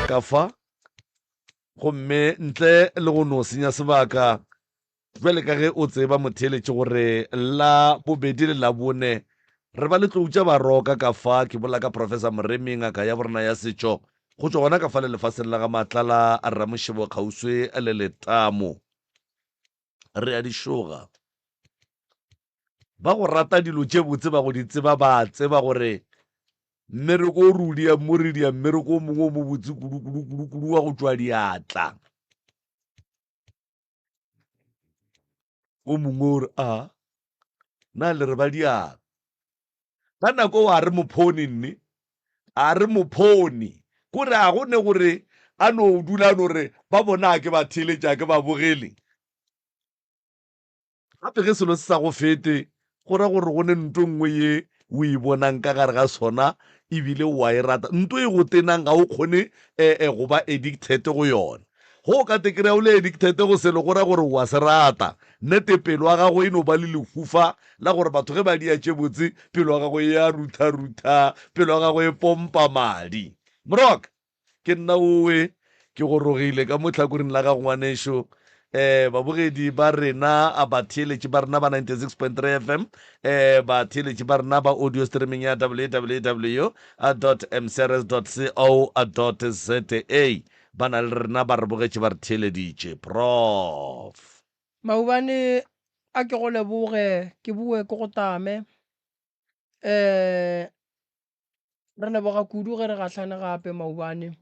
Ka fa, gomme ntle le go no senya sebaka, bjale ka ge o tseba motheeletši gore la bobedi le Labone re ba le tlou tša baroka ka fa, ke bolela ka Professor Moremi, ngaka ya borena ya setšo, go tšwa gona ka fale lefaseng la ga Matlala Ramošebo kgauswi le Letamo. Re a di šoga. Ba go rata dilo tše botse ba go di tseba ba a tseba gore mmereko o re o diang mo re dia mmereko o mongwe o mobotse kudu kudu kudu kudu wa go tšwa diatla. O mongwe o re a na le re ba diang. Ka nako o a re mophone nne a re mophone kore a go ne gore a no dula a no re ba bona a ke ba theeletša a ke ba bogele. Gape ge selo se sa go fete, go ra gore go ne nto nngwe ye o e bonang ka gare ga sona ebile o a e rata. Nto e go tenang ga o kgone go ba addicted go yona. Ge o ka te kry-a o le addicted go selo go ra gore o a se rata. Nnete pelo ya gago e no ba le lehufa la gore batho ge ba dia tše botse pelo ya gago e a rutha-rutha, pelo ya gago e pompa madi. Moroka! Ke nna owe, ke gorogile ka mo tlhakoring la gago ngwanešo. Eh, babogedi ba rena, a batheeletši ba rena ba 96.3 FM, eh, batheeletši ba rena ba audio streaming ya www.mcrs.co.za ba na le rena ba re bogetše ba re theeleditše. Prof. Maubane a ke go leboge, ke boe ke go tame. Eh, Re leboga kudu ge re gahlane gape maubane.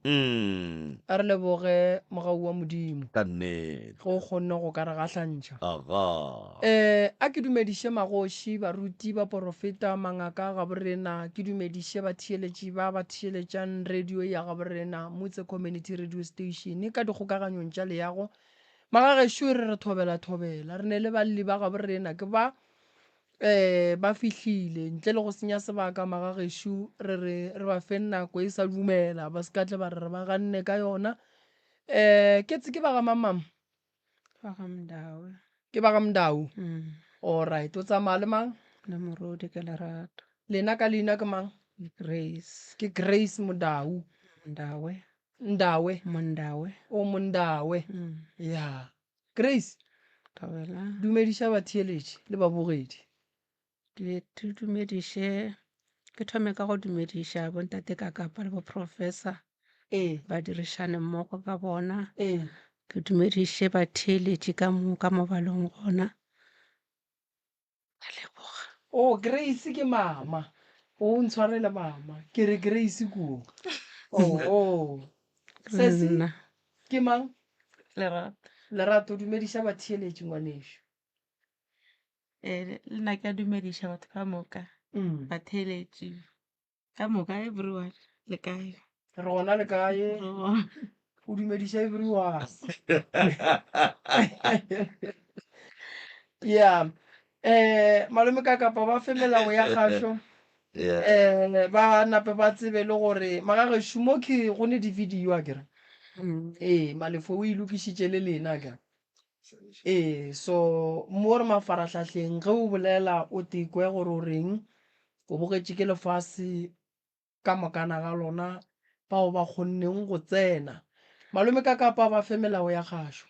A re leboge mogau wa Modimo. Ka nnete. Ge o kgonne go ka re gahlantšha. Aga. Eh, a ke dumediše magoši, baruti, baporofeta, mangaka a gaborena, ke dumediše batheeletši ba ba theeletšang radio ya gaborena, Motse Community Radio Station, ka dikgokaganyong tša leago. Magagešo re re thobela thobela, re ne le balli ba gaborena, ke ba um ba fihlile ntle le go senya sebaka magagešo re re re ba feng nako e sa dumela ba se ka tle ba re re ba ganne ka yona um ke tse ke ba ga mang mama Ba ga Mdawe. ke ba ga Mdau Mm. alright o tsamaya le mang Le Morodi ke Lerato. lena ka leina ke mang Ke Grace. ke Grace Modau Ndawe. Ndawe Mondawe. o Mondawe Mm. ya Grace, Thobela. dumediša batheeletši le babogedi. Ke dumediše, ke thome ka go dumediša bontate ka kapa le boprofessor Ee. ba dirišane mmogo ka bona. Ee. Ke dumediše batheeletši ka moka mo ba leng gona. Ka leboga. Oh, Grace ke mama. O ntshwarele mama. Ke re Grace kuo. Oh, oh. Sesi, Nna. ke mang? Lerato. Lerato, dumediša batheeletši ngwanešu. Eh, le nna ke a dumediša batho ka moka, Mm. batheeletši Ka moka everyone le kae? Re gona le kae? Re gona. O dumediša everyone. Yeah. Eh malome ka kapa ba fe melao ya kgašo. Yeah. Eh ba nape ba tsebe le gore magagešo mo ke go ne di-video akere. Mm. Ee, Malefo o e lokišitše le lena akere. Ee, so mo re mafarahlahleng ge o bolela o tekwe gore o reng, o bogetše ke lefase ka mokana ga lona bao ba kgonneng go tsena. Malome ka kapa ba fe melao ya kgašo.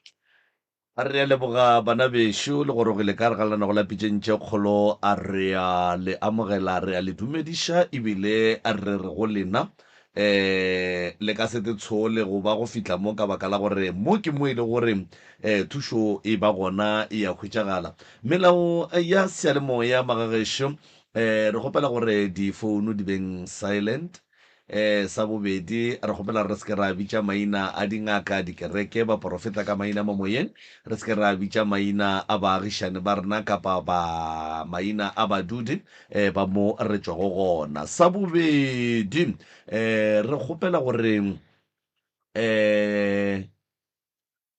Re a leboga bana bešo le gorogile ka gare ga lenago la pitšeng tše kgolo. A re a le amogela, re a le dumediša ebile re re go lena um le ka se te tshole go ba go fihla mo ka baka la gore mo ke mo e le gore um thušo e ba gona e a hwetšagala. Melao ya seyalemoya magagešo um re kgopela gore difounu di beng silent. Um sa bobedi re kgopela re se ke ra bitša maina a dingaka, dikereke, baporofeta ka maina mo moyeng, re se ke ra bitša maina a baagišane ba rena kapa ba maina a badudi. um ba mo re tšwago gona. Sa bobedi, um re kgopela gore um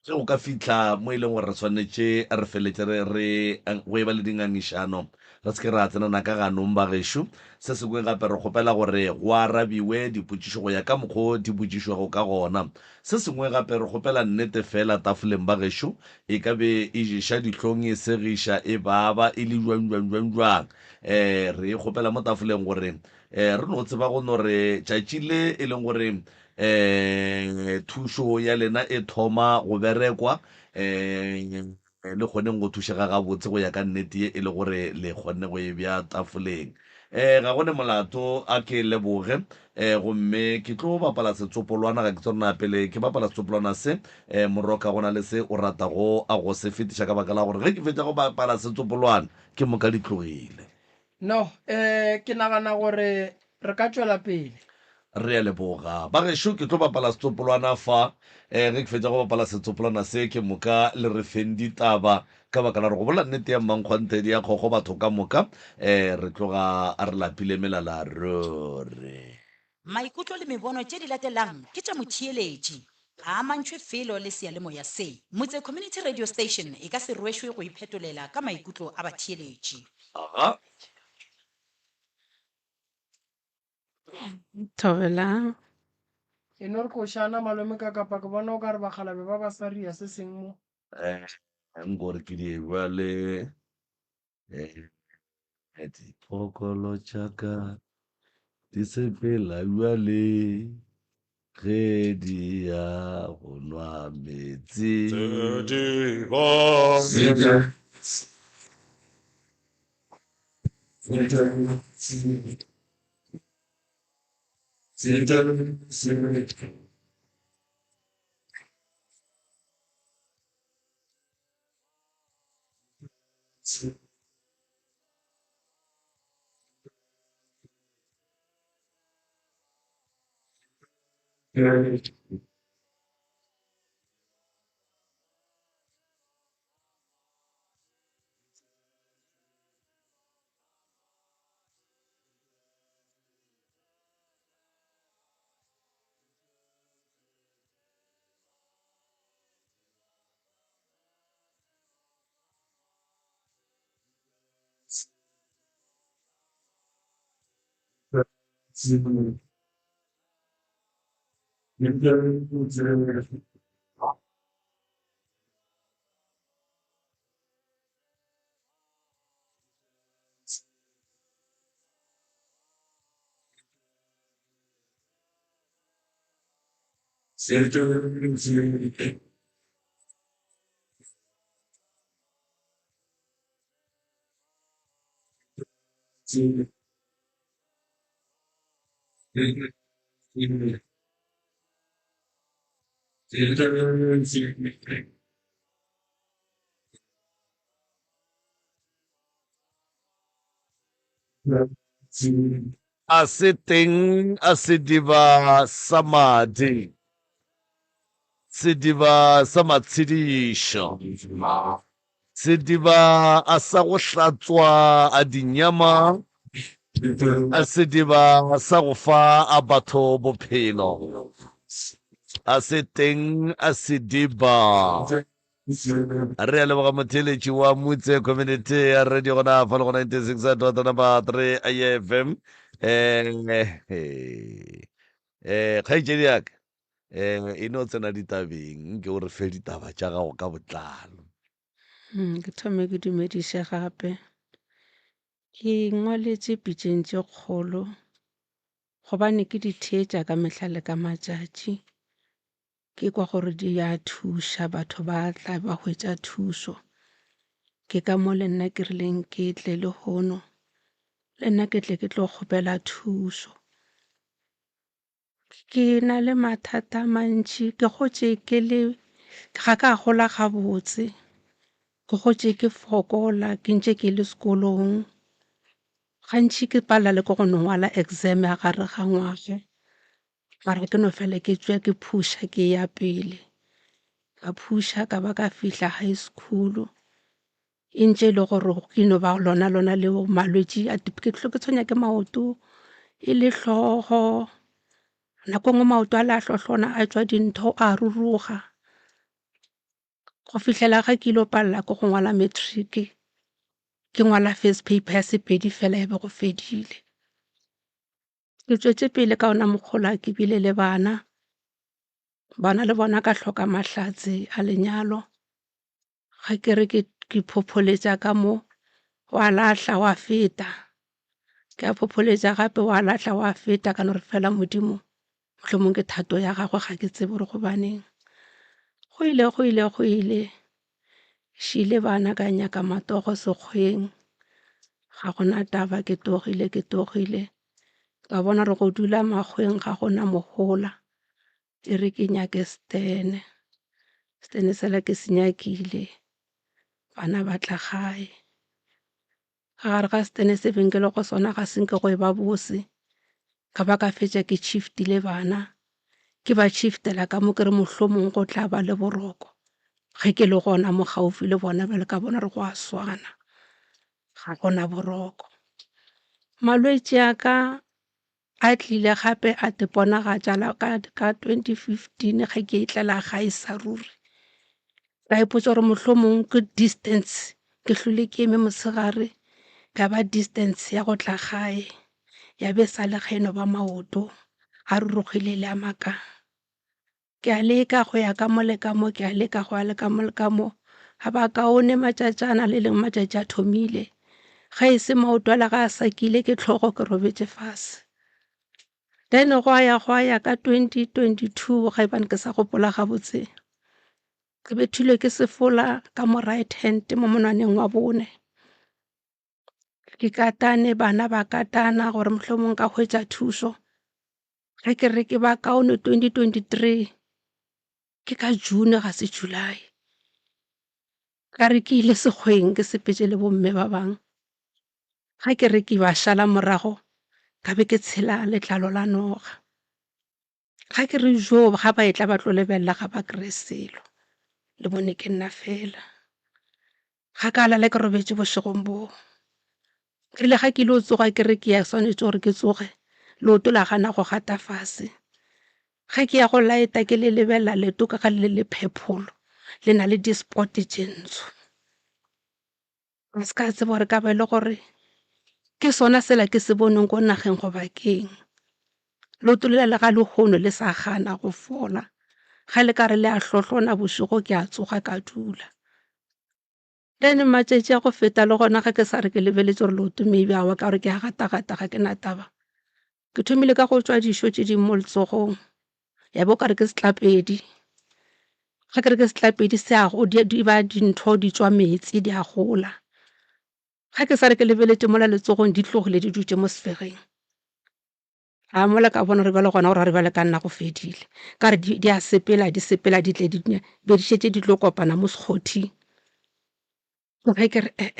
ge go ka fihla mo e leng gore re swanetše re feletše re re go e ba le dingangišano, re se ke ra tsenana ka ganong ba gešo. Se sengwe gape re kgopela gore go arabiwe dipotšišo go ya ka mokgo di botšišwago ka gona. Se sengwe gape re kgopela nnete fela tafoleng ba gešo, e ka be e ješa dihlong, e segiša, e baba, e le jwang, jwang, jwang, jwang. Um re e kgopela mo tafoleng gore um re no tseba go no re tšatši le e leng gore um Um thušo ya lena e thoma go berekwa um le kgoneng go thušega gabotse go ya ka nnete ye e le gore le kgonne go e bea tafoleng. Um ga go ne molato, a ke leboge. Um gomme ke tlo bapala setsopolwana, ga ke tsebe na pele ke bapala setsopolwana se, um Moroka go na le se o ratago a go se fetiša ka baka la gore ge ke fetša go bapala setsopolwana ke moka di tlogile. No, um ke nagana gore re ka tšwela pele. Re a leboga. Bagešo, ke tlo bapala setsopolwana fa. Um ge ke fetša go bapala setsopolwana se, ke moka le re feng ditaba, ka baka la gore go bolela nnete ya mmankgwanthe di ya kgokgo batho ka moka. Um re tloga re lapile melala ruri. Maikutlo le mebono tše di latelang ke tša motheeletši. Ga a amantšhwe felo le seyalemoya se. Motse Community Radio Station e ka se rwešwe go iphetolela ka maikutlo a batheeletši. Aga. Thobela. E no re košana malome ka kapa ke bona o ka re bakgalabe ba ba sa ria se seng mo. Eh, nkore ke di bjale. Eh, dipokolo tša ka di sepela bjale ge di ya go nwa meetse. A se teng a sediba sa madi, sediba sa matshedišo, sediba a sa go hlatswa a dinyama, a sediba sa go fa a batho bophelo. A se teng a sediba. Re a leboga motheeletši wa Mutse Community ya Radio gona fa le go 96 dot number 3 FM. Eh, eh, kgaetšedi ya ka, eh, e no tsena ditabeng, nke o re fe ditaba tša gago ka botlalo. Ke thome ke dumediše gape. Ke ngwaletše pitšeng tše kgolo gobane ke di theetša ka mehla le ka matšatši. Ke kwa gore di a thuša, batho ba tla ba hwetša thušo. Ke ka mo le nna ke rileng ke tle lehono, le nna ke tle ke tlo kgopela thušo. Ke na le mathata a mantši, ke gotše ke le, ga ka gola gabotse, ke gotše ke fokola ke ntše ke le sekolong. Gantši ke palela le ke go no ngwala exam ya gare ga ngwaga. Mara ke no fela ke tšwa ke phuša ke ya pele. Ka phuša ka ba ka fihla high school. E ntše e le gore ke no ba lona lona leo malwetši a ke ke tshwenya ke maoto e le hlogo. Nako e nngwe maoto a le a hlohlona a tšwa dintho a ruruga. Go fihlela ge ke ilo palela ke go ngwala matric, ke ngwala first paper ya Sepedi fela e be go fedile. Ke tšwetše pele ka ona mokgola ke bile le bana, bana le bona ka hloka mahlatse a lenyalo. Ge ke re ke phopholetša ka mo wa lahla wa feta, ke a phopholetša gape wa lahla wa feta ka no re fela Modimo. Mohlomong ke thato ya gagwe ga ke tsebe gore gobaneng. Go ile go ile go ile šile bana ka nyaka matogo sekgweng ga gona taba ke togile ke togile ka bona gore go dula makgweng ga gona mohola e re ke nyake stene stene sela ke se nyakile bana ba tla gae Ka gare ga setene se beng ke le go sona ga se nke go e ba bose, ka ba ka fetša ke shiftile bana, ke ba shiftela ka mo ke re mohlomong go tla ba le boroko ge ke le gona mo gaufi le bona bjale ka bona gore go a swana, ga go na boroko. Malwetši a ka a tlile gape a iponagatša ka 2015 ge ke etlela gae sa ruri. Ka ipotša gore mohlomong ke distance ke hlwele ke eme mosegare ka ba distance ya go tla gae ya be sa le ge e no ba maoto a rurugile le a maka. Ke a leka go ya ka mo le ka mo, ke a leka go ya le ka mo le ka mo. A ba kaone matšatšana le leng matšatši a thomile. Ge e se maoto a la ga a sakile ke hlogo ke robetše fase. Then gwa ya gwa ya ka 2022 ge ebane ke sa gopola gabotse, ke bethilwe ke sefola ka mo right hand mo monwaneng wa bone. Ke katane bana ba katana gore mohlomong nka hwetša thušo. Ge ke re ke ba kaone 2023 ke ka June ga se July. Ka re ke ile sekgweng ke sepetše le bomme ba bang. Ge ke re ke ba šala morago ka be ke tshela letlalo la noga. Ga ke re joo ga ba etla ba tlo lebelela ga ba kry-e selo, le bone ke nna fela. Ga ka lala ke robetše bošegong boo. Ke rile ga ke ile go tsoga ke re ke ya swanetše gore ke tsoge, leoto la gana go gata fase. Ge ke ya go laeta ke le lebelela leoto ka ga le le purple le na le di-spot tše ntsho. Ka se ka tseba gore ka ba e le gore ke sona sela ke se boneng ko nageng goba keng. Leoto lela le ga lehono le sa gana go fola, ge le ka re le a hlohlona bošego ke a tsoga ka dula. Then matšatši a go feta le gona ge ke sa re ke lebeletše gore leoto maybe aowa ka gore ke a gata-gata ga ke na taba. Ke thomile ka go tšwa dišo tše dingwe mo letsogong ya ba o ka re ke setlapedi. Ge ke re ke setlapedi se a di ba dintho di tšwa meetse di a gola. Ge ke sa re ke lebeletše mola letsogong di tlogile di dutše mo sefegeng. A mola ka bona gore bjale gona gore bjale ka nna go fedile. Ka re di a sepela di sepela di tle di be di šetše di tlo kopana mo sekgothing. Ge ke re ee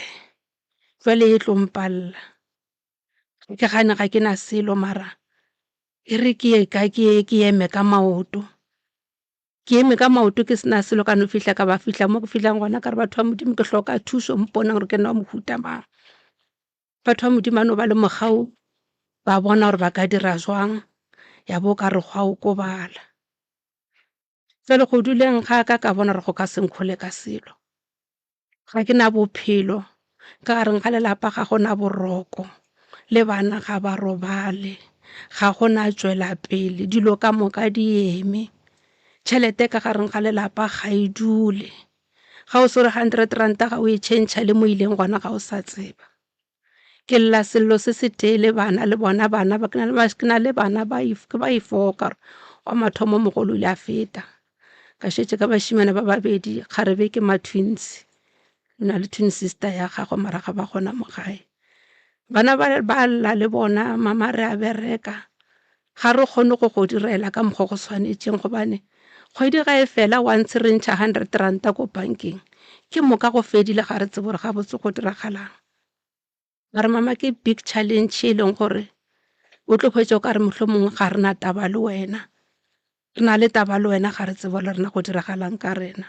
jwale e tlo mpalela. Ke gane ga ke na selo mara e re ke ye kae ke ye ke eme ka maoto. Ke eme ka maoto ke se na selo ka no fihla ka ba fihla mo ke fihlang gona ka re batho ba Modimo ke hloka thušo mponeng gore ke nna wa mohuta mang. Batho ba Modimo ba no ba le mogau ba bona gore ba ka dira jwang ya bo ka re gwa okobala. Jwale go duleng ga ka ka bona gore go ka se nkhole ka selo. Ga ke na bophelo, ka gareng ga lelapa ga go na boroko, le bana ga ba robale, ga go na tšwelapele, dilo ka moka di eme. Tšhelete ka gareng ga lelapa ga e dule. Ga o swere hundred ranta ga o e tšhentšha le mo ileng gona ga o sa tseba. Ke lla sello se se tee le bana le bona bana ba ke na le bana ba ke ba ifoka gore wa mathomo mogolo o ile a feta. Ka šetše ka bašemane ba babedi kgarebe ke ma-twins, o na le twin sister ya gagwe mara ga ba gona mo gae. Bana ba ba lla le bona mama re a bereka ga re kgone go go direla ka mokgwa go swanetšeng gobane kgwedi ga e fela once re ntšha hundred ranta ko bankeng ke moka go fedile ga re tsebe gore gabotse go diragalang. Mara mama ke big challenge e leng gore o tlo hwetša o ka re mohlomongwe ga re na taba le wena, re na le taba le wena ga re tsebe le rena go diragalang ka rena.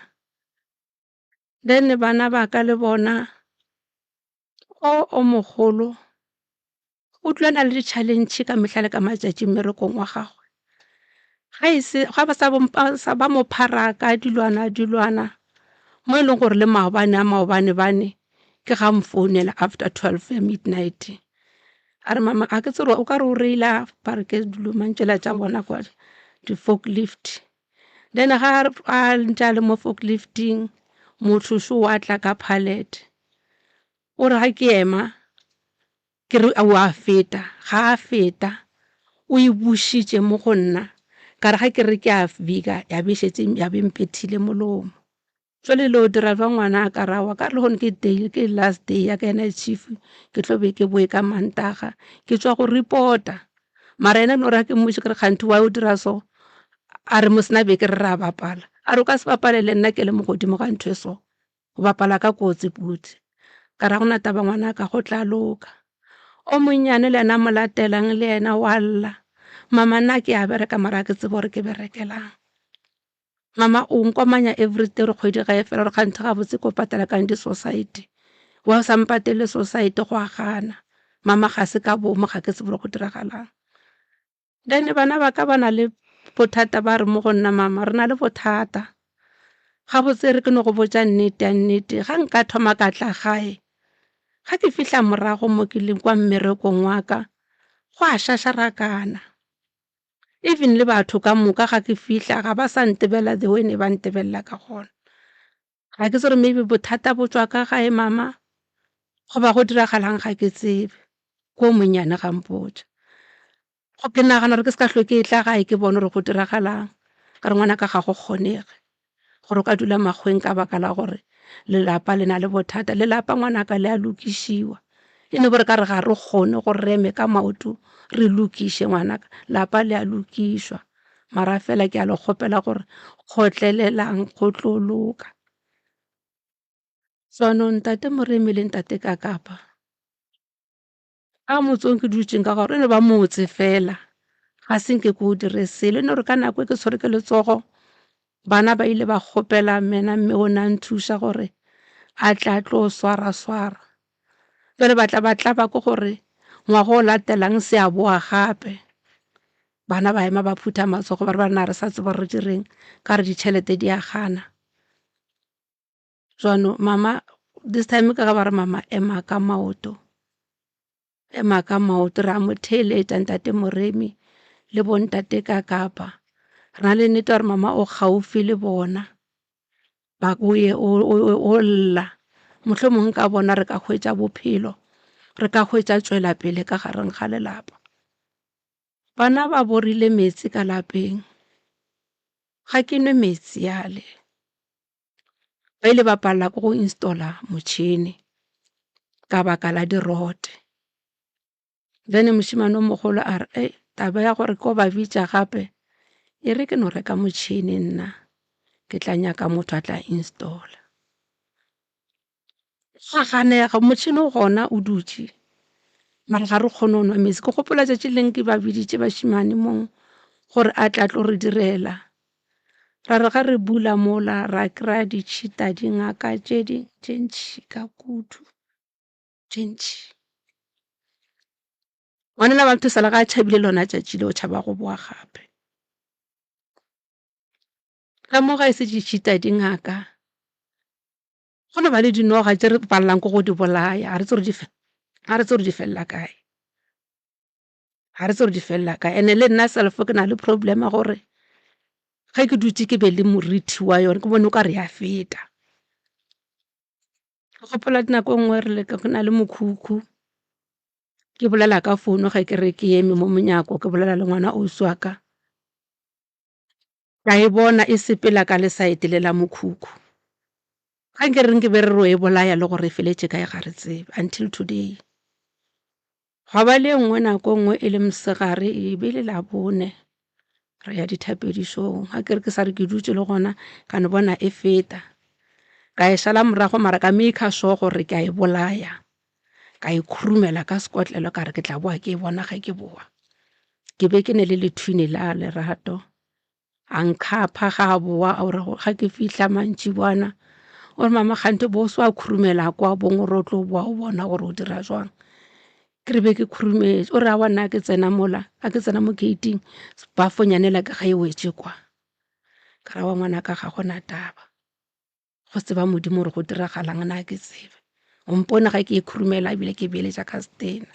Then bana ba ka le bona o o mogolo o dula a na le di-challenge ka mehla le ka matšatši mmerekong wa gagwe. Ga e se ga ba sa sa ba mo pharaka dilwana dilwana mo e leng gore le maobane a maobane bane ke ga mfounela after 12 ya midnight. A re mama ga ke tsebe o ka re o reila ba re ke dilo mang tšela tša bona kwa di-forklift. Then ga a ntše a le mo forklifting motho šo wa tla ka pallet o re ga ke ema ke re o a feta, ga a feta o e bušitše mo go nna. Ka re ga ke re ke a bika ya be šetše ya be mpethile molomo. Jwale le o dira jwang ngwana a ka re aowa ka re lehono ke day ke last day ya ka ya night shift ke tlo be ke boe ka Mantaga ke tšwa go report-a. Mara yena no re ga ke mmotše ke re kganthe why o dira so, a re mos nna be ke re re a bapala, a re o ka se bapale le nna ke le mo godimo ga ntho e so. O bapala ka kotsi phuti. Ka re ga gona taba ngwanaka go tla loka. O monnyane le yena a mo latelang le yena wa lla, mama nna ke a bereka mara ga ke tsebe gore ke berekelang. Mama o nkomanya everyday gore kgwedi ga e fela gore kganthe gabotse ko patela kang di-society, wa o sa mpatele society go a gana. Mama ga se ka boomo ga ke tsebe gore go diragalang. Then bana ba ka ba na le bothata ba re mo go nna mama re na le bothata gabotse re ke no go botša nnete ya nnete ga nka thoma ka tla gae ga ke fihla morago mo ke leng kwa mmerekong wa ka go a šašarakana even le batho ka moka ga ke fihla ga ba sa ntebelela the way ne ba ntebelela ka gona. Ga ke tsebe gore maybe bothata bo tšwa ka gae mama goba go diragalang ga ke tsebe, ko monnyane ga mpotša. Ke nagana gore ke se ka hlwe ke tla gae ke bone gore go diragalang, ka re ngwanaka ga go kgonege gore o ka dula makgoweng ka baka la gore lelapa le na le bothata. Lelapa ngwanaka le a lokišiwa, e no ba re ka re ga re kgone gore re eme ka maoto re lokiše ngwanaka, lapa le a lokišwa. Mara fela ke a le kgopela gore kgotlelelang go tlo loka. Jaanong ntate Moremi le ntate Kakapa ka motse o ke dutšeng ka gore e no ba motse fela ga se nke ke o dire selo, e no re ka nako e ke tshwere ke letsogo bana ba ile ba kgopela mena mme o ne a nthuša gore a tle a tlo swara swara. Jwale ba tla ba tlaba ke gore ngwaga o latelang se a boa gape. Bana ba ema ba phutha matsogo ba re banna re sa tseba re direng ka re ditšhelete di a gana. Jwanong mama this time ka ga ba re mama ema ka maoto, ema ka maoto re a mo theeletša ntate Moremi le bo ntate Kakapa. Re na le nnete ya gore mama o gaufi le bona. Ba o ye o lla mohlomongwe ka bona re ka hwetša bophelo re ka hwetša tšwelapele ka gareng ga lelapa. Bana ba borile meetse ka lapeng ga ke nwe meetse yale ba ile ba palela ke go installer motšhene ka baka la dirote. Then mošemane o mogolo a re ei taba ya gore ko ba bitša gape e re ke no reka motšhene nna ke tla nyaka motho a tla installer. Gwa ganega motšhene o gona o dutše mara ga re kgone go nwa meetse. Ke gopola tšatši le lengwe ke ba biditše bašemane mong gore a tle a tlo re direla. Ra re ga re bula mola ra kry-a ditšhita dingaka tše dingwe tše ntšhi ka kudu. Tše ntši. Ngwanela wa motho sala ga a tšhabile lona tšatši le o tšhaba go boa gape. Ka mo ga e se ditšhita dingaka go no ba le dinoga tše re palelang ke go di bolaya ga re tsebe ga re tsebe di felela kae. Ga re tsebe di felela kae and-e le nna self ke na le problem ya gore ge ke dutše ke be le morithi wa yone ke bone o ka re ya feta. Ke gopola nako e nngwe re le ke na le mokhukhu ke bolela ka founu ge ke re ke eme mo monyako ke bolela le ngwana ausi wa ka, ka e bona e sepela ka le side le la mokhukhu. Ga nke re nke be re ro e bolaya le gore e feletše kae ga re tsebe until today. Gwa ba le e nngwe nako e nngwe e le mosegare e be e le Labone re ya dithapedišong, ga ke re ke sa re ke dutše le gona ka no bona e feta. Ka e šala morago mara ka maker sure gore ke a e bolaya, ka e khurumela ka sekotlelo ka re ke tla boa ke e bona ge ke boa. Ke be ke ne le lethwini la lerato. A nkhapha ga a boa a re ga ke fihla mantšiboana o re mama kganthe bo se wa khurumela kwa bong o re o tlo boa o bona gore o dira jwang. Ke re be ke khurumetše o re aowa nna ke tsena mola ga ke tsena mo gate-ing bafonyane la ka ga e wetše kwa. Ka re aowa ngwanaka ga gona taba go tseba Modimo gore go diragalang nna ga ke tsebe. O mpone ga ke e khurumela ebile ke beeletša ka setena.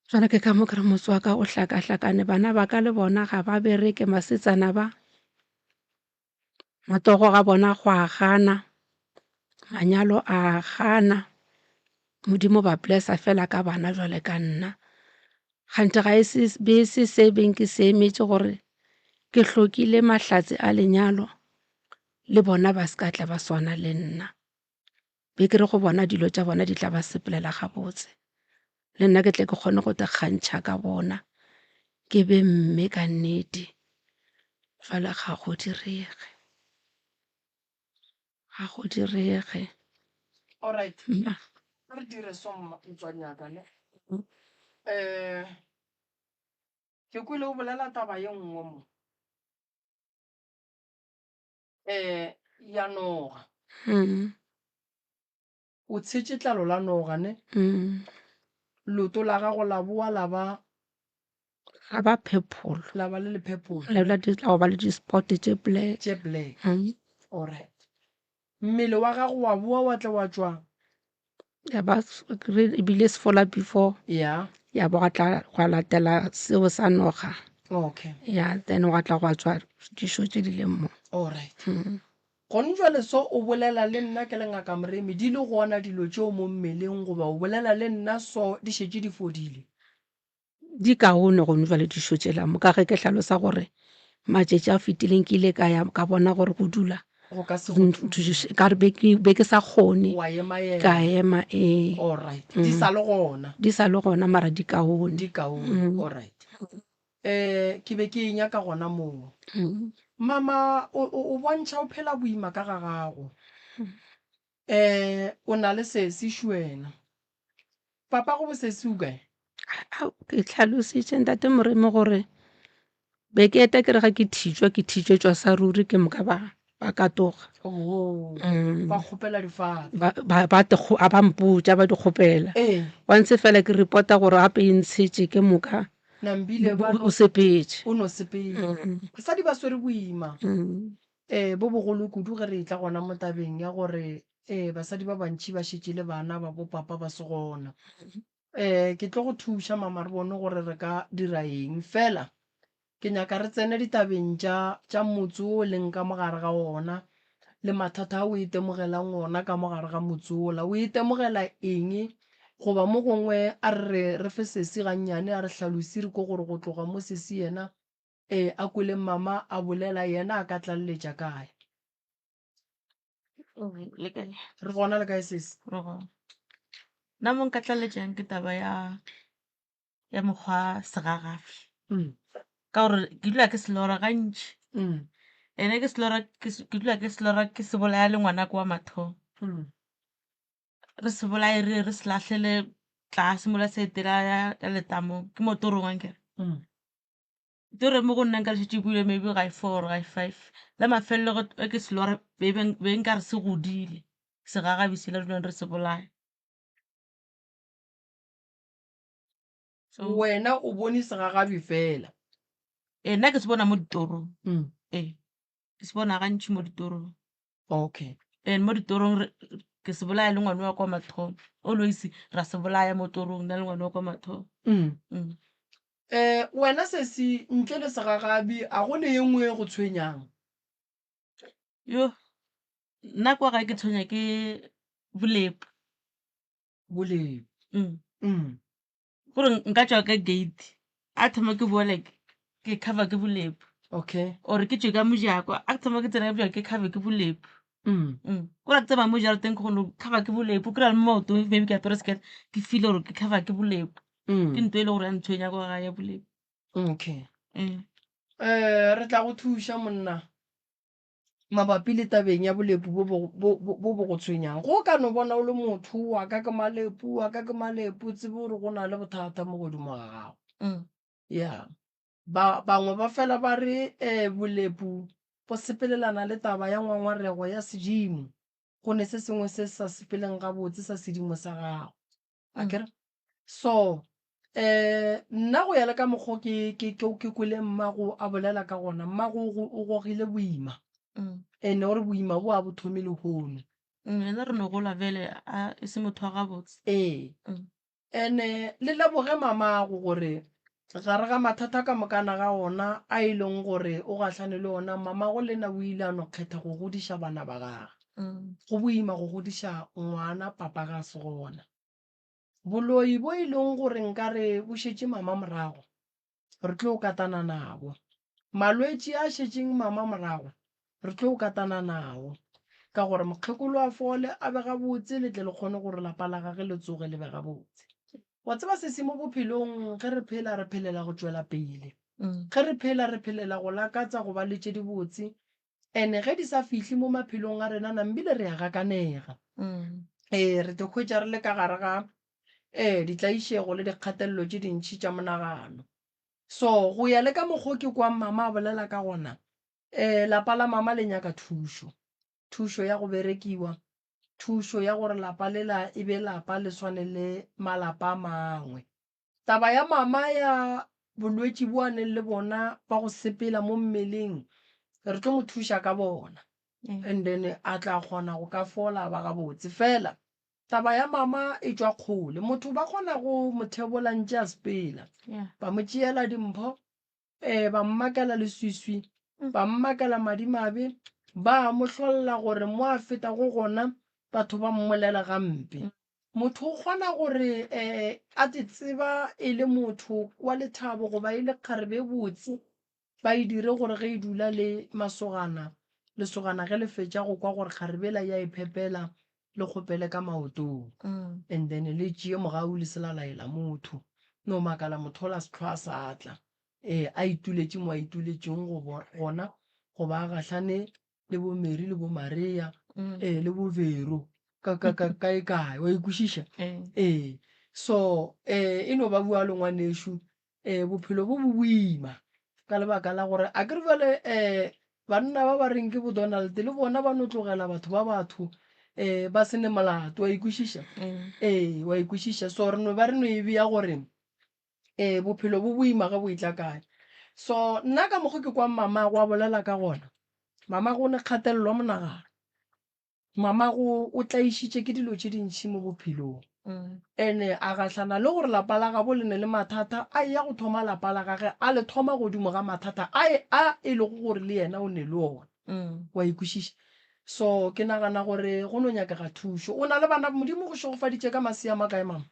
Jwale ke ka mo ke re motse wa ka o hlakahlakane, bana ba ka le bona ga ba bereke, basetsana ba matsogo ga bona go a gana, manyalo a gana. Modimo ba blessa fela ka bana jwale ka nna. Kganthe ga e se be se se beng ke se emetše gore ke hlokile mahlatse a lenyalo le bona ba se ka tla ba swana le nna. Be ke re go bona dilo tša bona di tla ba sepelela gabotse, le nna ke tle ke kgone go kgantšha ka bona ke be mme ka nnete. Fela ga go direge, ga go direge. Alright, Mma. a re dire so mma motswadi wa ka ne. Um ke kwele o bolela taba ye nngwe mo. Um ya noga. Mm. O tshetše tlalo la noga ne. Mm. Leoto la gago la boa la ba La ba purple. La ba le le purple. La la di la ba le di-spot tše black. Tše black. Mm. Alright. Mmele wa gago wa boa wa tla wa tšwa. Ya ba ebile se fola before. Yeah. Ya ba gwa tla gwa latela seo sa noga. Okay. Ya then gwa tla gwa tšwa dišo tše di leng mo. Alright. Mm. Gone jwale so o bolela le nna ke le Ngaka Moremi di le gona dilo tšeo mo mmeleng goba o bolela le nna so di šetše di fodile? Di kaone gone jwale dišo tšela mo ka ge ke hlalosa gore matšatši a fetileng ke ile ka ya ka bona gore go dula Go ka se go thuše. ka re be ke be ke sa kgone Wa ema-ema. ka ema ee. Alright. Di sa le gona. Di sa le gona mara di kaone. Di kaone. Alright. Eh ke be ke e nyaka gona moo. Mama o o o bontšha o phela boima ka ga gago. Eh o na le sesi wena. Papa go bo sesi o kae? Ao, ke hlalositše ntate Moremi gore be ke eta ke re ga ke thitšwa ke thitšetšwa sa ruri ke moka ba ba katoga. Oh, Mm. ba kgopela difate. Ba ba ba te a ba mpotša ba di kgopela. Ee. Once fela ke reporta gore gape e ntshetše ke moka Nambile ba o sepetše. O no sepela. Basadi ba swere boima. Eh bo bogolo kudu ge re etla gona mo tabeng ya gore eh basadi ba bantši ba šetše le bana ba bo papa ba se gona. Eh ke tlo go thuša mama re bone gore re ka dira eng fela ke nyaka re tsene ditabeng tša tša motse o leng ka mogare ga ona le mathata a o itemogelang ona ka mogare ga motse ola. O itemogela eng goba mo gongwe a re re re fe sesi gannyane a re hlalosi re ko gore go tloga mo sesi yena Ee, a kwele mama a bolela, yena a ka tlaleletša kae? Le kae? Re gona le kae sesi? Re gona. Nna mo nka tlaleletšang ke taba ya ya mokgwa segagabi. Mm. Ka gore ke dula ke se lora gantši. Mm. Ene ke se lora ke ke dula ke se lora ke se bolaya le ngwanaka wa mathomo. Mm. Re se bolaye re re se lahlele tlase mola se etela ya ya letamong. Ke mo torong ankere. Mm. Toro mo go nna nka re šetše ke ile maybe ga e four or ga e five. La mafelelo ge ke se lora be be nkare se godile segagabi sela re dulang re se bolaya. So Wena o bone segagabi fela. Ee, nna ke se bona mo ditorong. Ee, ke se bona gantši mo ditorong. Okay. And mo ditorong re ke se bolaya le ngwana wa kwa mathomo. Always ra se bolaya mo torong nna le ngwana wa kwa mathomo. Mm. Mm. Eh, wena sesi ntle le segagabi a go ne ye nngwe e go tshwenyang? Yo, nna kwa gae ke tshwenya ke bolepu. Bolepu. Mm. Mm. Gore nka tšwa ka gate a thoma ke boa like ke cover ke bolepu. Okay. Or ke tšwe ka mojako a thoma ke tsena ka mojako ke cover ke bolepu. Mm. Mm. Kore ke tsamaya mo jarateng ke kgone go cover ke bolepu kry-a le mo maotong maybe ke apere skirt ke feel gore ke cover ke bolepu. Mm. Ke ntho e le gore ya ntshwenya kwa gae ya bolepu. Okay. Mm. Eh, re tla go thuša monna mabapi le tabeng ya bolepu bo bo, bo, bo, bo bo go tshwenyang. Go ka no bona o le motho wa ka ke malepu, wa ka ke malepu, tsebe gore go na le bothata mo godimo ga gago. Mm. Yeah. Ba bangwe ba fela ba re eh, bolepu bo sepelelana le taba ya ngwangwarego ya sedimo. Go ne se sengwe se sa sepeleng gabotse sa sedimo sa gago. Akere? So, eh, nna go ya le ka mokgo ke, ke, ke, ke kwele mmago a bolela ka gona, mmago o go, o gogile boima. Mm. Ene o re boima bo a bo thome lehono. Mm, yena re no gola bjale a e se motho wa gabotse. Ee. Mm. Ene le leboge mamago gore gare ga mathata ka mokana ga ona a e leng gore o gahlane le ona, mamago le na o ile a no kgetha go godiša bana ba gagwe. Mm. Go boima go godiša ngwana papa ga a se gona. Boloi bo e leng gore nkare bo šetše mama morago, re tlo katana nabo. Malwetši a šetšeng mama morago, re tlo katana nao. Ka gore mokgekolo a fole, a be gabotse, le tle le kgone gore lapa la gage le tsoge le be gabotse. Wa tseba sesi mo bophelong ge re phela re phelela go tšwela pele. Ge re phela re phelela go lakatsa go ba le tše dibotse and ge di sa fihle mo maphelong a rena nambile re a gakanega. Ee, re tlo hwetša re le ka gare ga ee ditlaišego le dikgatelelo tše dintši tša monagano. So go ya le ka mokgo ke kwang mama a bolela ka gona, ee lapa la mama le nyaka thušo. Thušo ya go berekiwa, thušo ya gore lapa lela e be lapa le swane le malapa a mangwe. Taba ya mama ya bolwetši bo a neng le bona ba go sepela mo mmeleng, re tlo mo thuša ka bona and then a tla kgona go ka fola a ba gabotse. Fela taba ya mama e tšwa kgole, motho ba kgona go mo thebola ntše a sepela, ba mo tšeela dimpho, Ee, ba mmakela leswiswi, ba mmakela madimabe, ba mo hlolla gore mo a fetago gona batho ba mmolela gampe. Motho o kgona gore um a te tseba e le motho wa lethabo goba e le kgarebe e botse, ba e dire gore ge e dula le masogana, lesogana ge le fetša go kwa gore kgarebe yela ya e phepela, le kgopele ka maotong and then le tšee mogau le se la laela motho. No makala motho ola sehlwa a sa tla. Ee, a ituletše mo a ituletšeng go gona goba a gahlane le bo Mary le bo Maria ee le bo Vero ka ka ka kae kae wa ikwešiša? Ee, so e no ba bjalo ngwanešu Ee, bophelo bo bo boima ka lebaka la gore a ke re bjale um banna ba ba reng ke bo Donald le bona ba no tlogela batho ba batho um ba se ne molato wa ikwešiša ee wa ikwešiša so re no ba re no e bea gore um bophelo bo boima ge bo etla kae so nna ka mokgo ke kwang mamago a bolela ka gona mamago o ne kgatelelo ya monagano. Mamago o tlaišitše ke dilo tše dintši mo bophelong. Ene a gahlana le gore lapa la gabo le ne le mathata, a eya go thoma lapa la gage, a le thoma godimo ga mathata a e, a e lego gore le yena o ne le ona. Wa e kwešiša? So, ke nagana gore go no nyakega thušo. O na le bana, Modimo o go šegofaditše ka masea a makae, mama?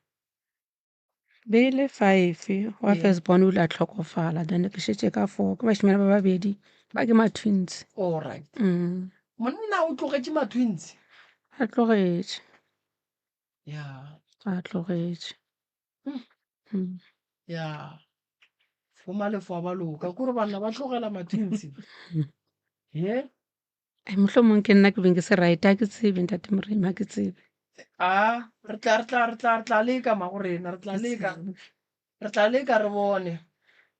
Be e le five, wa first born o ile a hlokofala, then ke šetše ka four, ke bašemane ba babedi, ba ke ma-twins. Alright. Monna o tlogetše ma-twins? A tlogetše. Yeah. A tlogetše. Yeah. Bo Malefo a ba loka, kore banna ba tlogela ma-twins. Ye? Mohlomong ke nna ke beng ke se right, ha ke tsebe ntate Moremi, ha ke tsebe. A re tla re tla re tla re tla leka magorena, re tla leka. Re tla leka re bone.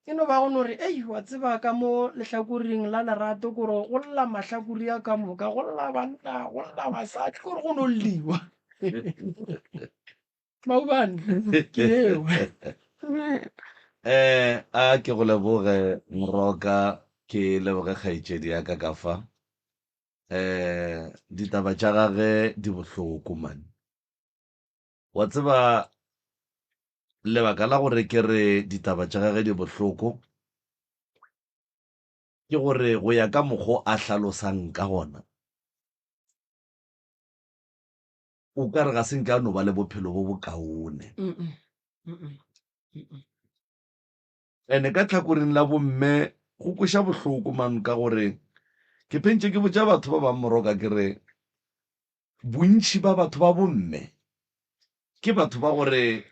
E no ba go no re, ei wa tseba ka mo lehlakoreng la lerato kore go lla mahlakori a ka moka, go lla banna, go lla basadi, kore go no lliwa. Maubane ke eo. Eh, a ke go leboge Moroka, ke leboge kgaetšedi ya ka ka fa. Eh, ditaba tša gage di bohloko man. Wa tseba lebaka la gore ke re ditaba tša gage di bohloko ke gore go ya ka mokgo a hlalosang ka gona, o ka re ga se nke a no ba le bophelo bo bokaone. Ene ka tlhakoreng la bomme go kweša bohloko man ka gore ke phentše ke botša batho ba bang moroka ke re bontši ba batho ba bomme ke batho ba gore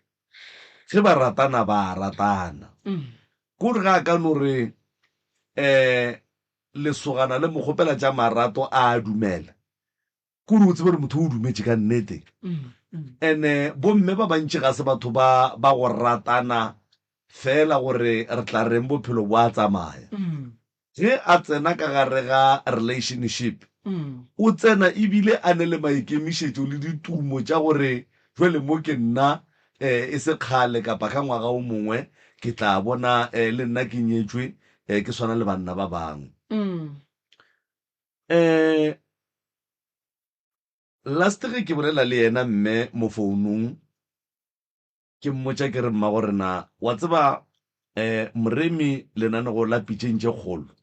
ge ba ratana ba a ratana. Kore ge a ka no re um lesogana le mo kgopela tša marato a dumela, Kore o tsebe gore motho o dumetše ka nnete. Ene bomme ba bantši ga se batho ba ba go ratana fela gore re tla reng bophelo bo a tsamaya. Ge a tsena ka gare ga relationship, o tsena ebile a ne le maikemišetšo le ditumo tša gore jwale mo ke nna e se kgale kapa ka ngwaga o mongwe ke tla bona le nna ke nyetšwe ke swana le banna ba bangwe. Um last ge ke bolela le yena mme mo founung, ke mmotša ke re mmagorena wa tseba um Moremi lenanego la Pitšeng tše Kgolo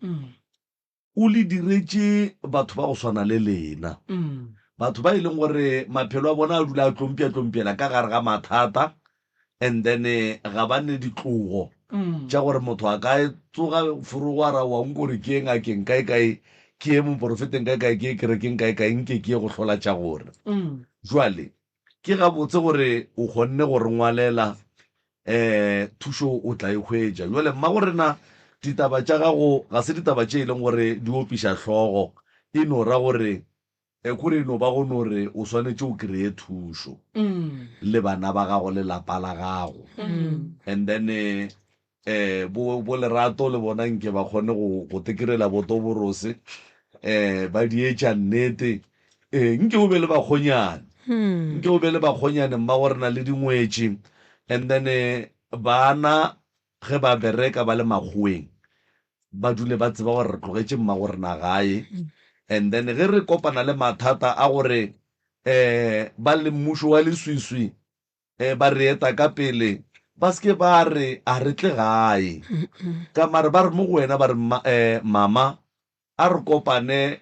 o le diretše batho ba go swana le lena, batho ba e leng gore maphelo a bona a dula a tlompša-tlompšela ka gare ga mathata. And then ga ba ne ditlogo tša gore motho a ka tsoga forogo a ra wa nko gore ke ye ngakeng kae kae, ke ye moporofeteng kae kae, ke ye kerekeng kae kae, nke ke ye go hlola tša gore. Jwale ke gabotse gore o kgonne go re ngwalela um thušo o tla e hwetša. Jwale mmagorena ditaba tša gago ga se ditaba tše e leng gore di opiša hlogo, e no ra gore Kore e no ba go no re o swanetše o kreye thušo le bana ba gago le lapa la gago and then eh bo bo Lerato le bona nke ba kgone go go tekirela bo Toborose eh ba di etša nnete eh nke o be le bakgonyane nke o be le bakgonyane mmago re na le dingwetši and then bana ge ba bereka ba le makgoweng ba dule ba tseba gore re tlogetše mmagorena gae and then ge re kopana le mathata a gore um ba le mmušo wa leswiswi um ba re eta ka pele ba se ke ba re a re tle gae ka mare ba re mo go wena ba re um mama a re kopane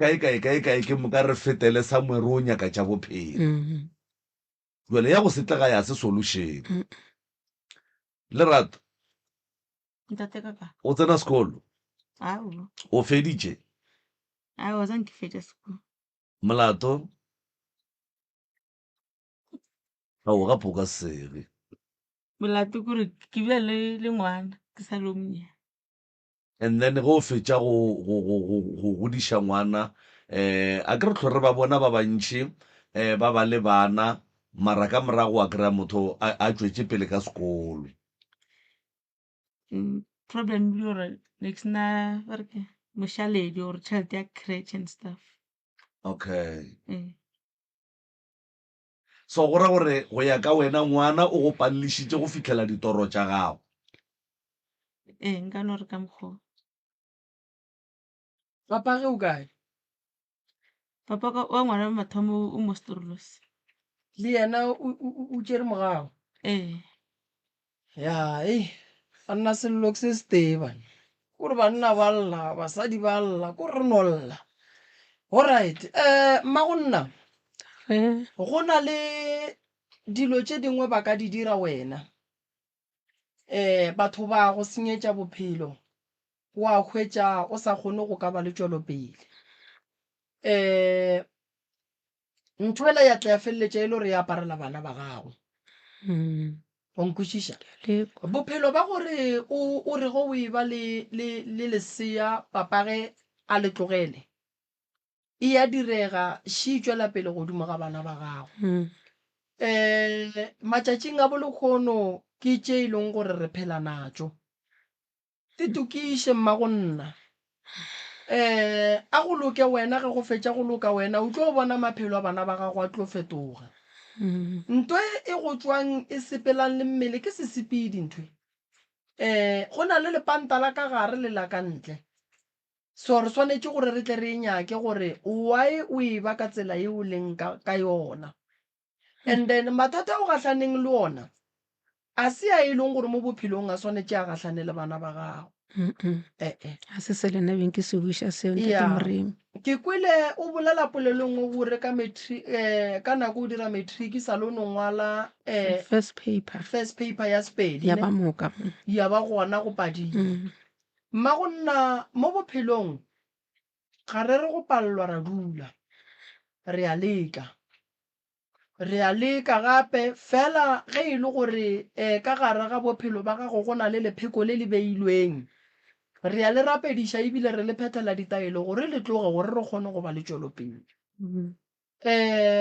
kae kae kae kae ke moka re fetele somewhere o nyaka tša bophelo. Jwale ya go se tle gae a se solution. Lerato. Ntate kaka. O tsena sekolo? Aowa. O feditše? Aowa, sa nke fetša sekolo. Molato? Ao, gape o ka se sege. Molato ke gore ke bile le le ngwana ke sa le o monnyane. And then ge o fetša go, go, go, go, go godiša ngwana, um a ke re hlwe re ba bona ba bantši um ba ba le bana, mara ka morago wa kry-a motho a, a tšwetše pele ka sekolo. Problem e bile gore ne ke sena ba re ke mošaledi or tšhelete ya creche and stuff. Okay. Ee. So go ra gore go ya ka wena ngwana o go palelišitše go fihlela ditoro tša gago? Ee, nka no re ka mokgwa o. Papa ge o kae? Papa ka wa ngwana wa mathomo o mo Strollos. Le yena o, o, o tšere mogago? Ee. Ya, ei, banna sello ke se setee bana. Kore banna ba lla, basadi ba lla, kore re no lla. Alright, eh, mmago nna, Re. go na le dilo tše dingwe ba ka di dira wena. Eh, batho ba go senyetša bophelo, wa hwetša o sa kgone go ka ba le tšwelopele. Eh, Ntho ela ya tla ya feleletša e le gore e aparela bana ba gago. O nkwešiša? Bophelo ba gore o, o re ge o e ba le, le, le lesea papage a le tlogele, e a direga, še e tšwela pele godimo ga bana ba gago. Um matšatšing a bolekgono ke tše e leng gore re phela natšo. Itokiše, mmagonna. Um a go loke wena, ge go fetša go loka wena, o tlo bona maphelo a bana ba gago a tlo fetoga. Nto e go tšwang e sepelang le mmele ke sesepedi ntho e. Um go na le lepanta la ka gare le la ka ntle. So re swanetše gore re tle re e nyake gore why o e ba ka tsela ye o leng ka, ka yona. And then mathata a o gahlaneng le ona a se a e leng gore mo bophelong a swanetše a gahlane le bana ba gago. Eh-eh. Ga se se le nna beng ke se wiša seo, Ntate Ya. Moremi. Ke kwele o bolela polelo e nngwe gore ka matric, eh, ka nako o dira matric sa le o no ngwala eh, First paper. first paper ya Sepedi, Ya ne? ba moka. Ya ba gona go padile. Mmagonna mo bophelong ga re re go palelwa ra dula, re a leka. Re a leka gape, fela ge e le gore ka gare ga bophelo ba gago go na le lepheko le le beilweng, re a le rapediša ebile re le phethela ditaelo gore le tloge gore re kgone go ba le tšwelopele.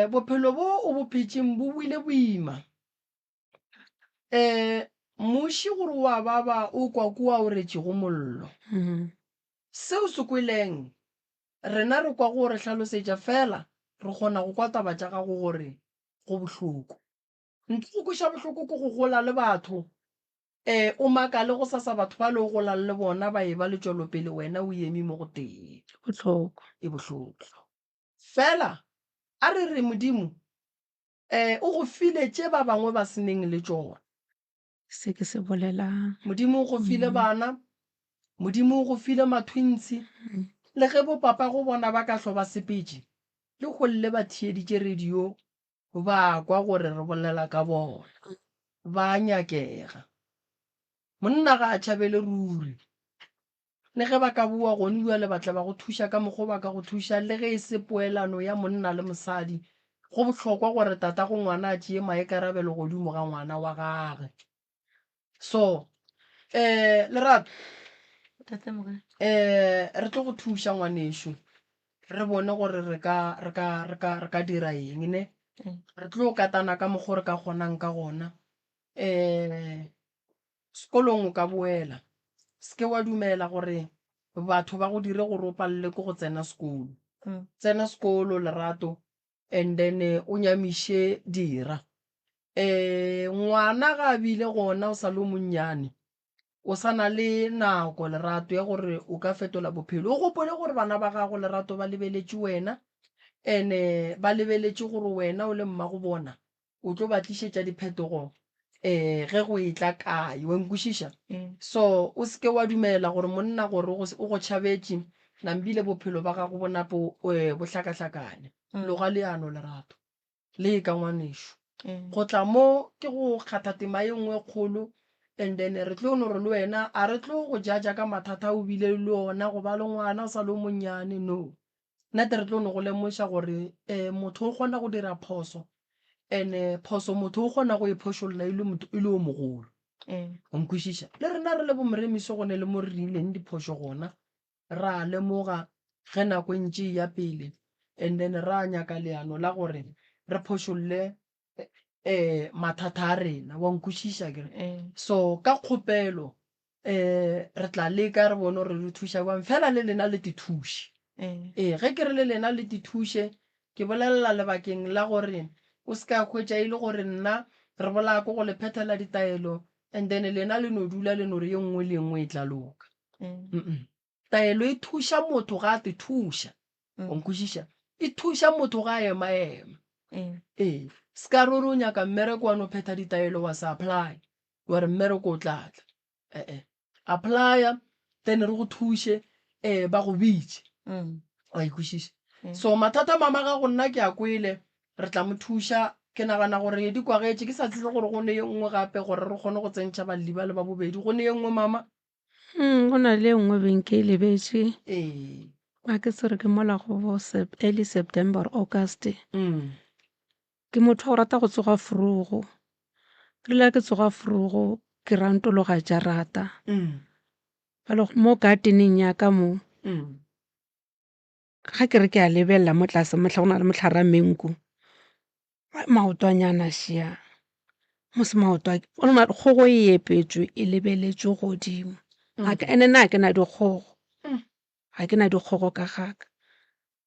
Bophelo bo o bo phetšeng bo bile boima. Muši gore o a baba o kwa kua o retšego mollo. Se o se kweleng, rena re kwa go re hlalosetša fela re kgona go kwa taba tša gago gore go bohloko. Ntho go kweša bohloko ke go gola le batho, o makale gosasa batho bale o golang le bona ba eba le tšwelopele wena o eme mo go tee. E bohloko. E bohloko. Fela a re re Modimo Ee, o go file tše ba bangwe ba se neng le tšona. Se ke se bolelang. Modimo o go file bana. Modimo o go file mathwintshi. Le ge bopapago bona ba ka hlwa ba sepetše, le golle ba theeditše radio ba kwa gore re bolela ka bona. ba a nyakega. Monna ga a tšhabele ruri. Le ge ba ka boa gone bjale ba tla ba go thuša ka mokgwa o ba ka go thuša le ge e se poelano ya monna le mosadi. Go bohlokwa gore tatago ngwana a tšee maikarabelo godimo ga ngwana wa gage. So, eh, Lerato, Tate Morena. eh, re tlo go thuša ngwanešu re bone gore re ka, re ka, re ka, re ka dira eng ne. Re tlo katana ka mokgwa o re ka kgonang ka gona. Eh, Sekolong o ka boela. Se ke wa dumela gore batho ba go dire gore o palelwe ke go tsena sekolo. Tsena sekolo Lerato and then o nyamiše dira. Ngwana ga a bile gona o sa le o monnyane, o sa na le nako Lerato ya gore o ka fetola bophelo. O gopole gore bana ba gago Lerato ba lebeletše wena and-e ba lebeletše gore wena o le mmago bona o tlo ba tlišetša diphetogo um ge go etla kae, wa nkwešiša? So o se ke wa dumela gore monna gore o go tšhabetše nambile bophelo ba gago bo nape bo hlakahlakane. Loga leano Lerato, leka ngwanešu. Go tla mo ke go kgatha tema ye nngwe e kgolo and then re tlo no re le wena a re tlo go judge-a ka mathata a o bile le ona go ba le ngwana o sa le o monnyane, no. Nnete re tlo no go lemoša gore motho o kgona go dira phoso and-e phoso motho o kgona go e phošolla e le motho e le o mogolo. O nkwešiša? Le rena re le bo Moremiso go ne le mo re dirileng diphošo gona, ra lemoga ge nako e ntše e ya pele and then ra nyaka leano la gore re phošolle mathata a rena. Wa nkwešiša akere? So ka kgopelo re tla leka re bone gore re thuša bjang fela le lena le te thuše. Ee, ge ke re le lena le te thuše ke bolelela lebakeng la gore o se ka hwetša e le gore nna re bolaya ko go le phethela ditaelo and then lena le no dula le no re ye nngwe le ye nngwe e tla loka. Taelo e thuša motho ga a te thuša. O nkwešiša? E thuša motho ga a ema-ema. Ee, se ka re o re o nyaka mmereko wa no phetha ditaelo wa se apply. Wa re mmereko o tla tla. E-e. Applya then re go thuše um ba go bitše. Wa e kwešiša? So mathata mama gago nna ke a kwele, re tla mo thuša. Ke nagana gore di kwagetše, ke sa tsebe gore go ne ye nngwe gape gore re kgone go tsentšha balli ba le ba bobedi. Go ne ye nngwe mama? Go na le ye nngwe beng ke e lebetše. Ee. Ga ke tsebe ke mola go bo early September or August. Ke motho wa go rata go tsoga forogo. Ke rile ga ke tsoga forogo ke rantologa jarata. Bjale mo garden-eng ya ka mo, ga ke re ke a lebelela mo tlase mohla go na le mohlare wa menku, maotwanyana šia, mos maoto a kgogo e epetšwe e lebeletše godimo. And-e nna ga ke na dikgogo. Ga ke na dikgogo ka ga ka.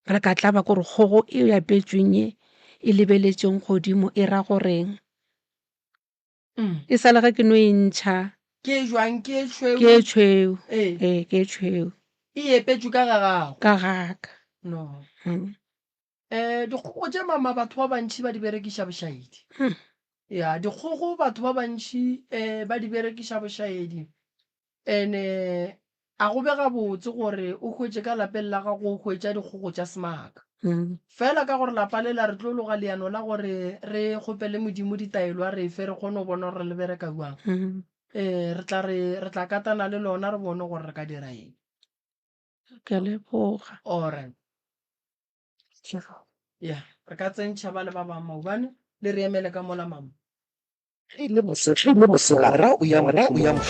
Re ka tlaba ke gore kgogo e apetšweng ye e lebeletšeng godimo e ra goreng. E sa le ge ke no e ntšha. Ke e jwang? Ke e tšhweu? Ke e tšhweu. Ee. Ee, ke e tšhweu. E epetšwe ka ga gago? Ka ga ka. No. Dikgogo tše mama batho ba bantši ba di berekiša bošaedi. Ya, dikgogo batho ba bantši ba di berekiša bošaedi. Ene a go be gabotse gore o hwetše ka lapeng la gago o hwetša dikgogo tša semaka. Fela ka gore lapa lela re tlo loga leano la gore re kgopele Modimo ditaelo a re fe re kgone go bona gore le bereka bjang. Re tla re re tla katana le lona re bone gore re ka dira eng. Ke a leboga. Alright. Ya, re ka tsentšha ba le ba bang maobane le re emele ka mola mama. Ge e le mosegare o ya mošomong.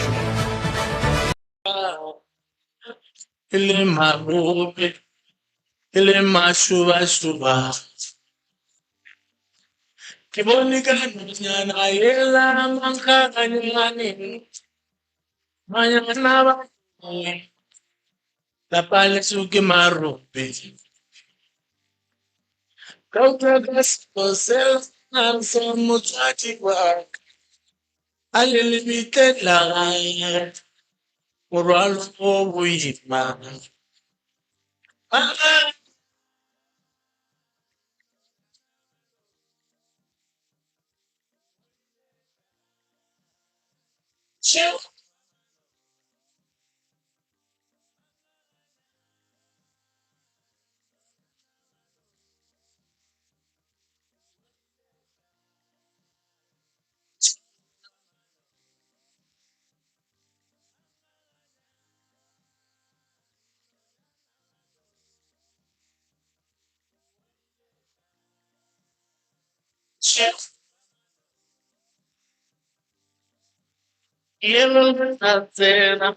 E le marope, e le mašubašuba. Ke bone ka nonyana yela mankgaganyane, banyana ba lapa leso ke marope. Ka utlwa ka selo sela sa motswadi wa ka, a le lebitleng la gagwe, morwalo o boima. Tsena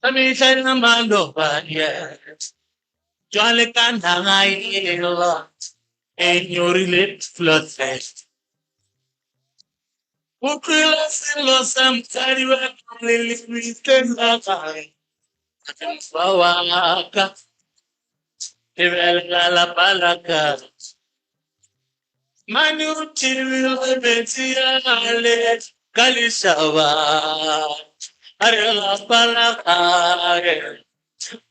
ka mehla ya maloba, yes. Jwale ka naga yela e nyorile pula hle. Utlwile sello sa mosadi wa ka le lebitleng la gae. Ba wa ka, lebelela lapa la ka. Mane o thibile metsi ale ka lešaba. A re lapa la gae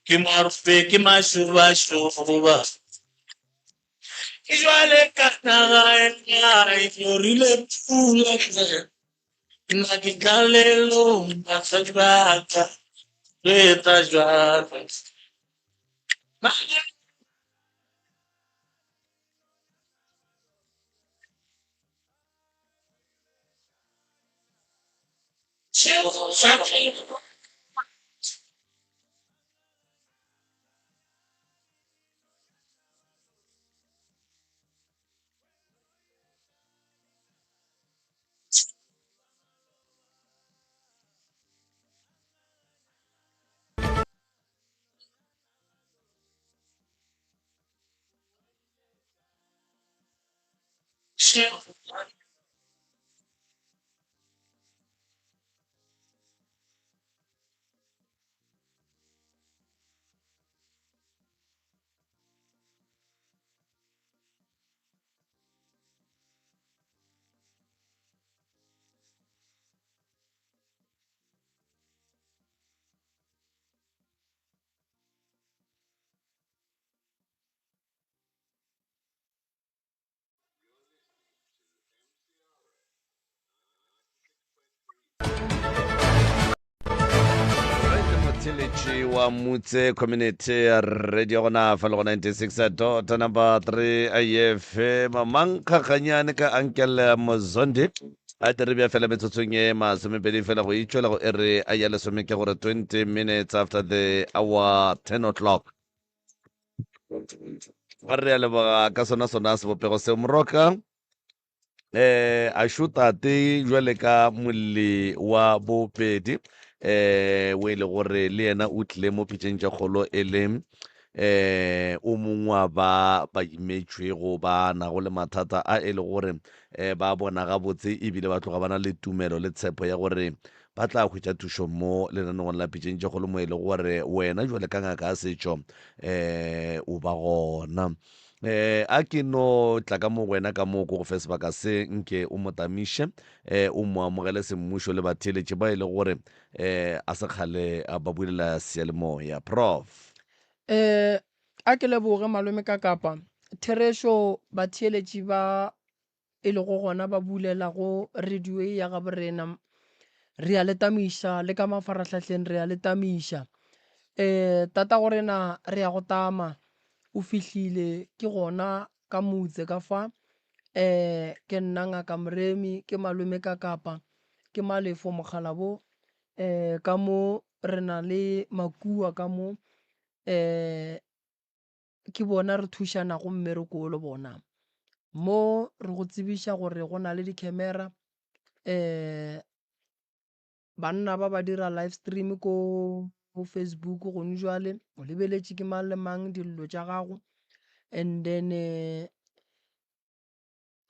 ke marope ke mašobašoba. Ke jwale ka naga e nyorile pula hle. Nna ke tlalelong basadi ba ka re etsa jwalo. Motheletši wa Mutse Community Radio gona fa le go 96 dot number 3 IFM mankgakganyane ka Uncle Mozondi a tere bja fela metsotsong e masomepedi fela go itšwela go ere a ya lesome ke gore 20 minutes after the hour 10 o'clock Ba re a leboga ka sona sona sebopego seo moroka eh a šo tate jwale ka molli wa bopedi eh o e le gore le yena o tlile mo pitšeng tša kgolo e le eh o mongwe wa ba ba imetšwego ba nago le mathata a e le gore eh ba bona gabotse ebile ba tloga ba na le tumelo le tshepo ya gore Ba tla hwetša thušo mo lenaneong la Pitšeng tše Kgolo mo e lego gore wena jwale ka ngaka ya setšo um o ba gona. Um a ke no tla ka mo go wena ka mo ko go fe sebaka se nke o mo tamiše um o mo amogele semmušo le batheeletši ba e lego gore um a se kgale ba bulela seyalemoya. Prof. Um a ke leboge malome ka kapa. Therešo batheeletši ba e lego gona ba bulelago radio ye ya gaborena. Re a le tamiša le ka mafarahlahleng re a le tamiša. Um tatagorena re ya go tama o fihlile ke gona ka motse ka fa. Um ke nna Ngaka Moremi ke malome ka Kapa ke Malefo Mokgalabo. Um ka mo re na le Makua ka mo um. Ke bona re thušanago mmereko wo le bona. Mo re go tsebiša gore go na le di-camera banna ba ba dira live stream ko Facebook gone jwale, o lebeletše ke mang le mang dillo tša gago and then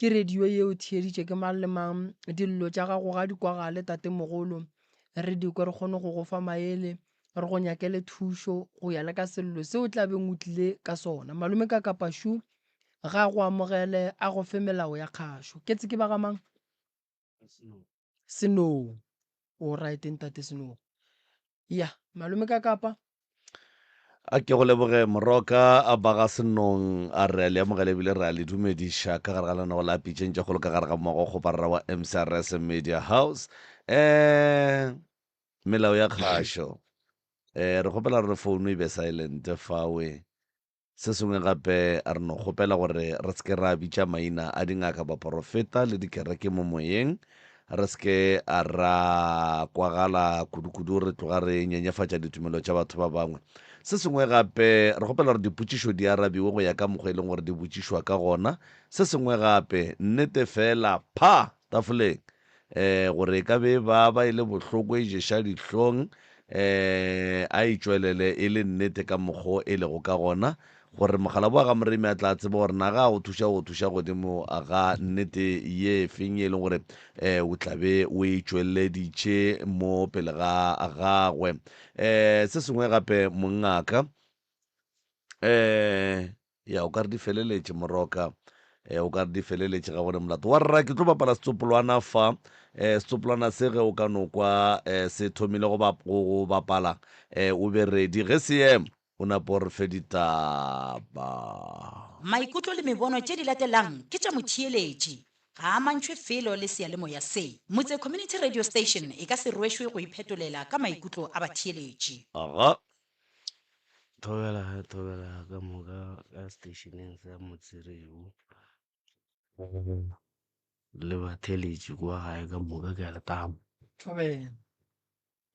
Ke radio ye o theeditše ke mang le mang. Dillo tša gago ga di kwagale tatemogolo. Re di kwe re kgone go go fa maele, re go nyakele thušo go ya le ka sello seo o tla beng o tlile ka sona. Malome ka Kapašu ga a go amogele a go fe melao ya kgašo. Ketse ke ba ga mang? Senong. O right ntate Senong. Ya, malome ka Kapa. A ke go leboge Moroka a ba ga Senong a re a le amogela ebile re a le dumediša ka gare ga lenaneo la Pitšeng tša Kgolo ka gare ga mmogo kgoparara wa MCRS Media House. Eh melao ya kgašo. Eh re kgopela gore founu e be silent fawe. Se sengwe gape, re no kgopela gore re se ke ra bitša maina a dingaka, baporofeta le dikereke mo moyeng. Re se ke ra kwagala kudu-kudu re tloga re nyenyefatša ditumelo tša batho ba bangwe. Se sengwe gape, re kgopela gore dipotšišo di arabiwe go ya ka mokgwa e leng gore di botšišwa ka gona. Se sengwe gape, nnete feela pha! Tafoleng, um gore e ka be e baba, e le bohloko, e ješa dihlong, um a e tšwelele e le nnete ka mokgo e lego ka gona, gore mokgalabo wa ga Moremi a tla tsebe gore na ga a go thuša o go thuša godimo ga nnete ye feng ye e leng gore um o tla be o e tšweleditše mo pele ga gagwe. Um se sengwe gape mongaka, um Ya, o ka re di feleletše, Moroka. E, o ka re di feleletše, ga go ne molato. Wa rra, ke tlo bapala setsopolwana fa. E, setsopolwana se ge o ka no kwa e, se thomile go, bap go, go bapala, e, o be ready. Ge se ema, o nape o re fe ditaba. Maikutlo le mebono tše di latelang ke tša motheeletši. Ga a amantšhwe felo le seyalemoya se. Motse Community Radio Station e ka se rwešwe go iphetolela ka maikutlo a batheeletši. Aga. Thobela, thobela ka moka ka seteisheneng sa Motse-Radio le batheeletši kwa gae ka moka ke a le tama. Thobela.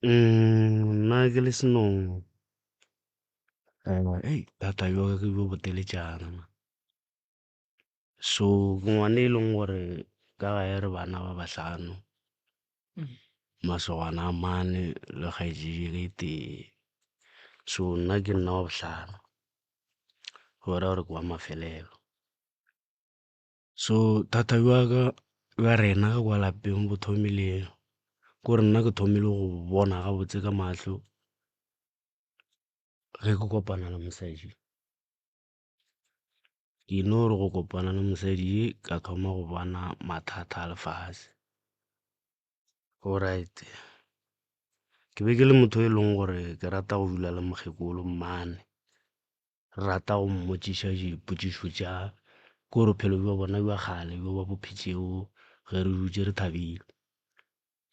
Nna ke le Senong, hei thata bja ka ke bjo boteletšana. So ke ngwana e leng gore ka gae re bana ba bahlano, masogana a mane le kgaetšedi e tee. So nna ke nna wa bohlano, go ra gore ke wa mafelelo. So thata bja ka bja rena ka kwa lapeng bo thomile ke gore nna ke thomile go bona gabotse ka mahlo ge ke kopana le mosadi. Ke no re go kopana le mosadi ka thoma go bona mathata a lefase. Alright, ke be ke le motho e leng gore ke rata go dula le mokgekolo mmane, re rata go mmotšiša dipotšišo tša ko re bophelo bja bona bja kgale bjo ba bo phetšego ge re dutše re thabile.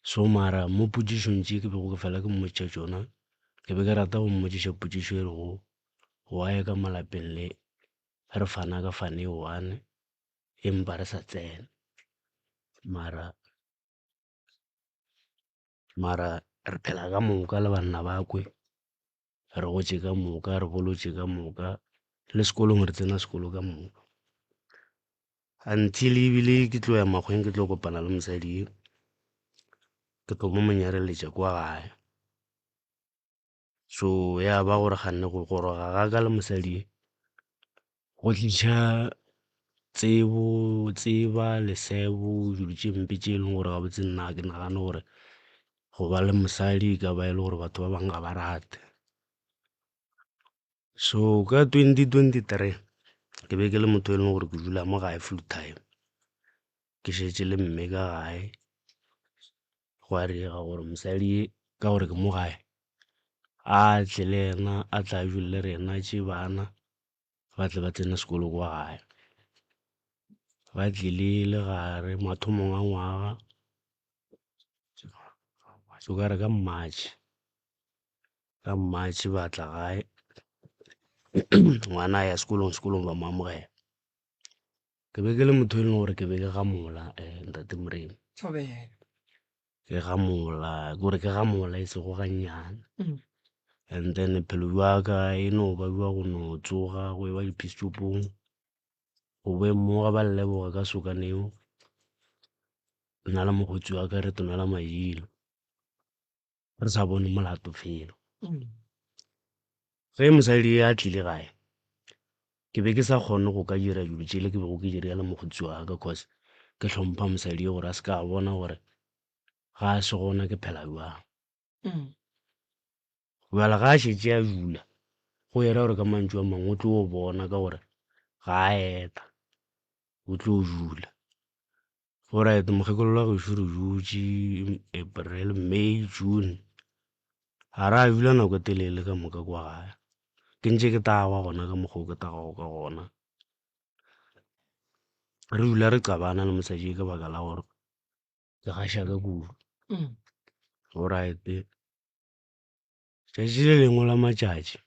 So mara mo potšišong tše ke bego ke fela ke mmotšiša tšona, ke be ke rata go mmotšiša potšišo e rego, why ka mo lapeng le re fana ka fane e one empa re sa tsena? Mara mara re phela ka moka le banna ba kwe, re gotše ka moka, re bolotše ka moka, le sekolong re tsena sekolo ka moka. Until ebile ke tlo ya makgweng ke tlo kopana le mosadi e, ke tlo mo mo nyareletša kwa gae. So ya ba gore kganne go goroga ga ka le mosadi e, go tliša tsebo, tseba, lesebo, dilo tše mpe tše e leng gore gabotse nna ga ke nagane gore go ba le mosadi e ka ba e le gore batho ba bangwe ga ba rate. So ka 2023 ke be ke le motho e leng gore ke dula mo gae full time, ke šetše le mme ka gae, gwa direga gore mosadi ka gore ke mo gae a tle le yena a tla dule le rena a tšee bana ba tle ba tsene sekolo kwa gae. Ba tlile le gare mathomong a ngwaga o ka re ka March. Ka March ba tla gae ngwana a ya sekolong, sekolong ba mo amogela. Ke be ke le motho e leng gore ke be ke gamola ntate Moremi. Ke gamola, ke gore ke gamola e sego gannyane. And then bophelo bja ka e no ba bja go no tsoga go eba dipisetšopong, go boeng mo ga ba nleboga ka sokaneo, nna le mokgotsi wa ka re tonela madilo. Re sa bone molato felo. Ge mosadi a tlile gae, ke be ke sa kgone go ka dira dilo tšele ke bego ke di dira le mokgotsi wa ka cause ke hlompha mosadi gore a se ka bona gore ga a se gona ke phela bjang. Bjale ga a šetše a dula, go era gore ka mantšu a mangwe o tlo bona ka gore ga a eta, o tlo dula. Alright, mokgekolo wa gešo re dutše April, May, June. Ga ra dula nako e telele ka moka kwa gae. Ke ntše ke tagwa gona ka mokgwa o ke tagago ka gona. Re dula re qabana le mosadi ka baka la gore ke gaša ka kudu. Alright, tšatši le lengwe la matšatši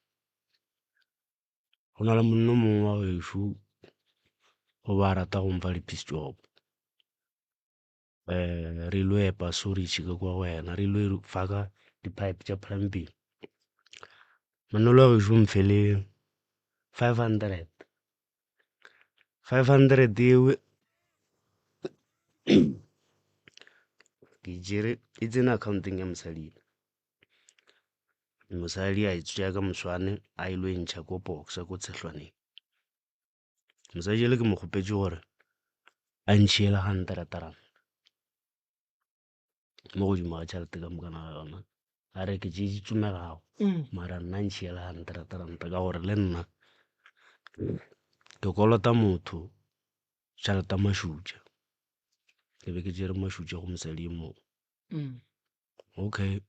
Go na le monna o mongwe wa gešo o ba rata go mfa di-piece job. Re ilo epa sorage ka kwa go yena, re ilo fa ka di-pipe tša plumbing. Manolo wa gešo mfele 500. 500 eo ke tšere e tsene accounteng ya mosadi. Mosadi a e tšea ka moswane a ilo e ntšha ko Boxer ko Tshehlwaneng. Mosadi ele ke mo kgopetše gore a ntšhiele hundred rand mo godimo ga tšhelete ka mokana ga yona. A re ke tše di tsomegago mara nna ntšhiele hundred rand ka gore le nna ke kolota motho tšhelete ya mašutša. Ke be ke tšere mašutša go mosadi yo mongwe. Okay,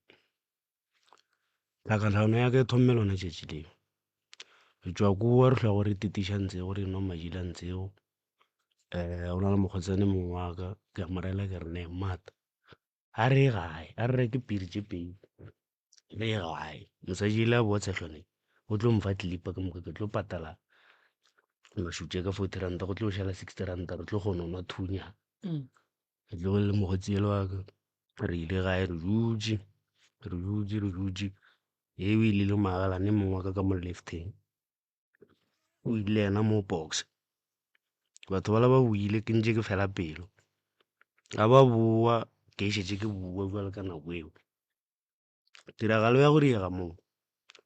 tlhakatlhakano ya ka e thomme lona tšatši leo. Re tšwa kua re hlwa go re titiša ntsego re nwa madila ntsego. Go na le mokgotsane mongwe wa ka ke a mo rela ke re ne mata a re ye gae a re reke piri tše pedi re ye gae. Mosadi ile a boa Tshehlwaneng o tlo mfa clip-a ka moka ke tlo patala mašutša ka 40 ranta go tlo šala 60 ranta re tlo kgona go nwa thunya. Re tloge le mokgotsi yela wa ka re ile gae re dutše re dutše re dutše ye o ile le magalane mongwe wa ka ka mo lifteng o ile yena mo box. Batho bala ba boile ke ntše ke fela pelo ga ba boa ke šetše ke boa bjalo ka nako eo. Tiragalo ya go diega moo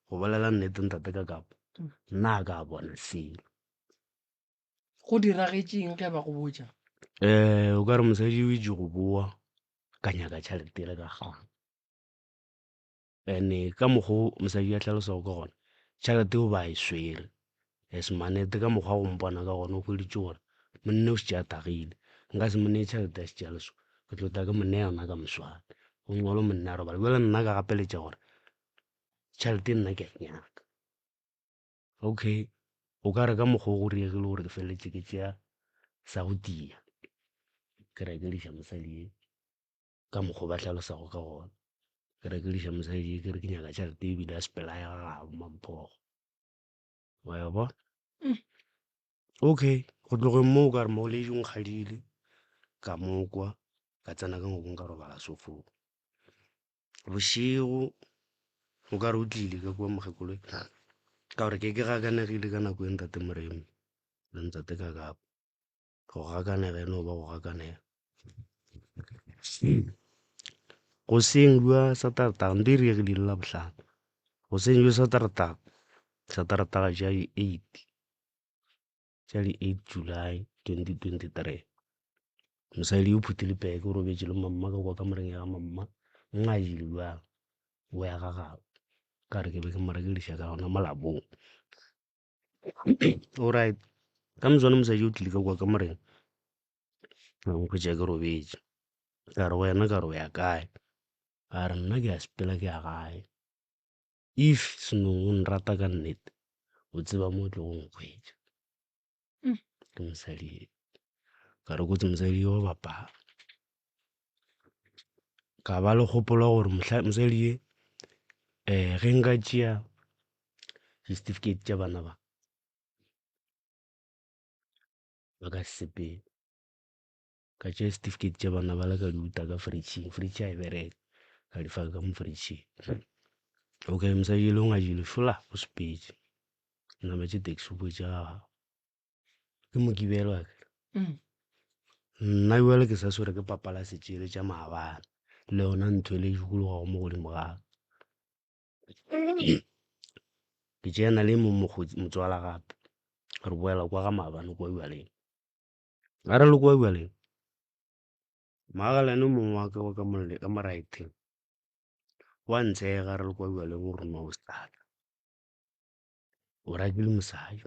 go bolela nnete ntate ka kapa nna a ka bona selo. Go diragetšeng ge ba go botša? O ka re mosadi o itše go boa ka nyaka tšhelete yela ka kgang. And-e ka mokgo mosadi a hlalosago ka gona, tšhelete o ba e swere as manete ka mokgwa wa go mpona ka gona o hweditše gore monna o šetše a tagile. Nka se mo nee tšhelete a šetše a le so, ke tlo tla ke mo nea yona ka moswane. Go ngolo monna a robala. Bjale nna ka gapeletša gore tšhelete nna ke a e nyaka. Okay, o ka re ka mokgwa o go diregile gore ke feleletše ke tšea sa go tia ke rakediša mosadi ye ka mokgwa o ba hlalosago ka gona. Ke rakediša mosadi ye ke re ke nyaka tšhelete ebile a sepela a ya ga gabo Mamphogo. Wa e bona? Okay, go tlogeng moo o ka re mogoleši o nkgadile ka mo kwa ka tsena ka ngwakong ka robala sofong. Bošego o ka re o tlile ka kua mokgekolo ka gore ke ke gakanegile ka nako e ntate Moremi le ntate Kakapo. Go gakanega e no ba go gakanega. Goseng bja Saterdag nto e diregile le Labohlano. Goseng bja Saterdag, Saterdag tša di eight, tša di eight July 2023. Mosadi o phuthile peke o robetše le mamma ka kwa kamoreng ya ga mamma, nna a jele bjang o ya ga gabo. Ka re ke be ke mo rakediša ka gona molabong. Alright, ka moswane mosadi o tlile ka kwa kamoreng a nkhwetša ke robetše. Ka re go yena ka re o ya kae? A re nna ke a sepela ke ya gae. If Senong o nrata ka nnete, o tseba mo o tlogo nkhwetša. Ke mosadi e. Ka re kotsi mosadi yo wa bapala. Ka ba le kgopolo ya gore mosadi ye ge nka tšea di-certificate tša bana ba, ba ka se sepele. Ka tšea di-certificate tša bana bale ka di uta ka fridge-ing, fridge ga e bereke, ka di faka ka mo fridge-ing. Okay mosadi yela o ngwadile šola o sepetše, o nametše taxi o boetše ga gabo. Ke Mokibelo akere. Nna bjale ke sa swere ke papala setšele tša maabane le yona ntho e le e dikologago mo godimo ga ka. Ke tšeana le mong mokgotsi motswala gape re boela kwa ga maabane kwa bjaleng. Ga re le kwa bjaleng moagelani mongwe wa ka wa ka mo ka mo right-eng wa ntshega re le kwa bjaleng o re no o stata. O rakile mosadi.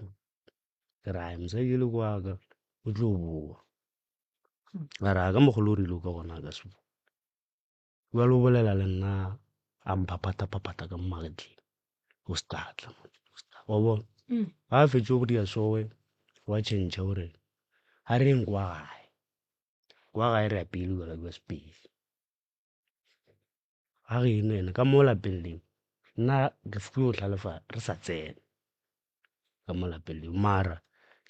Ke re ai mosadi ele kwa ka o tlo boa. A re a ka mokgwa o rile ka gona a ka se boe. Bjale o bolela le nna a mphaphatha-phaphatha ka mo magetleng. O se ka tla wa bona. Ga a fetše go dia sowe wa tšhentšha o re a re yeng kwa gae. Kwa gae re apeile jwala bja Sepedi. Ga geno ene ka mo lapeng leo nna ke fo hlalefa re sa tsena ka mo lapeng leo mara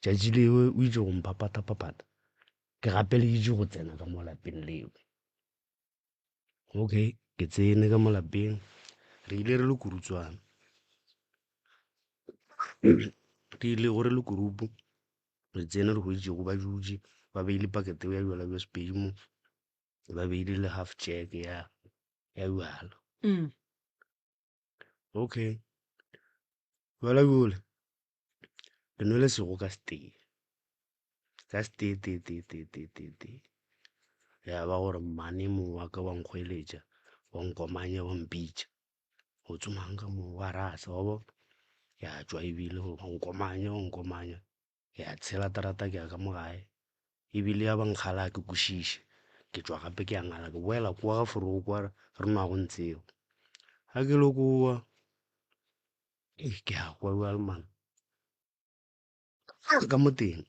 tšatši leo o itše go mphaphatha-phaphatha ke gapeleditšwe go tsena ka mo lapeng leo. Okay ke tsene ka mo lapeng re ile re le kurutswana. Re ile gore le group re tsene re hweditšego ba dutše ba beile pakete ya bjala bja Sepedi mo, ba beile le half jack ya ya bjala. Okay, bjala bjole ke nwele sego ka setee, ka setee tee tee tee tee tee tee. Ya ba gore mmane mong wa ka wa nkgoeletša, wa nkomanya, wa mpitša. O tsomang ka mo wa rasa wa bona. Ya tšwa ebile wa nkomanya, wa nkomanya. Ya tshela terata ke ya ka mo gae. Ebile ya ba nkgala ga ke kwešiše. Ke tšwa gape ke ya ngala ke boela kua ga forogo kwa re nwago ntseo. Ga ke lo kua, ke a kwa bjale man. Ka mo teng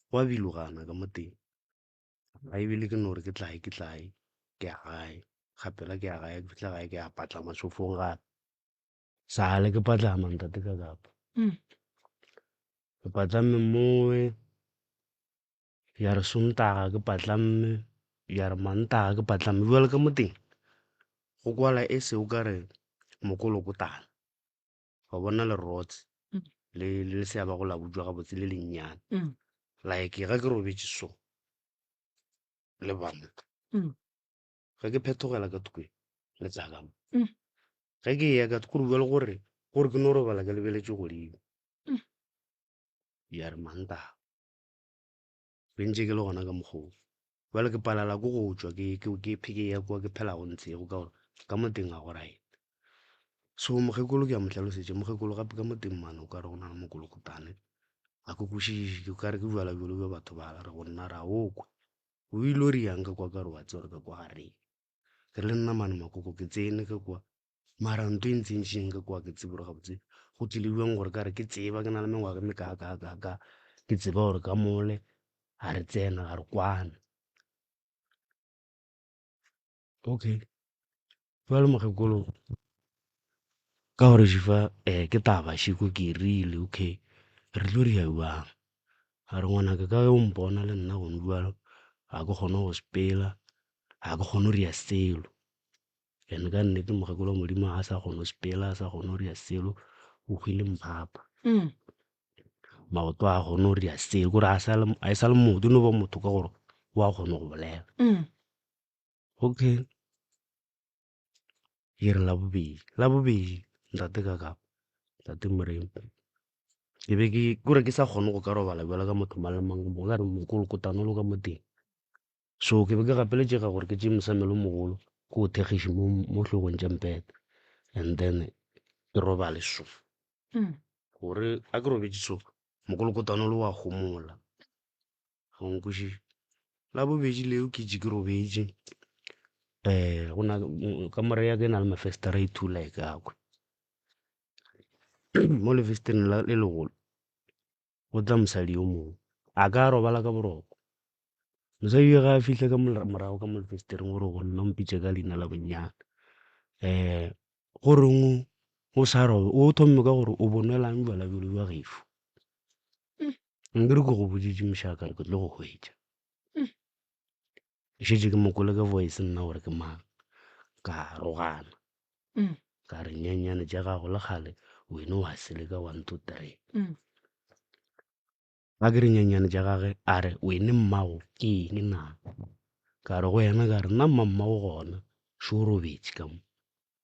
gwa bilogana ka mo teng. Ga ebile ke no re ke tlae ke tlae ke ya gae. Gapela ke ya gae, ke fihla gae ke ya patlama sofong gape. Sale ke patlama ntate ka kapa. Ke patlame mowe ya re Sontaga ke patlamme, ya re Mantaga ke patlamme. Bjale ka mo teng go kwala e se o ka re mokolokotane. Wa bona lerotse le le se ya ba go la butšwa gabotse le lennyane. Like ga ke robetše so le banka. Ge ke phethogela ka thokwe le tla ka mo. Ge ke eya ka gore bjale gore gore ke no robala ke lebeletše godimo. Ya re Mantaga be ntše ke le gona ka mokgwa wo. Bjale ke palelwa ke go tšwa ke ke ke ke ya kwa ke phelago ntshego ka gore ka mo teng ga go right. So mokgekolo ke a mo hlalosetša, mokgekolo gape ka mo teng mane o ka re go na le mokolokotane. Ga ke kwešiše ke ka re ke bjala bjalo bja batho ba re go nna re a o kwe. O ile o riang ka kwa ka re wa tseba gore ka kwa ga re. Ke re le nna mane makoko ke tsene ka kwa mara ntho e ntsentšeng ka kwa ke tsebe gore gabotse go tlile bjang gore ka re ke tseba ke na le mengwaga e mekaakaakaa ke tseba gore ka mole ga re tsena ga re kwane. Okay, bjale mokgekolo ka gore šifa ke taba šiko ke e rile okay re tlo dira bjang? A re ngwanaka ka ge o mpona le nna gone bjalo ga ke kgone go sepela, ga ke kgone go dira selo. And ka nnete mokgekolo wa Modimo ga a sa kgone go sepela, a sa kgone go dira selo, o hwile mphapa. Maoto a kgone go dira selo, kore a e sa le motho, e no ba motho ka gore o a kgona go bolela. Okay, e re Labobedi, Labobedi ntate ka kapa, ntate Moremi, ke be ke kore ke sa kgone go ka robala bjalo ka motho mang le mang, o ka re mokolokotane o le ka mo teng. So ke be ke gapeletšega gore ke tšee mosamelo o mogolo ke o thekgiše mo mo hlogong tša mpete and then ke robale so. Gore a ke robetše so mokolokotane o le wa homola. Ga o nkwešiše. La bobedi leo ke itše ke robetše go na kamore ya ka e na le mafestere a two like a kwa. Mo lefestereng le legolo go tla mosadi yo mongwe a ka robala ka boroko. Mosadi yo ge a fihla ka morago ka mo lefestereng o re go nna o mpitše ka leina la bonnyane. Goreng o sa o thomme ka gore o bo nwelang bjala bjolo bja gešo. Nkere ke go boditše mošaa ka re ke tlo go hwetša. Ke šetše ke mo kwele ka voice nna gore ke mang, ka rogana. Ka re nyenyane tša gago le kgale wene wa seleka 1 2 3. Ga ke re nyenyane tša gage a re wene mmago ke eng na? Ka re go yena ka re nna mma mmago gona šo o robetše ka mo.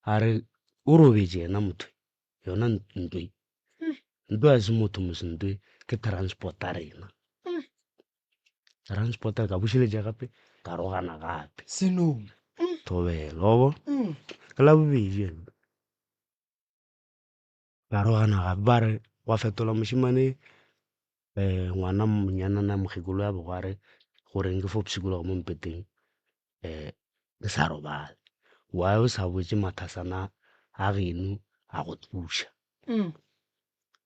A re o robetše yena motho yona ntwe. Ntwe ga se motho mos ntwe ke transport ya rena. Transport ka bušeletša gape ka rogana gape. Senong. Thobela wa bona. Ke la bobedi ena. Ka rogana gape ba re gwa fetola mošemane ngwana monyanana mokgekolo ya bego a re goreng ke fo pshikologa mo mpeteng ke sa robale. Why o sa botše mathasana a geno a go thuša?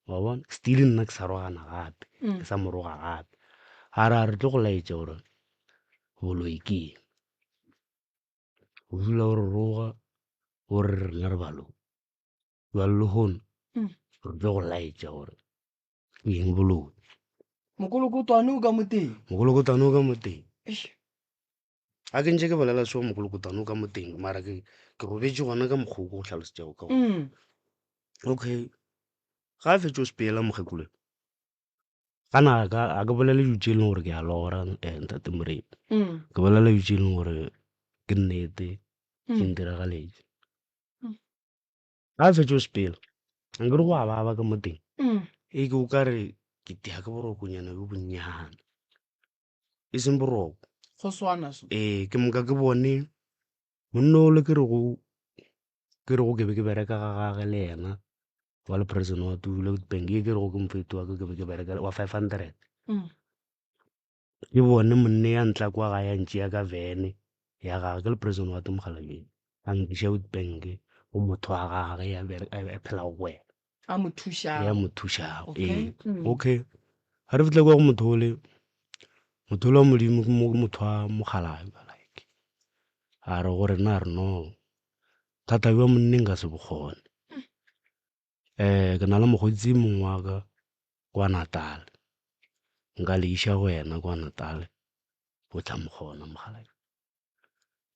Wa bona? Still nna ke sa rogana gape, ke sa mo roga gape. A re a re tlo go laetša gore boloi ke eng. O dula o re roga o re rena re baloi. Bjale lehono re tlo go laetša gore ke eng boloi. Mokolokotwane o ka mo teng. Mokolokotwane o ka mo teng. Ga ke ntše ke bolela so mokolokotwane o ka mo teng mara ke ke robetše gona ka mokgwa o ke go hlalosetšego ka gona. Okay. Ga a fetša go sepela mokgekolo, gana ga ke bolele dilo tše e leng gore ke a lora ntate Moremi. Ke bolela dilo tše e leng gore ke nnete di ntiragaletše. Ga a fetša go sepela, nkere go a baba ka mo teng, e ke o kare ke tia ke borokonyana bjo bonnyane, e seng boroko. Go swana so. Ee, ke moka ke bone monna ole ke rego ke rego ke be ke bereka ga gage le yena wa le prison wa tula bank ye ke rego ke mofeti wa ka ke be ke bereka wa 500. Ke bone monne ya ntla kwa gae a ntšea ka vene ya gage ke le prison wa Mokgalabje a nkiša Witbank go motho wa gage ya a phelago go yena. A mo thušago. Ya mo thušago ee. Okay ga re fihla kwa go motho ole, motho ole wa Modimo ke motho wa Mokgalabje like a re go rena a re no thata bja monneng nka se bo kgone. Ke na le mokgotsi mongwe wa ka kwa Natal, nka le iša go yena kwa Natal o tla mo kgona mokgalabje.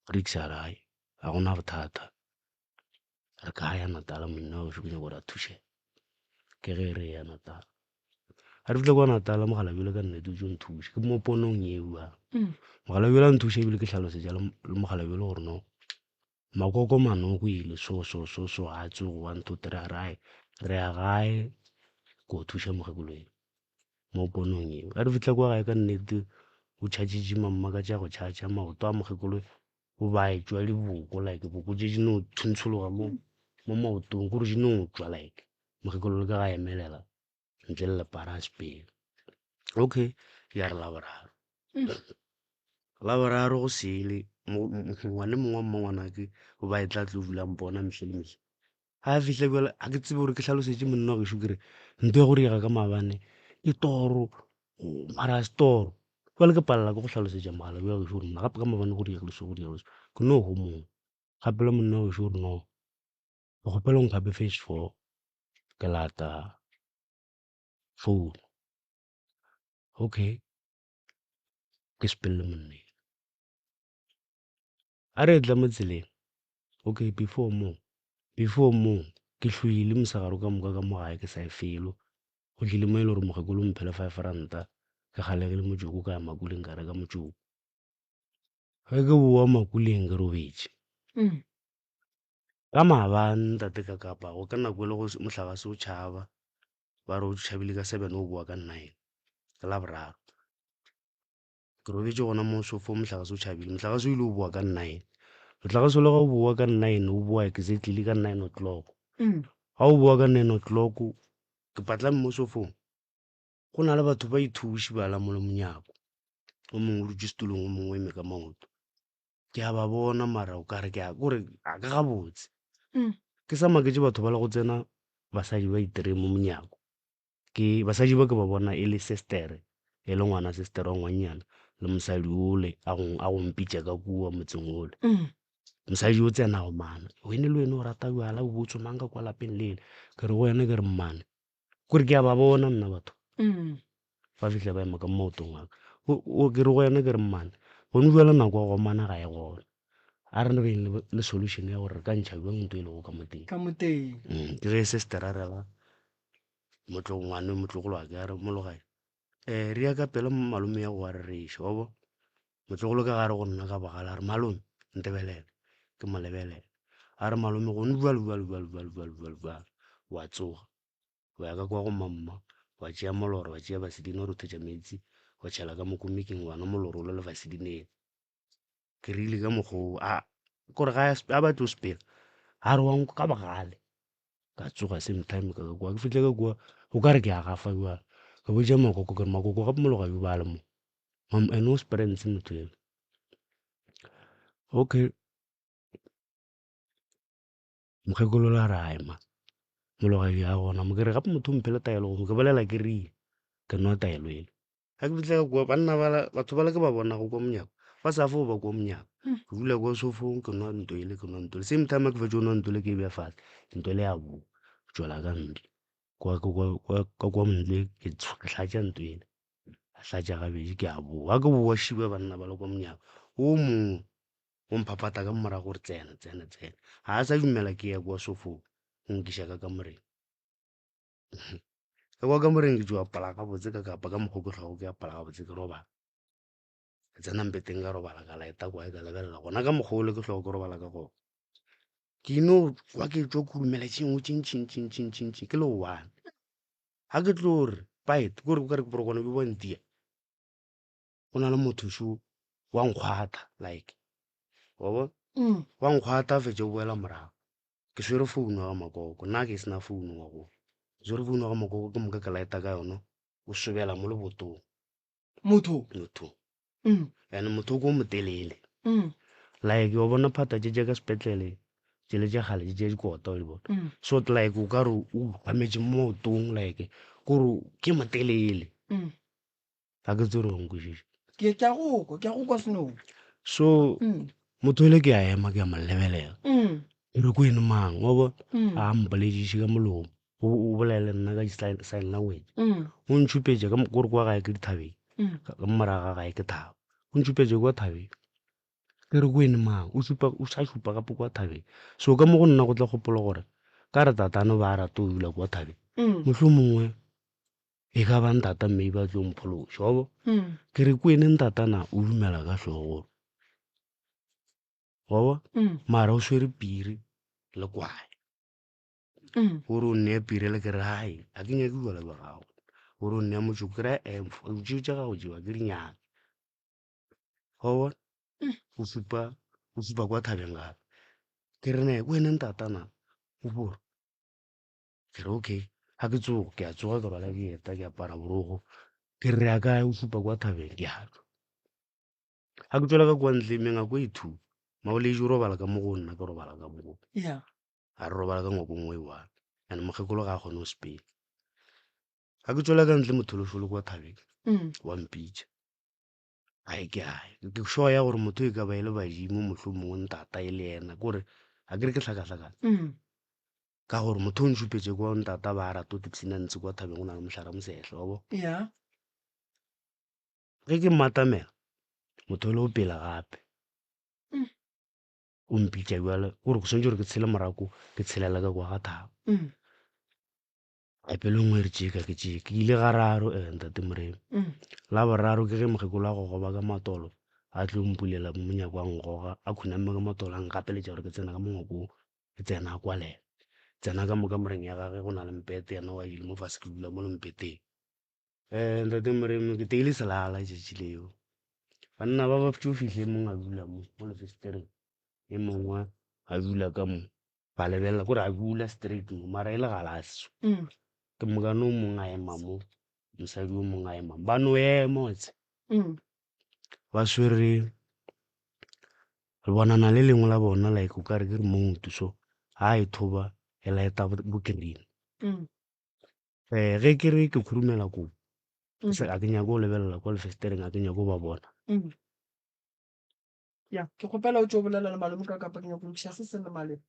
Bricks a re hai ga gona bothata re ka ya Natal monna wa gešo ke nyaka gore a thušege, ke ge re ya Natal. Ga re fihla kwa Natal mokgalabje yola ka nnete o tšo nthuša ke mo ponong yeo mokgalabje yola a nthuša ebile ke hlalosetša le mokgalabje yola gore no Makoko manoko ile so so so so a tsogo one two three a re ae re ya gae ko thuša mokgekolo eo mo ponong eo. Ga re fihla kwa gae ka nnete o tšhatšitše mamma ka tša go tšhatša maoto a mokgekolo o ba etšwa diboko like boko tše di no thuntshologa mo mo maotong kore di no tšwa like mokgekolo le ka ga emelela ntle le lepara a sepele. Okay ya re Laboraro. Laboraro go sele ngwane mongwe wa mmangwanake o ba e tla tlo dula mpona mehle le mehle. Ga a fihla bjale ga ke tsebe gore ke hlalosetše monna wa gešo ke re ntho ya go diega ka maabane ke toro mara ga se toro. Bjale ke palela ke go hlalosetša mogala wa gešo gore mna gape ka maabane go diegile so go diegile so ke no homola. Gape le monna wa gešo gore no ke kgopela o nkgape phase four ke lata phone. Okay ke sepele monneng. A re etla mo tseleng, okay before moo, before moo ke hloile mosegare ka moka ka mo gae ke sa ye felo. Go tlile mo e le gore mokgekolo o mphele five ranta, ke galegile motšoko ka ya makuleng ka reka motšoko. Ge ke bowa makuleng ke robetše. Ka maabane ntate ka kapa go ka nako e le go mohlagase o tšhaba, ba re o tšhabile ka seven o bowa ka nine, ke Laboraro. Ke robetše gona mo sofong mohlagase o tšhabile, mohlagase o ile o bowa ka nine. Mohlagase o le ga o bowa ka nine o bowa exactly ka nine o'clock. Ga o bowa ka nine o'clock ke patlame mo sofong, go na le batho ba ithuši ba la mo le monyako, o mongwe o dutše setulong o mongwe o eme ka maoto. Ke a ba bona mara o kare ke a kore a ke gabotse. Ke sa maketše batho ba le go tsena basadi ba itere mo monyako. Ke basadi ba ke ba bona e le sestere, e le ngwana sestere wa ngwannyana le mosadi ole a go a go mpitša ka kua motseng ole. Mosadi o tsena go mana, wene le wene o rata bjala o bo o tsomang ka kwa lapeng lele. Ke re go yena ke re mmane, kore ke a ba bona nna batho. Ba fihla ba ema ka mo maotong a ka. Ke re go yena ke re mmane, gone bjale nako ya go omana ga e gona. A re beng le solution ya gore re ka ntšha bjang ntho e lego ka mo teng. Ka mo teng. Ke ge sister a rela ngwane motlogolo wa ka a re Mologadi, re ya ka pela malome ya go a rereša wa bo. Motlogolo ka gare go nna ka bogale a re malome ntebelele, ke mo lebelela. A re malome gone bjale bjale bjale bjale bjale bjale bjale wa tsoga. Wa ya ka kwa go mamma, wa tšea molora, wa tšea vaseline wa rothetša meetse, wa tšhela ka mo komiking, wa nwa molora ola le vaseline ela. Ke rile ka mokgwa oo, a kore ga a batle go sepela, a re wa nkwa ka bogale. Ka tsoga same time ka ka kwa, ke fihle ka kwa o ka re ke a gafa bjale. Ka botša makoko ke re makoko gape mologadi o ba le mo, ene o sprentse motho ena. Okay. Mokgekolo la re ae ma, mologadi ga gona mo. Ke re gape motho o mphele taelo gomme ke bolela ke rile ke nwa taelo ele. Ga ke fihla ka kua banna bala batho bala ke ba bonago kwa monyako ba sa fo ba kwa monyako. Ke dula kwa sofong ke nwa nto ele ke nwa nto ele. Same time ke fetša go nwa nto ele ke e beya fase nto ele ya bowa ke tšwela ka ntle. Kwa ka kwa ntle ke hlatša nto ele. Ka hlatša gabedi ke a bowa. Ga ke bowa šiba banna ba le kwa monyako o mongwe o mphaphatha ka morago gore tsena tsena tsena. Ga a sa dumela ke ya kwa sofong o nkiša ka kamoreng. Ka kwa kamoreng ke tšo apara gabotse ka kapa ka mokgwa o ke hlwago ke apara gabotse ke robala. Ke tsena mpeteng ka robala ka laeta kwae ka lebelela gona ka mokgwa ole ke hlwago ke robala ka gona. Ke ino kwa ke tšwa khurumela tše nngwe tše ntši ntši ntši ntši ntši ke le one. Ga ke tlo re paet ke gore o kare borokwana bjo bwa ntia. Go na le motho šo wa nkgwatha like wa bona wa nkgwatha a fetša o boela morago. Ke swere founu ya ga makoko nna ke sena founu ngwakong. Ke swere founu ya ga makoko ke moka ke lighta ka yona o sobela mo lebotong. Motho? Motho. And motho o ko motelele. Like wa bona phata tše tša ka sepetlele tšele tša kgale tše tša dikota wa di bona. So like o ka re o kgametše mo maotong like kore ke motelele. Ga ke tsebe gore wa nkwešiša. Ke ke a go kwa, ke a go kwa Snow. So motho ole ke a ema ke a mo lebelela. Ke re ko ene mang wa bona? A mpolediše ka molomo. O o bolela le nna ka di sign language. O ntšhupetša ka kore kwa gae ke dithabeng. Ka morago ga gae ke thaba. O ntšhupetša kwa thabeng. Ke re ko ene mang? O šupa o sa šupa gape kwa thabeng. So ka mo go nna go tla kgopolo gore ka re tatane ba rata go dula kwa thabeng. Mohlomongwe e ka ba ntata maybe a tlo mphološa wa bo. Ke re ko ene ntatana o dumela ka hlogo wa bo. Mara o swere piri le kwae. Gore o nneye piri le ke re hai ga ke nyake jwala bja gago. Gore o nneye motšoko ke re eh tšeo tša gago tšeo ga ke di nyake. Wa bona? O šupa o šupa kwa thabeng gape. Ke re ne wena ntatana o bore. Ke re okay ga ke tsoga ke a tsoga ke rwala dieta ke apara borogo ke re ya kae o šupa kwa thabeng ke a tšwa. Ga ke tšwela ka kwa ntle mengako e two Maoledi o robala ka mo go nna ke robala ka mo go. Yeah. Ga re robala ka ngwakong o e one and mokgekolo ga a kgone go sepela. Ga ke tšwela ka ntle mothološo o le kwa thabeng wa mpitša. Ai ke ae ke sure ya gore motho e ka ba e le badimo mohlomongwe ntata e le yena kore ga ke re ke hlakahlakane. Ka gore motho o ntšhupetše kwa ntata ba rata go tipshina ntse kwa thabeng go na le mohlare mosehla wa bo. Yeah. Ge ke mmatamela motho o le o pela gape. O mpitša bjale kore ke swanetše gore ke tshele morako ke tshelela ka kwa ga thaba. A pelo nngwe e re tšeka ke tšeke. Ke ile gararo eh ntate Moremi. La boraro ke ge mokgekolo a gogoba ka matolo a tlo mpulela monyako a ngoga a khuname ka matolo a nkapeletša gore ke tsena ka mo ngwakong ke tsena a kwalela. Tsena ka mo kamoreng ya gage go na le mpete yena wa ile mo fase ke dula mo le mpeteng. Eh ntate Moremi ke teile selala tšatši leo. Banna ba ba tšo fihla e mongwe a dula mo mo lefesetereng e mongwe a dula ka mo. Ba lebelela kore a dula straight mo mara e le galase so. Ke mokane o mongwe a ema mo mosadi o mongwe a ema mo ba no ema wa tseba. Ba swere re bonana le lengwe la bona like o kare ke remote so ga e thoba e lighta bo green. Ge ke re ke khurumela kobo ga ke nyake go lebelela kwa lefesetereng ga ke nyake go ba bona. Ya, ke kgopela o tšo bolela le malome ka kapa ke nyako lokiša se se le maleba.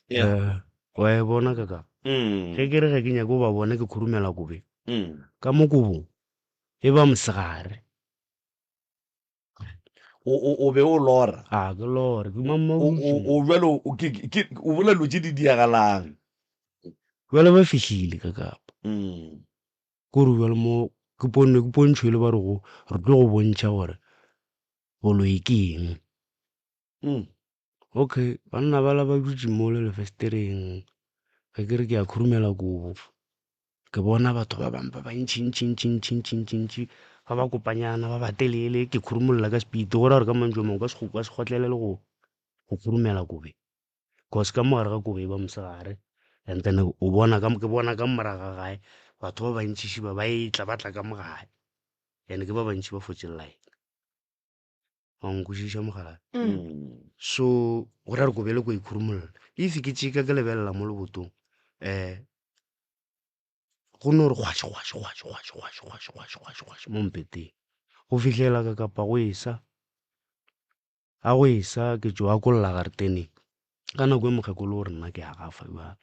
Yeah. Eh, wa e bona ka kapa Mm. ge ke re ge ke nyake go ba bona ke khurumela kobeng Mm. ka mo kobong e ba mosegare O, o, o be o lora. a ke lore ke mamma O, o, o bjalo o ke, ke, o bolela dilo tše di diagalang. bjale ba fihlile ka kapa Mm. Kore bjale mo ke pono ke pontšho e le ba rego re tlo go bontšha gore boloi ke eng. Mm. Okay, banna bala ba dutše mo le lefestereng ge ke re ke a khurumela kobo ke bona batho ba bangwe ba bantši ntši ntši ntši ntši ntši ntši ba ba kopanyana ba ba telele ke khurumolla ka speed go ra gore ka mantšu a mangwe ka se ka se kgotlelele go go khurumela kobe cause ka mo gare ga kobo e ba mosegare and then o bona ka ke bona ka morago ga gae batho ba bantši šiba ba etla ba tla ka mo gae and ke ba bantši ba fotše line wa nkwešiša mogala Mm. so go ra re kobe le ko ikhurumolla if ke tšeka ke lebelela mo lebotong um go no re kgwaše kgwaše kgwaše kgwaše kgwaše kgwaše kgwaše kgwaše kgwaše mo mpeteng go fihlela ka kapa go esa Ga go esa ke tšo akolla gareteneng. Ka nako e mokgekolo o re nna ke a gafa bjalo.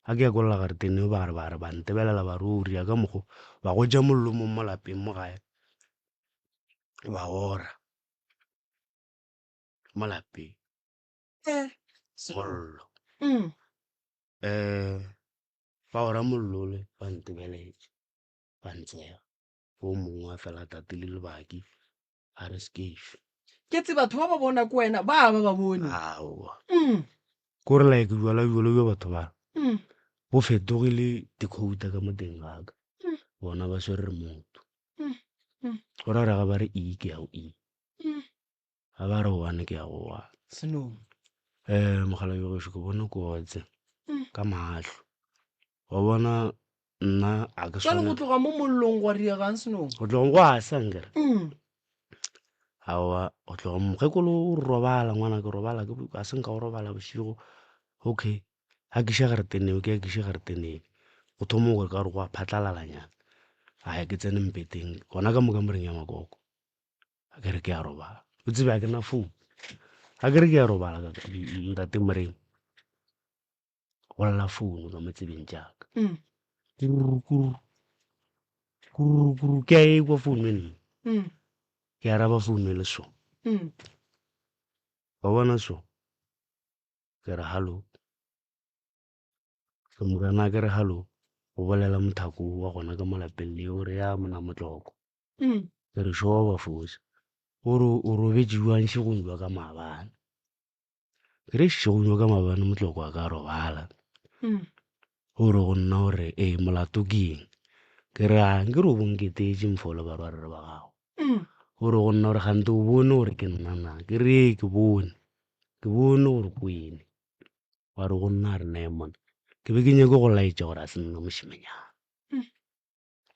Ga ke akolla gareteneng ba re ba re ba ntebelela ba re o ria ka mokgo ba gotša mollo mo mo lapeng mo gae ba ora mo lapeng Eh. mollo. Mm. Um. Ba ora mollole ba ntebeletše, ba ntsega. Wo mongwe a fela a tatile lebaki a re skeife. Ke tse batho ba ba bona ko wena ba ba ba bone. Aowa. Mm. Ko re like jwala jwalo bja batho ba Mm. bo fetogile decoder ka mo teng ga ka. Mm. Bona ba swere remote. Mm. Mm. Go ra gore ga ba re E ke ya go E. Mm. Ga ba re one ke ya go one. Senong. Eh mogala yo gešo ke bone kotse Mm. ka mahlo. Wa bona nna a ke Jwale swane go tloga mo mollong gwa diegang senong. go tloga go a sa nkere. Mm. Aowa go tloga mokgekolo o robala ngwana ke robala ke a se nka o robala bošego. Okay a ke iša gareteneng ke a ke iše gareteneng. Go thoma gore ka gore go a phatlalalanyana. A ke tsene mpeteng gona ka mo kamoreng ya makoko. A ke re ke a robala. O tsebe ga ke na phone. A ke re ke a robala ntate Moremi. Go lla founu ka mo tsebeng tša ka. Mm. Kururu, kururu, kururu, kururu. Ke a e kwa founu e nna. Mm. Ke araba founu e le so. Mm. Wa bona so? Ke re hallo. Ke mokana ke re hallo. Go bolela mothako wa gona ka mo lapeng le o re ya mona motloko. Mm. Ke re sure ba fosa. O re o robetše jwang šegong jwa ka maabane. Ke re šegong jwa ka maabane motloko a ka robala. Mm. O re go nna gore ee molato ke eng. Ke re a nke re o bonketetše mfo le barwarre ba gago. Mm. O re go nna gore gante o bone gore ke nna na. Ke re ee ke bone. Ke bone gore ke wene. Wa re go nna a re nee monna. Ke be ke nyake go laetša gore a se nna mošemanyana. Mm.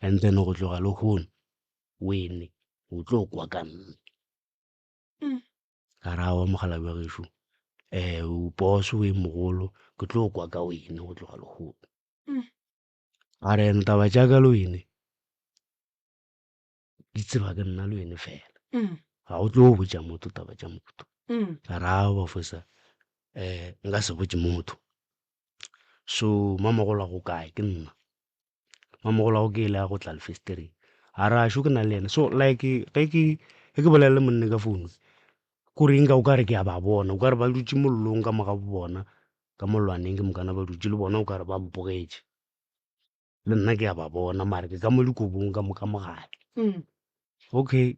And then go tloga lehono wene o tlo kwa ka nna. Mm. Ka ra wa mogala wa gešo. O boss o e mogolo ke tlo kwa ka wene go tloga lehono. Mm. A re ntaba tša ka le wene di tseba ke nna le wene fela. Mm. Ga o tlo botša motho taba tša motho. Mm. Ka ra ba fosa nka se botše motho. So mamogolo a go kae ke nna. Mamogolo a go ke ile a go tla lefestereng. A re a šo ke na le yena. So like ge ke ge ke bolela le monne ka founu kore nka o ka re ke a ba bona, o ka re ba dutše mollong ka moga bona ka mollwaneng ke mokana ba dutše le bona o ka re ba mpogetše. Le nna ke a ba bona mare ke ka mo dikobong ka mo ka mogare. Mm. Okay.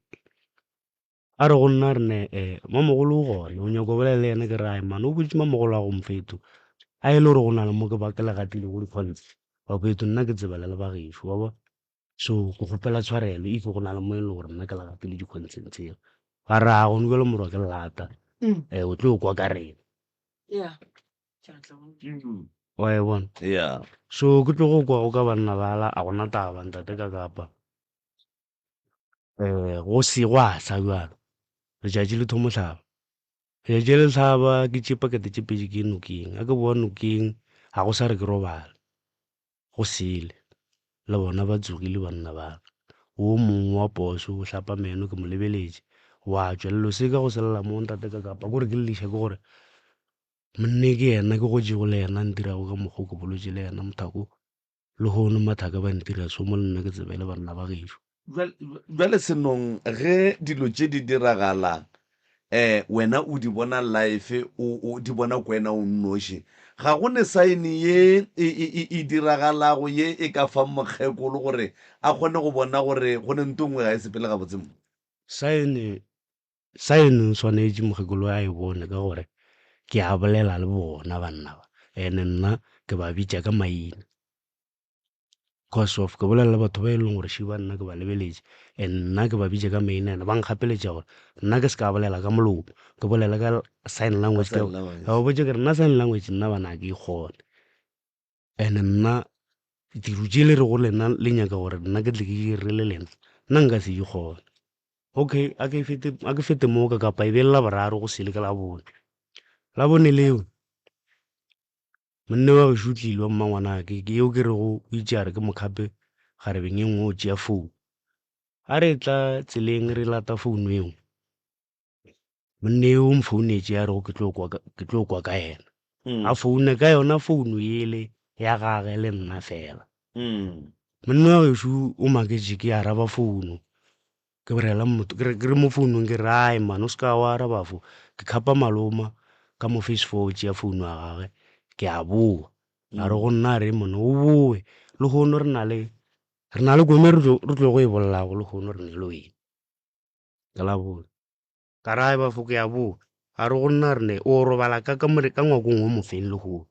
A re go nna re ne mamogolo o gona o nyaka go bolela le yena ke re ai man o botše mamogolo a go mfeto. A e le gore go na le mo ke ba ke le gatile go di-cons. Bafeto nna ke tsebela le ba gešo wa bona. So ke kgopela tshwarelo if go na le mo e leng gore nna ke le gatile di-consent tseo. Ba re a gone jwale morwa ke lata. Mm. O tlo kwa ka rena. Yeah. Wa e bona? Yeah. So ke tlo go kwa go ka banna bala a gona taba ntate ka kapa. Go se go a sa bjalo. Letšatši le thomo hlaba. Letšatši le hlaba ke tše pakete tše pedi ke nokeng. A ke boa nokeng ga go sa re ke robala. Go sele. Le bona ba tsogile banna ba. O mongwe wa poso o hlapa meno ke mo lebeletše. Wa tšwa lelo se ka go selela mo ntate ka kapa kore ke leliša ke gore monne ke yena ke gotšego le yena ntirago ka mokgwa ke bolotše le yena mothako. Le hono mathaka ba ntira so mo le nna ke tsebe le banna ba gešo. Bjale Senong ge dilo tše di diragala wena o di bona live o, o di bona ko wena o nnoši, ga go ne sign ye e, e, e, e diragalago ye e ka fang mokgekolo gore a kgone go bona gore go ne nto nngwe ga e sepele gabotse mo? Sign, sign o swanetše mokgekolo a e bone ka gore ke a bolela le bona banna ba, and nna ke ba bitša ka maina. Cause of ke bolela le batho ba e leng gore šiba nna ke ba lebeletše and nna ke ba bitša ka maina ene ba nkgapeletša gore nna ke se ka bolela ka molomo ke bolela ka sign language. Ka sign language. Ka ba botša ke re nna sign language nna bana ke e kgone. And nna dilo tše le rego lena le nyaka gore nna ke tle ke dire le lena nna nka se di kgone. Okay, a ke fete, a ke fete mo ka kapa e be le la boraro go sele ke la bone. La bone leo monne wa gešo o tlile wa mmangwanake, ke yeo ke rego o itše a re ke mokhape garebeng e nngwe o tšea founu. A re tla tseleng re lata founu eo, monne yo o mfounetše a rego ke tlo kwa ka, ke tlo kwa ka yena. Mm. A foune ka yona founu ele ya gage le nna fela. Mm. Monne wa gešo o maketše ke araba founu. Ke rela motho, ke re, ke re mo founung ke re, ai man, o se ka wa araba fo. Ke khapa maloma ka mo phase 4 o tšea founu ya gage, ke a boa. A re go nna a re monna o boe lehono re na le re na le kome re tlo re tlo go e bollago lehono re ne le wena. Ke la bone. Ka re ae bafo ke ya boa. A re go nna a re ne o robala ka kamore ka ngwakong wo mofeng lehono.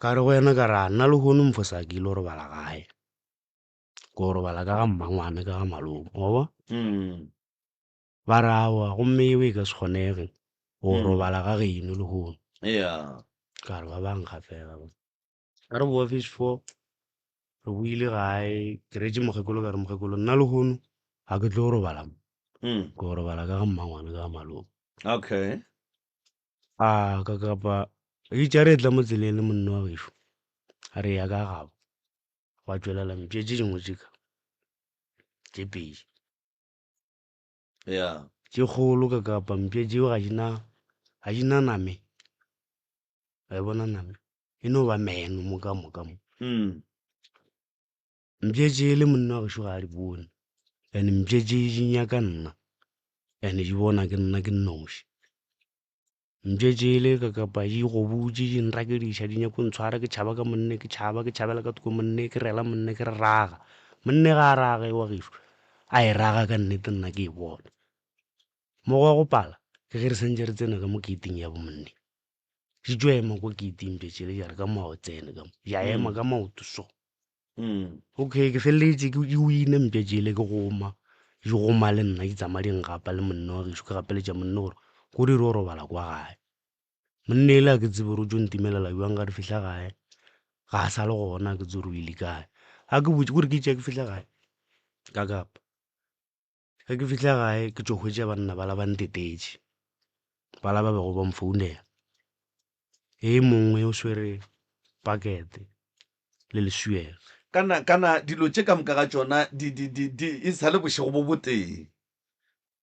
Ka re go yena ka re a nna lehono mfosa ke ile go robala gae. Ko robala ka ga mmangwane ka ga malome wa bona. Ba re aowa gomme yeo e ka se kgonege go robala ga geno lehono. Yeah. Ka re ba ba nkgafela ba. Ka re boa phase 4 re boile gae ke reetše mokgekolo ka re mokgekolo nna lehono ga ke tlo robala mo. Ke go robala ka ga mmangwane ka ga malome. Okay. A ka kapa itše a re etla mo tseleng le monna wa gešo a re ya ka gabo gwa tšwelela mpša tše dingwe tše ka tše pedi. Yeah. Tše kgolo ka kapa mpša tšeo ga di na ga di na name. Wa e bona name e no ba meno mo ka moka mo. Mpša tše le monna wa gešo ga a di bone and mpša tše di nyaka nna and di bona ke nna ke nnoši. Mpša tšele ka kapa di gobutše di nrakediša di nyako ntshwara ke tšhaba ka monne ke tšhaba ke tšhabela ka thoko monne ke rela monne ke re raga. Monne ga a rage wa gešo a e raga ka nnete nna ke e bona. Mo gwa go pala ke ge re santše re tsena ka mo keiting ya bo monne. Di tšo ema kwa keiting mpša tšele ja re ka mo ga o tsene ka mo ja ema ka maoto so. Okay ke feleletše ke di wine mpša tšele ke goma di goma le nna di tsamaya di ngapa le monna wa gešo ke gapeletša monna gore ko di re o robala kwa gae. Monna ele ga ke tsebe gore o tšo ntimelela bjang ga re fihla gae ga a sa le gona ga ke tsebe gore o ile kae. Ga ke botše kore ke itše ga ke fihla gae ka kapa. Ge ke fihla gae ke tšo hwetša banna bala ba ntetetše, bala ba bego ba mfounela. E mongwe o swere pakete le leswielo. Kana, kana dilo tše ka moka ga tšona di, di, di, di e sa le bošego bo botee,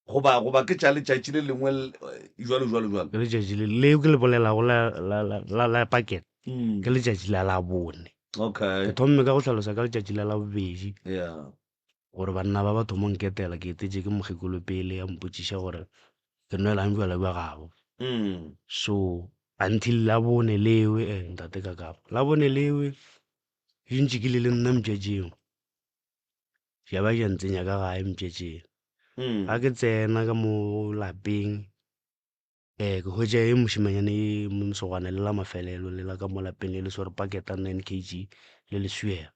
goba, goba ke tša letšatši le lengwe jwalo, jwalo, jwalo. Ke letšatši le, leo ke le bolelago la, la, la, la, la pakete, ke letšatši la Labone. Okay. Ke thomme ka go hlalosa ka letšatši la Labobedi. Yeah. Gore banna ba ba thomo nketela, ke etetše ke mokgekolo pele a mpotšiša gore ke nwelang bjala bja gabo. So until Labone lewe, eh, ntate Kakapa, Labone lewe di ntše ke le le nna mpša tšeo. Ya ba ya ntsenya ka gae mpša tšeo. Ga ke tsena ka mo lapeng, eh, ke hwetša e mošemanyana e mosogwana le la mafelelo le la ka mo lapeng le le swere paketa 9 kg le leswiela.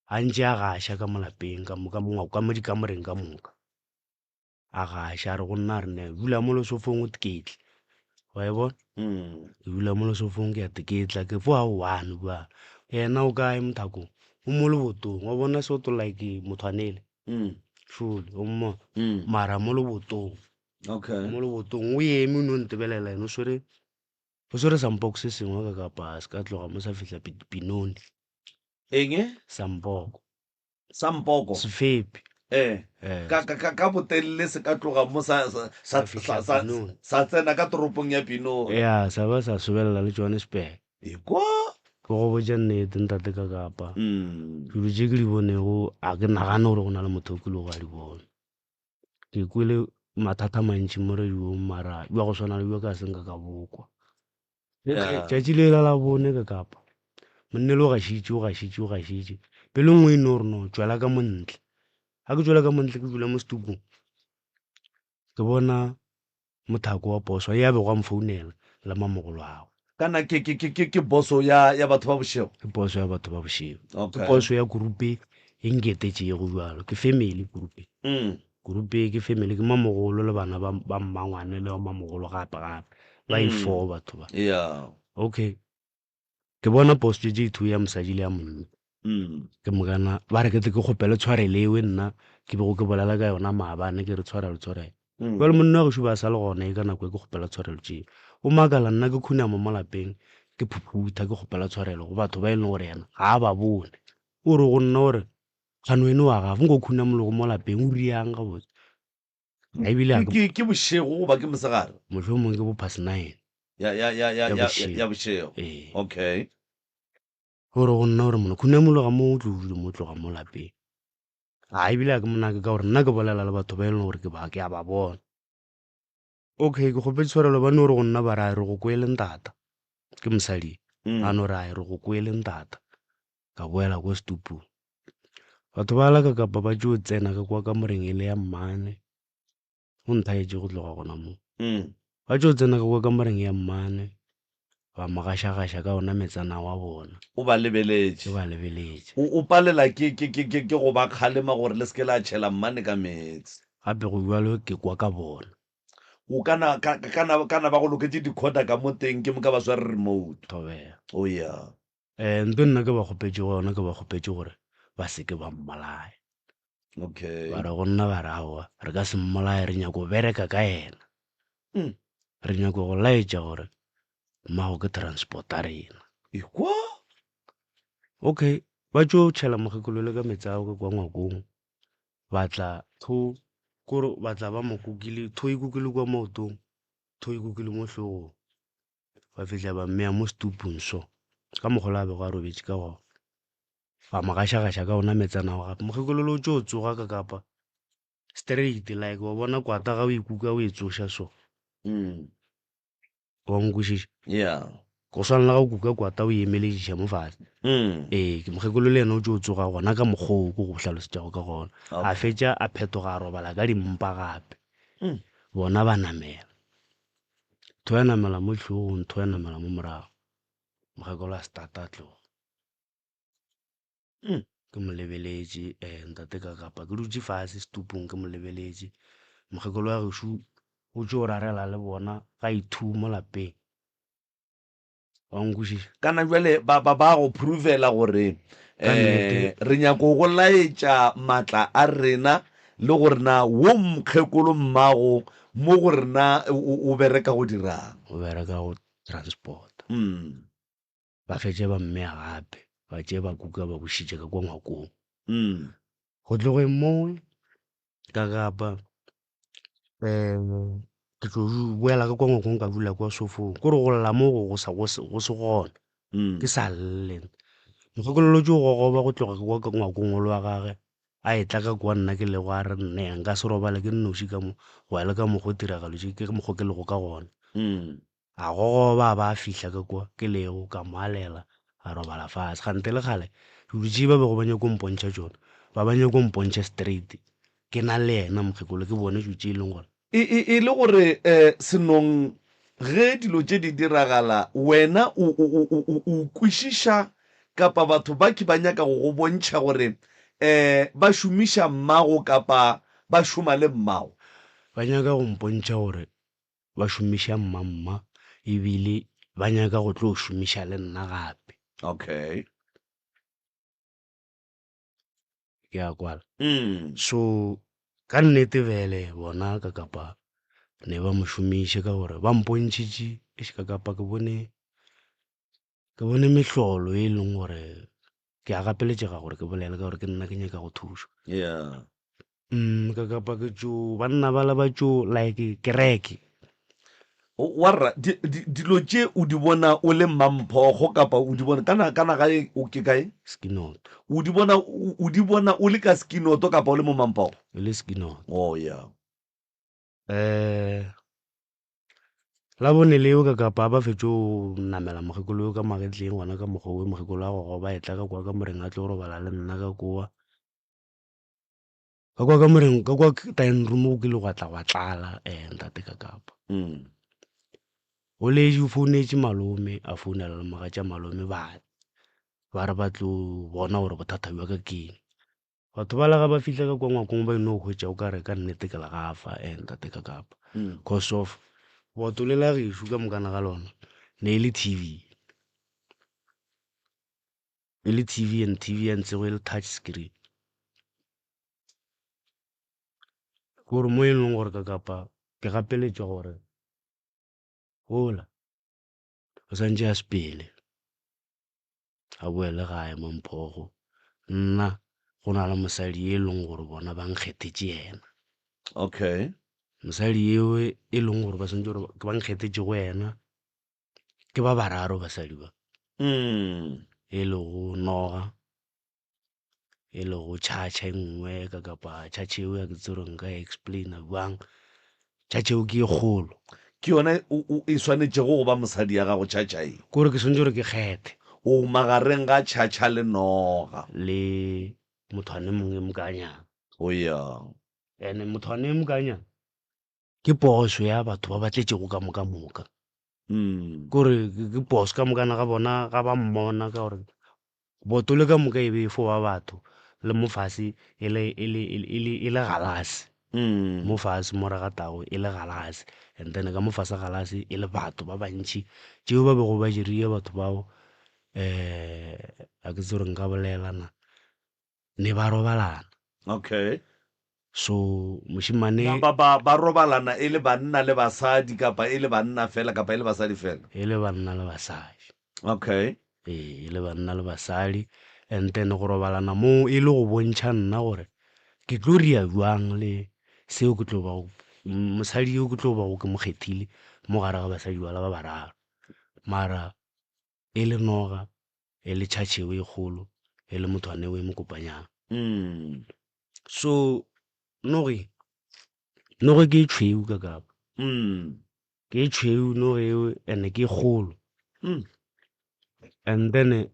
A ntše a gaša ka mo lapeng ka mo ka mo ka mo dikamoreng ka moka. A gaša a re go nna a re ne dula mo lesofong o teketle. Wa e bona? Ke dula mo lesofong ke a teketla ke fo a one bua. Yena o kae mothakong? O mo lebotong. Wa bona soto like mothwanele. Surely o mmona. Mara mo lebotong. Okay. Mo lebotong o eme o no ntebelela yena o swere o swere sampoko se sengwe ka kapa se ka tloga mo sa fihla Pinoni. Eng? Sampoko. Sampoko. Sefepi. Eh. Eh. Ka, ka, ka, ka botelele se ka tloga mo sa, sa, sa, Sa fihla sa, sa, Pinoni. sa tsena ka toropong ya Pinoni. Ya, sa ba sa sobelela le Johannesburg. Ekwa. Ke go botša nnete ntate ka kapa. Mm. Dilo tše ke di bonego a ke nagane gore go na le motho o kilego a di bona. Ke kwele mathata a mantši mo radiong mara bja go swana le bjo ka se nka ka bokwa. Yeah. Tšatši le la la bone ka kapa monna le o gašitše o gašitše o gašitše pelo nngwe e no re no tšwela ka montle ga ke tšwela ka montle ke dula mo setupong ke bona mothako wa poso ya bego a mfounela le mamogolo ago Kana ke ke ke ke ke boso ya ya batho ba bošego. Ke poso ya batho ba bošego. Okay. Ke poso ya kurupe e nketetšego bjalo. Ke family kurupe. Mm. Kurupe ke family ke mamogolo le bana ba ba mmangwane le ba mamogolo gape gape. Ba e Mm. four batho ba. Yeah. Okay. Ke bona poso tše two ya mosadi le ya monna. Mm. Ke mokana ba re ke tle ke kgopele tshwarelo eo nna ke bego ke bolela ka yona maabane ke re tshwarelo tshwarelo. Mm. Jwale monna wa gešo ba sa le gona e ka nako e ke kgopela tshwarelo tšeo. O makala nna ke khunama mo lapeng ke phuphutha ke kgopela tshwarelo go batho ba e leng gore yena ga a ba bone. O re go nna o re kgane wene wa gafa nko khunamologo mo lapeng o riang gabotse. Ga ebile ga Ke ke ke ke bošego goba ke mosegare? Mohlomong ke bo past nine. Ya ya ya ya Ya ya bošego. ya bošego. Ee. Okay. O re go nna gore mona khunamologa mo o tlo dula mo tloga mo lapeng. A ebile ga ke monake ka gore nna ke bolela le batho ba e leng gore ke ba ke a ba bona. Okay, ke kgopetse tshwarelo ba no re go nna ba ra re go kwele ntata. Ke mosadi. A no re, Ai, re go kwele ntata. Ka boela kwa setupung. Batho ba la ka kapa ba tšo tsena ka kwa kamoreng e le ya mmane. O nthaetše go tloga gona moo. Ba tšo tsena ka kwa kamoreng ya mmane, ba mo gašagaša ka ona metsana wa bona. O ba lebeletše. Ke ba lebeletše. O, o palela ke, ke, ke, ke, ke go ba kgalema gore le se ke la tšhela mmane ka meetse. Gape go bjalo ke kwa ka bona. O ka na, ka, ka na, ka na ba go loketše dikhoda ka mo teng, ke moka ba sware remote. Thobela. Oh yeah. Um nto nna ke ba kgopetšego yona, ke ba kgopetše gore ba se ke ba mmolaya. Okay. Ba re go nna ba re aowa, re ka se mmolaye, re nyako bereka ka yena. Re nyako go laetša gore mmago ke transporta rena. Ekwa? Okay, ba tšo tšhela mokgekolo le ka meetse ao ka kwa ngwakong. Ba tla tho, kore ba tla ba mo kukile, tho e kukile kwa maotong, tho e kukile mo hlogong. Ba fihla ba mmea mo setupung so, ka mokgwa o a bego a robetše ka gona. Ba mo gašagaša ka ona metsana ao gape. Mokgekolo o tšo tsoga ka kapa straight like wa bona kwata ga o e kuka o e tsoša so. Wa nkwešiša? Yeah. Go swana le ga o kuka kwata o e emelediša mo fase. Ee, ke mokgekolo le yena o tšo tsoga gona ka mokgwa o ko go hlalosetšago ka gona. A fetša a phetoga a robala ka dimpa gape. Bona ba namela. Ntho ya namela mo hlogong, ntho ya namela mo morago. Mokgekolo a stata a tloga. Ke mo lebeletše um ntate ka kapa ke dutše fase setupung ke mo lebeletše. Mokgekolo wa gešo o tšo rarela le bona ga ithu mo lapeng. Wa nkwešiša? Kana bjale ba ba ba go provela gore Ka nnete. um re nyako go laetša matla a rena le gore na wo mokgekolo mmago mo go rena o o bereka go dirang. O bereka go transport. Ba fetše ba mmea gape, ba tšee ba kuka ba bušitše ka kwa ngwakong. Go tlogeng moo ka kapa um ke tlo boela ka kwa ngwakong ka dula kwa sofong, ko re go lla mo go sa go se gona, ke sa lle. Mokgekolo tšo gogoba go tloga ka kwa ngwakong olo wa gage a etla ka kwa nna ke lego a re nne nka se robale ke nnoši ka mo go ya le ka mokgo tiragalo tše ke mokgo ke lego ka gona. A gogoba a ba a fihla ka kwa ke lego, ka mo alela, a robala fase. Kgante le kgale dilo tše ba bego ba nyako mpontšha tšona, ba ba nyako mpontšha straight. Ke na le yena mokgekolo, ke bone dilo tše e leng gore. E, e, e le gore eh, Senong, ge dilo tše di diragala, wena o, o, o, o, o, o kwešiša kapa batho ba ke ba nyaka go go bontšha gore eh, ba šomiša mmago kapa ba šoma le mmago? Ba nyaka go mpontšha gore ba šomiša mmamma ebile ba nyaka go tlo šomiša le nna gape. Okay. Ke a kwala. So ka nnete bele bona ka kapa ne ba mo šomiše ka gore ba mpontšhitše eish ka kapa ke bone ke bone mehlolo e leng gore ke a gapeletšega gore ke bolele ka gore ke nna ke nyaka go thušwa. Yeah. Ka kapa ke tšo banna bala ba tšo like kereke. Warra di, di, dilo tše o di bona o le Mmamphogo kapa o di bona kana kana gae o ke kae? Skinoto. O di bona o, o di bona o le ka Skinoto kapa o le mo Mamphogo? E le Skinoto. Oh yeah. Eh Labone leo ka kapa ba fetšo namela mokgekolo yo ka magetleng gona ka mokgwa wo mokgekolo a gogoba etla ka kwa kamoreng a tlo robala le nna ka kowa. Ka kwa kamoreng ka kwa dining room go kile gwa tla gwa tlala ntate ka kapa. Goletše o founetše malome a founela le mogatša malome ba tla ba re ba tlo bona gore bothata bja ka ke eng. Batho bala ga ba fihla ka kwa ngwakong ba eno hwetša o kare ka nnete ke legafa eh ntate ka kapa. Cause of boto le la gešo ka mokana ga lona ne e le TV. E le TV and TV ya ntsego e le touch screen. Ke gore mo e leng gore ka kapa ke gapeletšwa gore ola o santše a sepele. a boele gae Mamphogo. Nna go na le mosadi e leng gore bona ba nkgethetše yena. Okay. Mosadi eo e leng gore ba swanetše gore ba nkgethetše go yena ke ba bararo basadi ba. E lego Noga, e lego tšhatšha e nngwe ka kapa tšhatšha eo ya ke tsebe gore nka e explain-a bjang. Tšhatšha eo ke e kgolo. Ke yona o, o, e swanetšego go ba mosadi ya gago, Tšhatšha e. Ke gore ke swanetše gore ke kgethe. O magareng ga Tšhatšha le noga. Le mothwane mongwe mokanyana. O ya. Ene mothwane mokanyana ke poso ya batho ba ba tletšego ka moka moka. Mm. Ke gore ke poso ka mokana ga bona ga ba mmona ka gore botole ka moka e be e fo ba batho le mo fase e le e le e le e le galase. Mm. Mo fase mo re gatago e le galase and then ka mo fase ga galase e le batho ba bantši tšeo ba bego ba dirile batho bao um ga ke tsebe gore nka bolela na ne ba robalana. Okay. So mošemane. Ba, ba, ba robalana e le banna le basadi kapa e le banna fela kapa e le basadi fela? E le banna le basadi. Okay. Ee, e le banna le basadi and then go robalana moo e le go bontšha nna gore ke tlo ria bjang le seo ke tlo bago, mosadi yo ke tlo bago ke mo kgethile mo gare ga basadi bala ba bararo. Mara e le noga, e le tšhatšheo e kgolo, e le mothwane o e mokopanyana. Mm. So noge, noge ke e tšhweu ka kapa. Mm. Ke e tšhweu noge eo and ke e kgolo. Mm. And then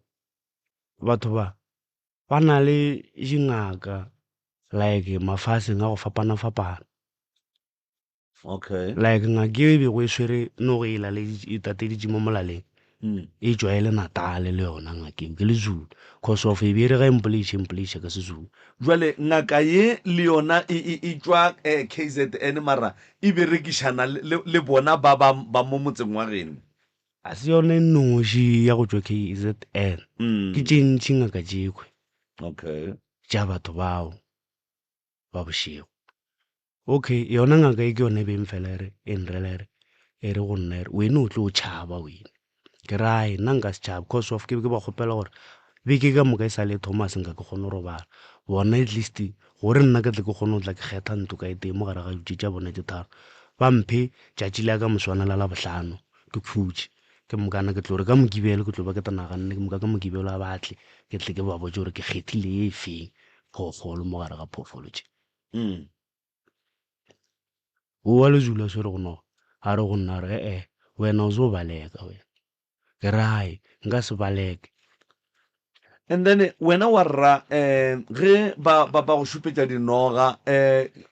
batho ba ba na le dingaka like mafaseng a go fapana-fapana. Okay. Like ngaka eo e bego e swere noge e laleditše e tateditše mo molaleng Mm. e tšwa e le Natale le yona ngaka eo ke Lezulu cause of e be e re ga e mpoleiša e mpoleiša ka Sezulu. Jwale ngaka ye le yona e, e, e tšwa eh, KZN mara e berekišana le, le, le bona ba, ba, ba mo motseng wa geno. Ga se yona e nnoši ya go tšwa KZN Mm. ke tše ntši ngaka tšekhwe Okay. tša batho bao ba bošego. Okay, yona ngaka e ke yona e beng fela e re, e nrela e re, e re go nna e re, wene o tlo tšhaba wene. Ke re ae, nna nka se tšhabe cause of ke be ke ba kgopela gore beke ka moka e sa le e thoma se nka ke kgone go robala. Bona at least gore nna ke tle ke kgone go tla ke kgetha ntlo ka e tee mo gare ga tše tša bona tše tharo, ba mphe tšatši la ka moswana la Labohlano ke khutše. Ke mokana ke tlo re ka Mokibelo ke tlo ba ke ta naganne ke moka ka Mokibelo a ba tle ke tle ke ba botše gore ke kgethile ye feng phoofolo mo gare ga phoofolo tše. Mm. O wa Lezulu a swere go noga, a re go nna a re, E-e, wena o zo baleka wena. Ke re, Ai, nka se baleke. And then wena wa rra um ge ba ba ba go šupetša dinoga um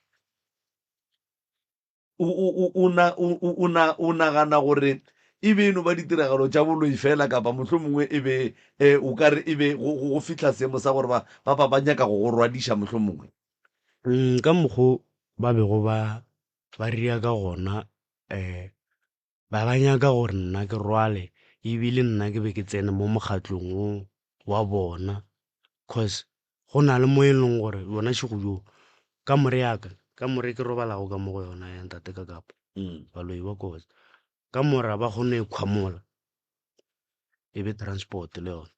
O, o, o, o, na, o, o, o, na, o nagana gore e be e no ba ditiragalo tša boloi fela kapa mohlomongwe e be e, o ka re e be go, go, go fihla seemo sa gore ba, ba, ba, ba nyaka go go rwadiša mohlomongwe? Mm, ka mokgo ba bego ba, ba ria ka gona, um ba ba nyaka gore nna ke rwale ebile nna ke be ke tsene mo mokgatlong wo wa bona cause go na le mo e leng gore bona šego bjo kamore ya ka kamore e ke robalago ka mo go yona ya ntate ka kapa Mm. baloi ba kotsi kamora ba kgone e khwamola e be transport le yona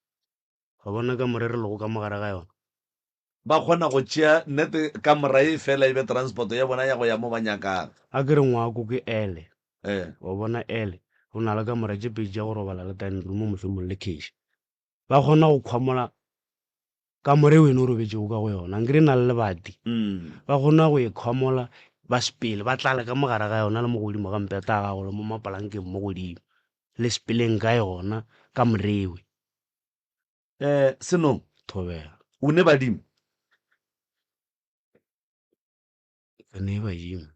wa bona kamore re lego ka mogare ga yona Ba kgona go tšea nnete kamora ye fela e be transport ya bona ya go ya mo ba nyakang. A ke re ngwako ke ele Eh. wa bona ele go na le kamora tše pedi tša go robala le dining room mohlomong le khitšhi ba kgona go khwamola kamore e wena o robetšego ka go yona nkere e na le lebati Mm. ba kgona go e khwamola ba sepele ba tlale ka mogare ga yona le mo godimo ga mpeta a gago le mo mapalankeng mo godimo le sepeleng ka yona ka morewe Eh, Senong, thobela o ne badimo? Ke ne badimo.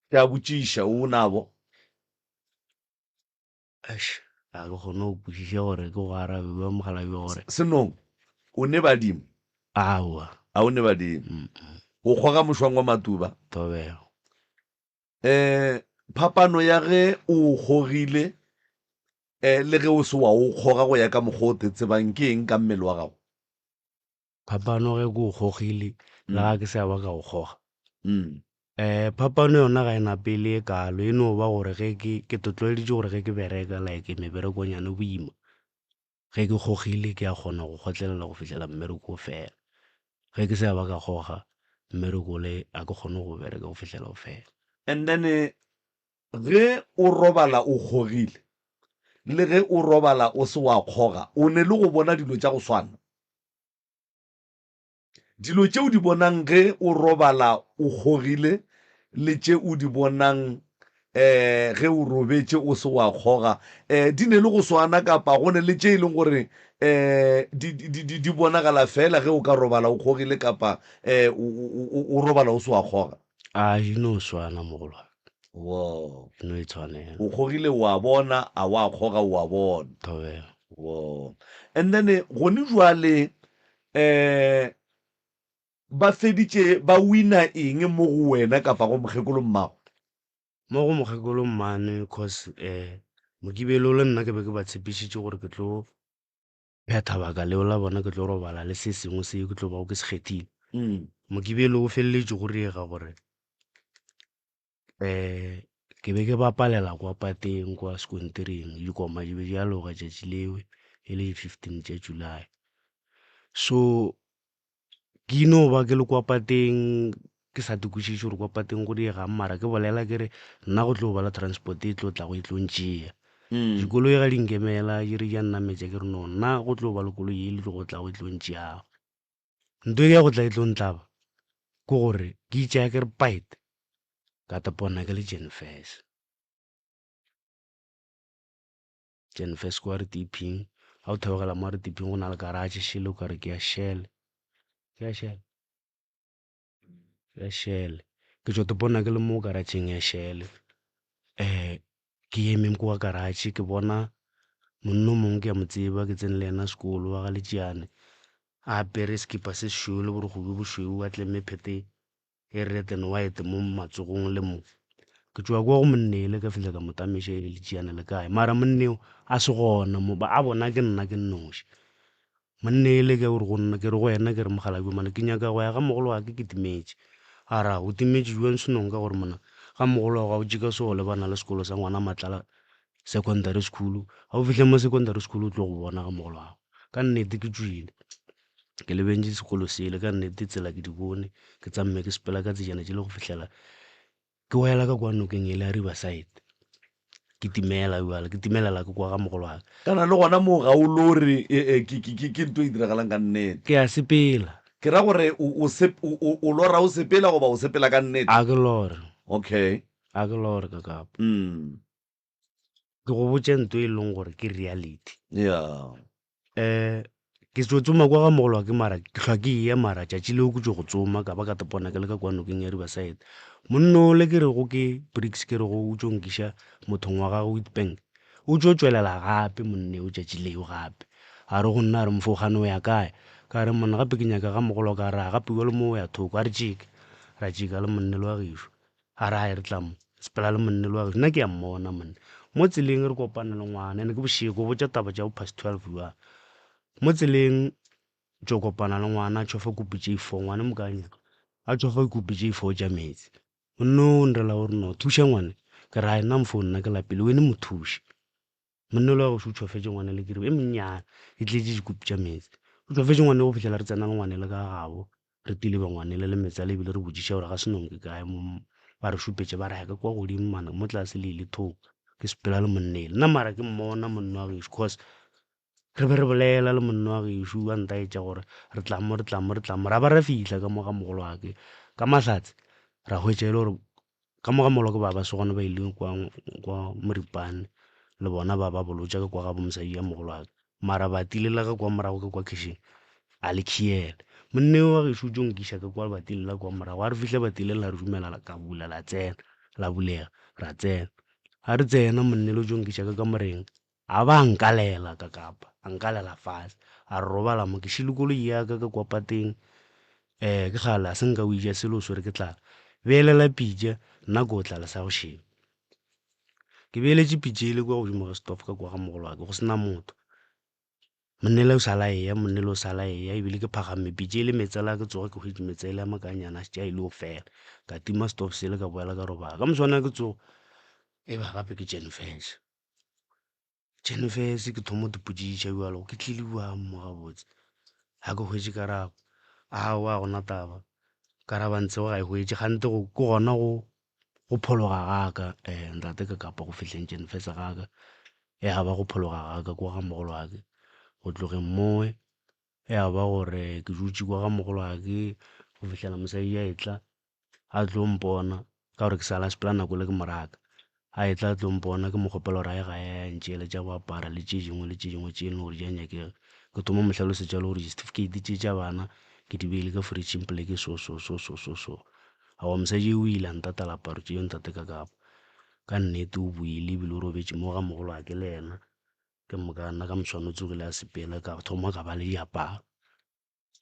Ke a botšiša, o nabo? Eish, ga ke kgone go kwešiša gore ke go arabe bjang mokgalabje gore. Senong, o ne badimo? Aowa. A o ne badimo? O kgoga mošwang wa matuba? Thobela. Eh, phapano ya ge o o kgogile eh, le ge o se wa o kgoga go ya ka mokgwa o te tsebang ke eng ka mmele wa gago? Phapano ge ke o kgogile le ga ke se a ba ka o kgoga. Mm. Eh, phapano yona ga e na pele e kalo, e no ba gore ge ke, ke to tlwaeditše gore ge ke bereka like meberekonyana boima, ge ke kgogile ke a kgona go kgotlelela go fihlela mmereko o fela. Ge ke se a ba ka kgoga, mmereko le a ke kgone go bereka go fihlela o fela. And then ge o robala o kgogile le ge o robala o se wa kgoga, o ne le go bona dilo tša go swana? Dilo tše o di bonang ge o robala o kgogile le tše o di bonang um ge o robetše o se wa kgoga um di ne le go swana kapa go ne le tše e leng gore um di, di, di, di bonagala fela ge o ka robala o kgogile kapa um o, o, o robala o se wa kgoga? A di no swana mogolwane. Wo. Di no itshwanela. O kgogile o a bona, a wa kgoga o a bona. Thobela. Wo. And then gone jwale um ba feditše ba wina eng mo go wena kapa go mokgekolo mmago? Mo go mokgekolo mmane cause um Mokibelo le nna ke be ke ba tshepišitše gore ke tlo phetha baka leo la bona ke tlo robala le se sengwe se ke tlo bago ke se kgethile. Mokibelo o feleletše go riega gore um ke be ke bapalela kwa pateng kwa sekontiring dikoma di be di aloga tšatši leo e le di-fifteen tša July. So Ke no ba ke le kwa pateng ke sa di kwešiše gore kwa pateng go diegang mara ke bolela ke re nna go tlo ba le transport e tlo tlago e tlo ntšea. Dikoloi ga di nkemela di re di a nnametša ke re no nna go tlo ba le koloi e le tlo go tlago e tlo ntšeago. Ntho e ya go tla e tlo ntlaba ke gore ke itšea ke re pite ka tepona ke le Jenfes. Jenfes kwa Retiping, ga o theogela mo Retiping go na le garage šele o ka re ke ya Shell, ke ya Shell, ke ya Shell. Ke tšo tepona ke le mo garageng ya Shell, ke eme kwa garage ke bona monna o mongwe ke a mo tseba ke tsene le yena sekolo wa ga Letšiane, a apere sekipa se sešweu le borokgo bjo bošweu a tlemme phete e red and white mo matsogong le mo. Ke tšwa kwa go monnele ka fihla ka mo tamiša e le tšiane le kae mara monneo a se gona mo ba a bona ke nna ke nnoši. Monnele ke gore go nna ke re go yena ke re mokgalabje mane ke nyaka go ya ga mogolo wa ke ke timetše. A ra o timetše jwang senong ka gore mona ga mogolo wa gago tšika so lebana le sekolo sa ngwana Matlala secondary school ga o fihla mo secondary school o tlo go bona ga mogolo wa gago. Ka nnete ke tšwile. Ke lebentše sekolo sele ka nnete tsela ke di bone ke tsamme ke sepela ka tsejana tšele go fihlela ke wela ka kwa nokeng ele ya Riverside ke timela bjale ke timelela ke kwa ga mogolo wa ka. Kana le gona moo ga o lore ke ntho e diragalang ka nnete. Ke a sepela. Ke ra gore o lora o sepela goba o sepela ka nnete? A ke lore. Okay. A ke lore Kakapo. Ke go botše nto e leng gore ke reality. Yeah. Um ke tšo tsoma kwa ga mogolo wa ke mara ke hlwa ke eya mara tšatši leo ke tšo go tsoma ka ba ka tepona ke le ka kwa nokeng ya Riverside. Monna ole ke rego ke Briggs ke rego o tšo nkiša mothong wa gagwe Witbank o tšo tšwelela gape monna eo tšatši leo gape. A re go nna a re mfo gane o ya kae? Ka re monna gape ke nyaka ga mogolo wa ka a re a gape bjalo mo o ya thoko a re tšeke. Ra tšeka le monna le wa gešo. A re, Hai, re tla mo sepela le monna le wa gešo. Nna ke a mmona monna. Mo tseleng re kopane le ngwana, ene ke bošego, o botša taba tša bo past 12 bjang. Mo tseleng tšo kopana le ngwana a tšhofa kopi tše four, ngwana mokanya a tšhofa kopi tše four tša meetse. Monna o nrela o re no thuša ngwane. Ke re, Hai, nna mfo nna ke lapile, wene mo thuše. Monna yola wa gešo o tšhofetše ngwana le kiriba e monnyane e tletše dikopi tša meetse. O tšhofetše ngwana go fihlela re tsena le ngwana le ka gabo, re tileba ngwana le meetse ale ebile re botšiša gore ga Senong ke kae mo ba re šupetše ba re ya ka kwa godimo mane mo tlase le ile thoko. Ke sepela le monna ele. Nna mara ke mmona monna wa gešo cause re be re bolela le monna wa gešo a ntaetša gore re tla mo re tla mo re tla mo ra ba ra fihla ka mo ga mogolo wa ke ka mahlatse ra hwetša e le gore Ka mo ga Moloke ba ba se gona ba ile kwa, kwa Moripane, le bona ba ba bolotša ka kwa gabo mosadi ya mogolwake. Mara ba tilela ka kwa morago ka kwa khešeng, a le khiele. Monne wa gešo o tšo nkiša ka kwa ba tilela kwa morago, a re fihla ba tilela la re dumela la ka bula la tsena, la bulega, ra tsena. A re tsena monne le o tšo nkiša ka kamoreng, A ba a nkalela ka kapa, a nkalela fase, a re robala mo, ke šile koloi ya ka ka kwa pateng, um ke kgale a se nka o ija selo o swere ke tlala. Beelela pitša, nna ke o tlala sa go šeba. Ke beeletše pitša ele kwa godimo ga stove ka kwa ga mogolo wa ka, go se na motho. Monnele o sala eya, monnele o sala eya, ebile ke phagamme pitša ele meetse la ke tsoga ke hwetše meetse ele a makanyana a šetše a ile go fela. Ka tima stove sele ka boela ka robala. Ka moswana ke tsoga, e ba gape ke Jenfes. Jenfes ke thoma go ipotšiša bjalo ke tlile bjang mo gabotse, ga ke hwetše karabo. Aowa ga gona taba, karabo ntshego ga e hwetše kgante ke gona go go phologa ga ka ntate ka kapa go fihleng Jenfes ga ka ya ba go phologa ga ka kwa ga mogolwake. Go tlogeng mowe ya ba gore ke dutše kwa ga mogolwake go fihlela mosadi a etla a tlo mpona ka gore ke sala sepela nako le ke mo raka. A etla a tlo mpona, ke mo kgopela gore a ye gae a ya ntšeela tša go apara le tše dingwe le tše dingwe tše e leng gore di a nyakega. Ke thoma mo hlalosetša le gore disetifikeiti tše tša bana ke di beile ka fridge-ing poleke so so so so so so. Aowa mosadi o ile a ntatela aparo tšeo ntate Kakapa. Ka nnete o boile ebile o robetše mo ga mogolwake le yena. Ke moka nna ka moswane o tsogile a sepela ka thoma ka ba le diaparo.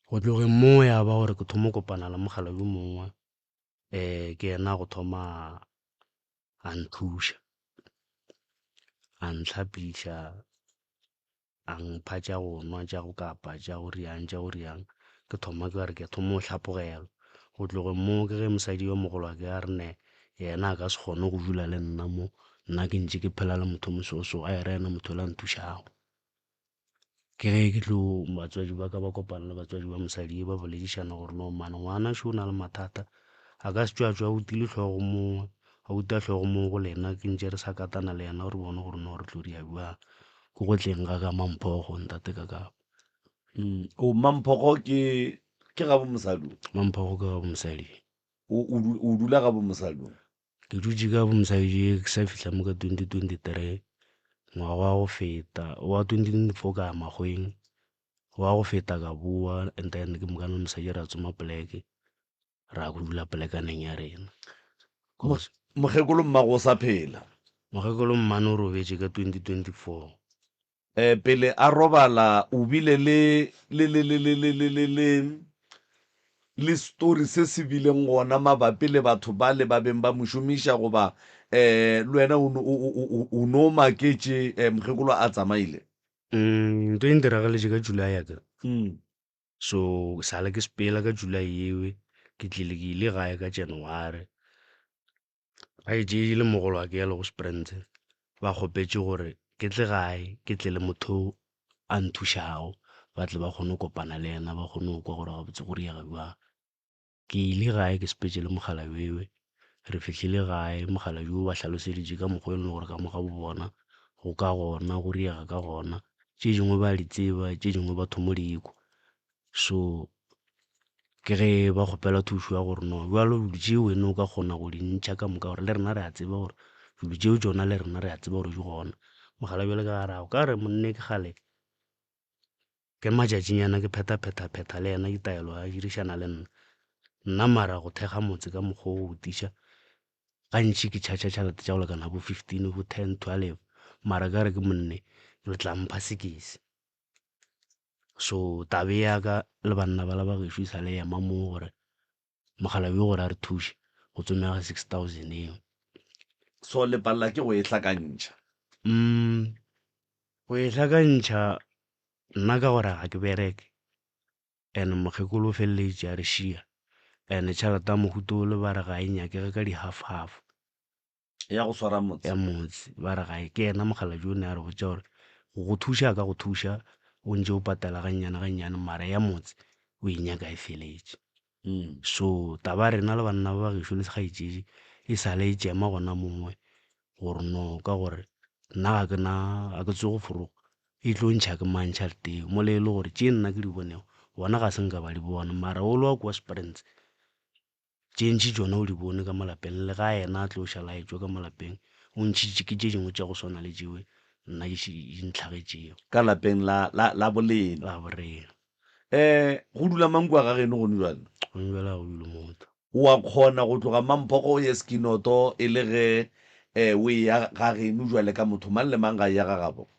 Go tlogeng moo ya ba gore ke thoma go kopana le mogala yo mongwe ke yena go thoma a nthuša, a ntlhapiša, a mpha tša go nwa, tša go kapa, tša go riang, tša go riang. Ke thoma ke re ke thoma go hlaphogelwa. Go tlogeng moo ke ge mosadi yo mogolo wa ka a re ne yena a ka se kgone go dula le nna mo, nna ke ntše ke phela le motho o mososo, a e re yena motho yola a nthušago. Ke ge ke tlo batswadi ba ka ba kopana le batswadi ba mosadi ba boledišana gore no man ngwana šo o na le mathata a ka se tšwe a tšwa a utile hlogo mo a uta hlogo mo go lena ke ntše re sa katana le yena re bone gore no re tlo dira bjang ke go tleng ga ka Mamphogo ntate ka ka. O Mamphogo ke ke gabo mosadi o? Mamphogo ke gabo mosadi. O o dula gabo mosadi o? Ke dutše ka bomosadi ke sa fihla mo ka 2023 ngwaga wa go feta wa 2024 ka ya makgoweng wa go feta ka bowa and then ke mokane le mosadi ra tsoma poleke ra go dula polekaneng ya rena. Mokgekolo mmago o sa phela? Mokgekolo mmane o robetše ka 2024. Eh, pele a robala o bile le le le le le le le le le le story se se bileng gona mabapi le batho ba le ba beng ba mo šomiša goba eh le wena o o o no maketše eh, mokgekolo a tsamaile? Mm, ntho e ntiragaletše ka July ya ka. Mm. So sale ke sepela ka July yewe ke tlile ke ile gae ka January. Kgaetšedi le mogolwake ya lego Sprintse ba kgopetše gore ke tle gae ke tle le motho a nthušago ba tle ba kgone go kopana le yena ba kgone go kwa gore gabotse go riega bjang. Ke ile gae ke sepetše le mokgalabje ewe, re fihlile gae mokgalabje o ba hlaloseditše ka mokgwa e leng gore ka mo gabo bona go ka gona go riega ka gona, tše dingwe ba di tseba tše dingwe ba thomo di kwa. So ke ge ba kgopela thušo ya gore no bjalo dilo tšeo wena o ka kgona go di ntšha ka moka gore le rena re a tseba gore dilo tšeo tšona le rena re a tseba gore di gona. Mogala bjale ka gare ka re monne ke kgale ke matšatšinyana ke phetha-phetha-phetha le yena ditaelo a dirišana le nna. Nna mara go thekga motse ka mokgwa o go tiša gantši ke charger tšhelete tša go lekana bo 15 bo 10 12 mara ka re ke monne le tla mpha sekese. So tabe ya ka le banna ba la ba gešo e sa le ema mo gore mokgalabje gore a re thuše go tsomega 6000 eo. So le palela ke go e hlakantšha? Mm, go e hlakantšha nna ka gore ga ke bereke and mokgekolo o feleleditše a re šia and tšhelete ya mohuta ole ba re ga e nyakege ka di half half. Ya go swara motse. Ya motse. Ba re gae ke yena mokgalabje o ne a re botša gore go go thuša a ka go thuša o ntše o patela gannyane gannyane mara ya motse o e nyaka e feletše. So taba ya rena le banna ba gešo le kgaetšedi e sa le e tšema gona mongwe gore no ka gore nna ga ke na ga ke tsoge forogo e tlo ntšha ke mang tšhelete eo mola e le gore tše nna ke di bonego bona ga se nka ba di bona mara o le wa kwa Springs Tše ntši tšona o di bone ka mo lapeng, le ga yena a tlo šala a etšwa ka mo lapeng, o ntšhitše ke tše dingwe tša go swana le tšewe nna di di ntlhagetšego. Ka lapeng la, la, la bolena. La borena. Eh, go dula mang kua ga geno gone bjale? Gone bjale ga go dule motho. O a kgona go tloga Mamphogo o ye Sekinoto e le ge eh, o eya ga geno bjale ka motho mang le mang ga eya ga gabo?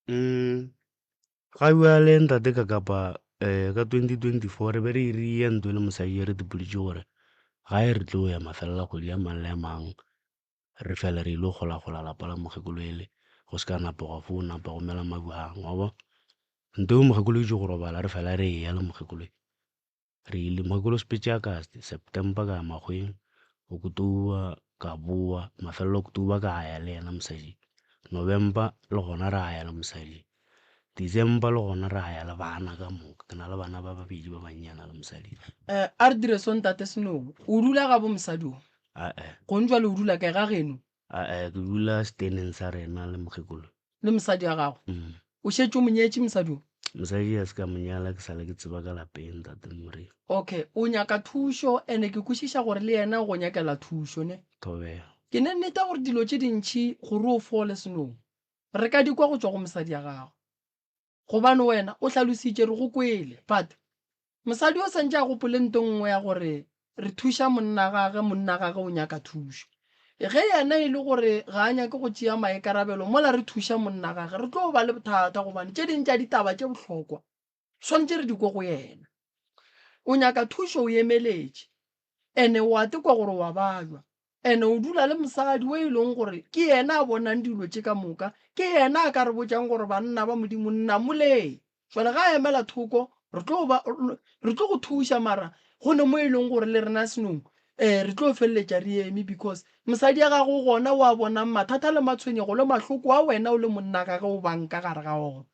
Mm, ga bjale ntate ka kapa um ka 2024 re be re irie ntlo le mosadi re tipoditše gore gae re tlo ya mafelelo a kgwedi ya mang le a mang re fele re ile go golagola lapa la mokgekolo ele go se ka napa gwa fo napa go mela mabjang wa bo nto mokgekolo itše go robala re fela re eya le mokgekolo Re ile mokgekolo sepetše Agasti, September ka ya Makgweng, October ka boa, mafelelo October ka ya le yena mosadi, November le gona ra ya le mosadi, December le gona ra ya le bana ka moka, ke na le bana ba babedi ba bannyana le mosadi. Eh, a re dire so ntate Senong, o dula gabo mosadi o? Ae. Gong jwale o dula kae, ga geno? Ae, ke dula steneng sa rena le mokgekolo. Le mosadi wa gago? Mm. O šetše o mo nyetše mosadi o? Mosadi a se ka mo nyala ke sale ke tseba ka lapeng ntate Moremi. Okay, o nyaka thušo ene ke kwešiša gore le yena o go nyakela thušo ne? Thobela. Ke ne nneta gore dilo tše dintši gore o fole senong, re ka di kwa go tšwa go mosadi ya gago. Gobane wena o hlalositše re go kwele, but mosadi o santše a gopole nto nngwe ya gore re thuša monna gage, monna gage o nyaka thušo. Ge yena e le gore ga a nyake go tšea maikarabelo mola re thuša monna gage, re tlo ba le bothata gobane tše ding tša ditaba tše bohlokwa swanetše re di kwe go yena. O nyaka thušo o emeletše ene o a tekwa gore wa bajwa ene o dula le mosadi o e leng gore ke yena a bonang dilo tše ka moka, ke yena a ka re botšang gore banna ba Modimo nnamoleng. Jwale ga a emela thoko re tlo ba re tlo go thuša mara go ne mo e leng gore le rena senong um re tlo feleletša re eme because mosadi ya gago gona o a bonang mathata le matshwenyego le mahloko a wena o le monna gage o bang ka gare ga ona.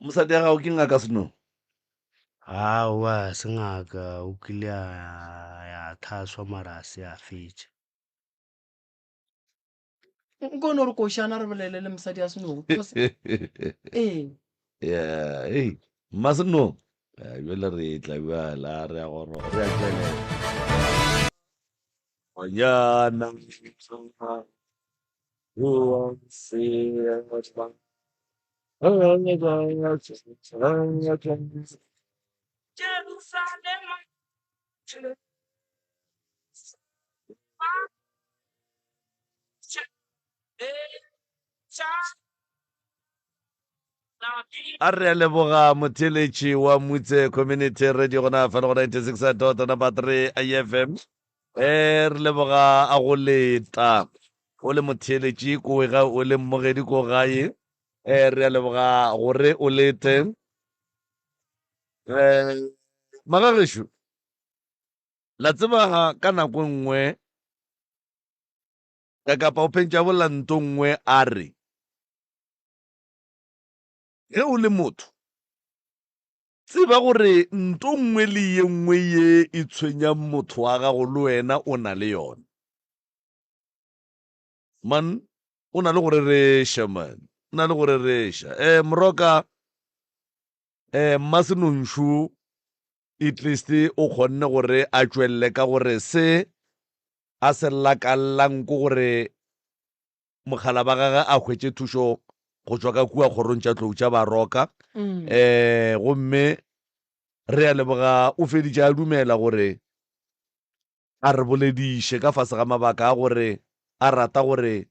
Mosadi ya gago ke ngaka Senong? Aowa, se ngaka, o kile a ya thaswa mara a se a fetša. Nko no re košana re bolele le mosadi ya Senong. Ee. Yeah, hey, mma Senong. Ya, bjale re tla bjala, re a goroga, re a tšwelela. Ngwanyana. A re a leboga motheeletši wa Mutse Community Radio gona fa le go 96 dot number 3 FM. Eh re leboga a go leta o le motheeletši ko ga o le mmogedi ko gae. Eh re a leboga gore o lete. Eh magagešo la tseba ka nako e nngwe ka kapa o phentša bolla nto nngwe a re Ge o le motho, tseba gore nto nngwe le ye nngwe ye e tshwenyang motho wa gago le wena o na le yona. Man, o na le go rereša, man. O na le go rereša. Eh, Moroka, eh, Mmasenonšu at least o kgonne gore a tšwelele ka gore se a se lakallang ke gore Mokgala ba gagwe a hwetše thušo go tšwa ka kua kgorong tša tlou tša Baroka. Um gomme re a leboga o feditše a dumela gore a re bolediše ka fase ga mabaka a gore a rata gore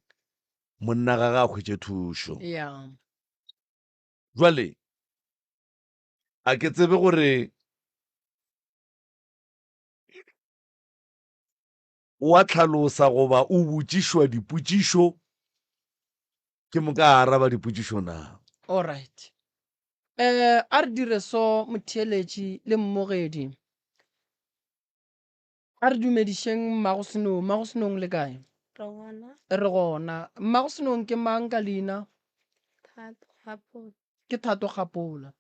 monna gagwe a hwetše thušo. Yeah. Jwale a ke tsebe gore O a hlalosa goba o botšišwa dipotšišo ke moka a araba dipotšišo na? Alright. Eh, a re dire so motheeletši le mmogedi. A re dumedišeng Mmago Senong. Mmago Senong le kae? Re gona. Re gona. Mmago Senong ke mang ka leina? Thato Kgapola. Ke Thato Kgapola.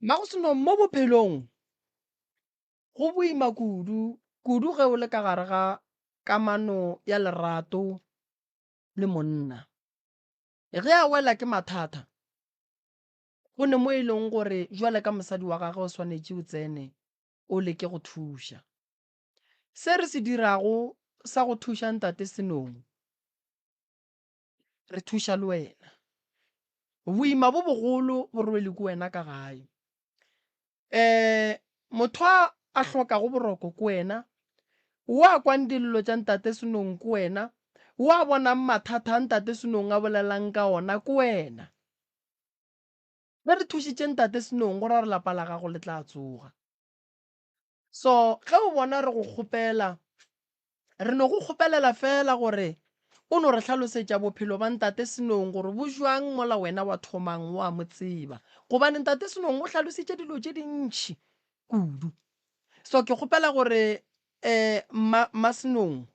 Mmago Senong mo bophelong Go boima kudu, kudu ge o le ka gare ga kamano ya lerato le monna. Ge a wela ke mathata, go ne mo e leng gore jwale ka mosadi wa gagwe o swanetše o tsene o leke go thuša. Se re se dirago sa go thuša Ntate Senong, re thuša le wena. Boima bo bogolo bo rwele ke wena ka gae. Um motho a a hlokago boroko ke wena, wo a kwang dillo tša Ntate Senong ke wena, wo a bonang mathata a Ntate Senong a bolelang ka ona ke wena. Ge re thušitše Ntate Senong go ra gore lapa la gago le tla tsoga. So ge o bona re go kgopela, re no go kgopelela fela gore o no re hlalosetša bophelo ba Ntate Senong gore bo jwang mola wena wa thomang wa mo tseba. Gobane Ntate Senong o hlalositše dilo tše dintši kudu. So ke kgopela gore um mma, mma Senong,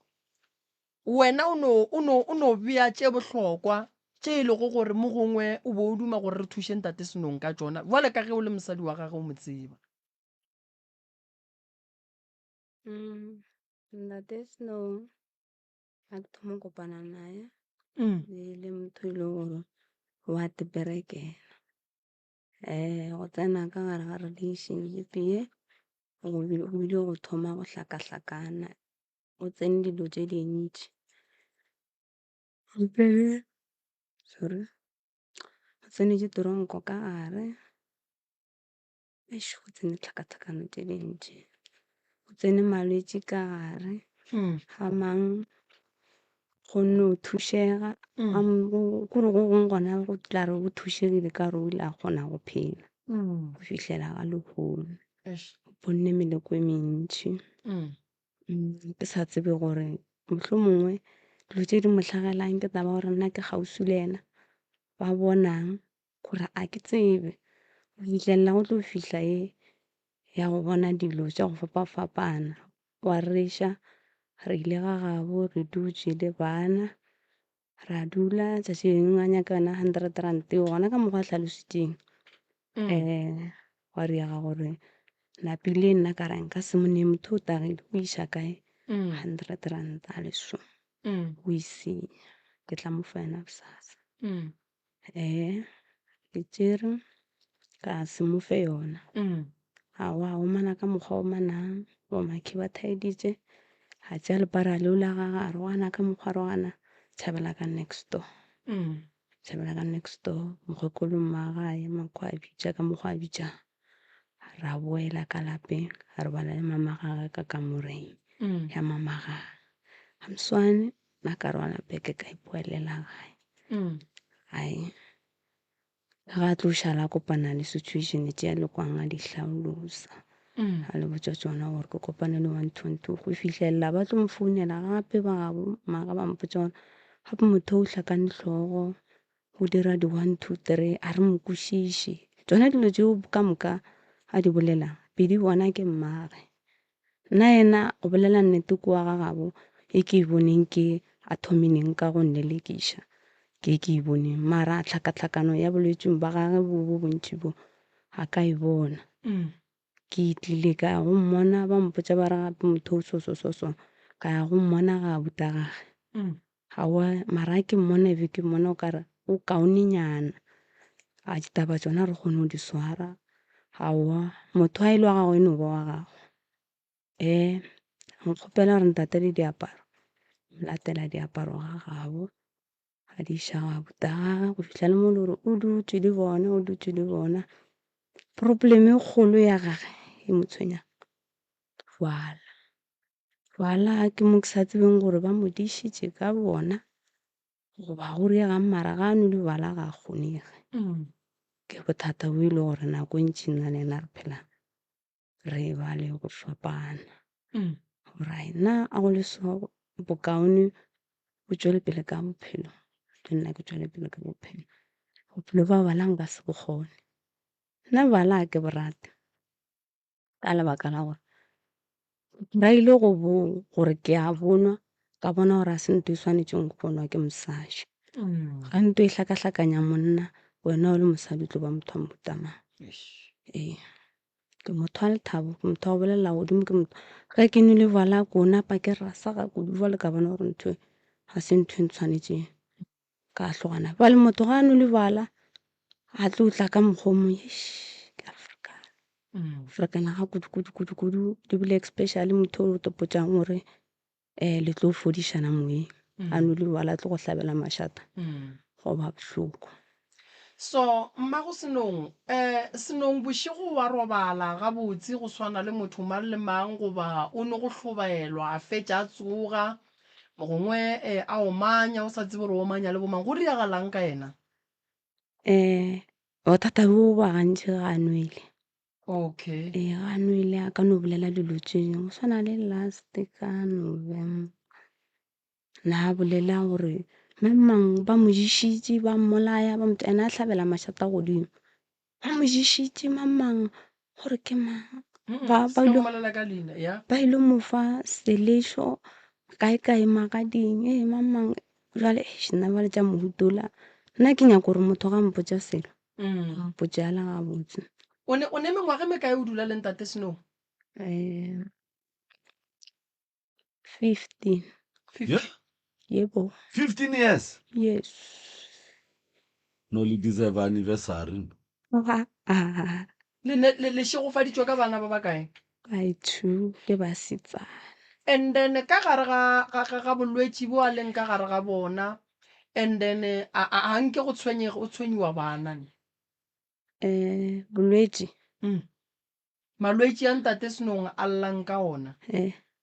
wena o no, o no, o no bea tše bohlokwa tše e lego gore mo gongwe o bo o duma gore re thuše Ntate Senong ka tšona, bjale ka ge o le mosadi wa gage o mo tseba. Ntate Snow ga ke thoma go kopana naye e le motho e leng gore wa teperekela. Go tsena ka gare ga relationship ye go bile go thoma go hlakahlakana, go tsene dilo tše dintši. Sorry, o tsenetše toronko ka gare. Eish go tsene tlhakatlhakano tše dintši. Go tsene malwetši ka gare. Ga mang go no thušega. Kore go gongwe gona go tla re o thušegile ka gore o ile a kgona go phela go fihlela ga lehono. O bonne meleko e mentši. Ke sa tsebe gore mohlomongwe dilo tše di mo hlagelang ke taba ya gore nna ke kgauswi le yena, ba bonang gore a ke tsebe. Go fihlelela go tlo fihla ye ya go bona dilo tša go fapafapana. Wa reša re ile ga gabo re dutše le bana, ra dula tšatši le lengwe a nyaka yona hundred rand eo gona ka mokgwa a hlalositšeng. Gwa riega gore napile nna ka re nka se mo nee motho o tagile o iša kae hundred rand a le so o e senya ke tla mo fa yona bosasa. Ke tšere ka se mo fe yona. Aowa a omana ka mokgwa o omanang bo makhi ba thaeditše a tšea lepara leo la gagwe a rogana ka mokgwa a rogana tšhabela ka next door. Tšhabela ka next door mokgekolo mmagwe a ema kwa a bitša ka mokgwa a bitšang. Ra boela ka lapeng ra robala le mama gagwe ka kamoreng ya mama gagwe. Moswane nna ka rwala beke ka ipoelela gae. Ai ga a tlo šala a kopana le situation tše a le kwang a di hlalosa. A le botša tšona gore ke kopane le one two one two go fihlelela ba tlo mo founela gape ba gabo maka ba mpotša gore gape motho o hlakane hlogo o dira di one two three a re mo kwešiše. Tšona dilo tšeo ka moka a di bolelang pedi bona ke mmagwe. Nna yena go bolela nnete kua ga gabo e ke e boneng ke a thomileng ka go nlelekiša ke e ke e boneng mara tlhakatlhakano ya bolwetšing ba gage bo bo bontši bo ga ka e bona. Ke tlile ka ya go mmona ba mpotša ba re gape motho o so so so so ka ya go mmona ga abuti wa gage. Aowa mara ga ke mmona e be ke mmona o kare o kaonenyana a ditaba tšona re kgone go di swara. Aowa motho a e le wa gago e no ba wa gago. A nkgopela gore ntatele diaparo, mo latela diaparo ga gabo a di iša ga abuti wa gagwe go fihla le mo e le gore o dutše le bona, o dutše le bona. Problem e kgolo ya gage e mo tshwenyang ke bjala. Bjala ke mo ke sa tsebeng gore ba mo dišitše ka bona goba go diregang mara ga a nwele bjala ga a kgonege. Ke bothata bo e le gore nako e ntši nna le yena re phela re ba le go fapana. Gore nna a go le so bokaone o tšwele pele ka bophelo le nna ke tšwele pele ka bophelo. Bophelo ba bjala nka se bo kgone, nna bjala ga ke bo rate. Ka lebaka la gore ba ile go bo gore ke a bonwa ka bona gore a se ntho e swanetšeng go bonwa ke mosadi. Ga ntho e hlakahlakanya monna wena o le mosadi o tlo ba motho wa mohuta mang. Ee, ke motho wa lethabo, ke motho wa go bolelela godimo, ke motho ge ke nwele jwala ko napa ke rasa ga kudu jwale ka bona gore ntho e ga se ntho e ntshwanetšeng. Ka hlogana bjale motho ga a nwele jwala a tlo tla ka mokgwa o mongwe eish ke a ferekana. Ferekana ga kudu kudu kudu kudu ebile especially motho o tlo potšang gore le tlo fodišana moyeng a nwele jwala a tlo go hlabela mašata go ba bohloko. So mmago Senong, Senong bošego wa robala gabotse go swana le motho mang le mang goba o no go hlobaelwa a fetša a tsoga mogongwe a omanya o sa tsebe gore o omanya le bomang go diragalang ka yena? Bothata bo ba gantši ga a nwele. Okay. Ee, ga a nwele a ka no bolela dilo tše dingwe go swana le last ka November. Na bolela gore mang mang ba mo ješitše ba mmolaya ba mo ena a hlabela mašata godimo ba mo ješitše mang mang gore ke mang ba ba ile ba ile mo fa selešo kae kae magading ee mang mang jwale eish nna jwale tša mohuta ola nna ke nyaka gore motho ga mpotša selo a mpotše a le gabotse. O ne o ne mengwaga e mekae o dula le ntate Snow? 15. Yeah. Yebo. 15 years. Yes. No le deserve anniversary. Le ne le le šegofaditšwe ka bana ba bakae? By two ke basetsana. And then ka gare ga ga ga ga bolwetši bo a leng ka gare ga bona. And then a a a nke go tshwenyega o tshwenyiwa bana ne? Bolwetši. Malwetši a ntate Senong a llang ka ona.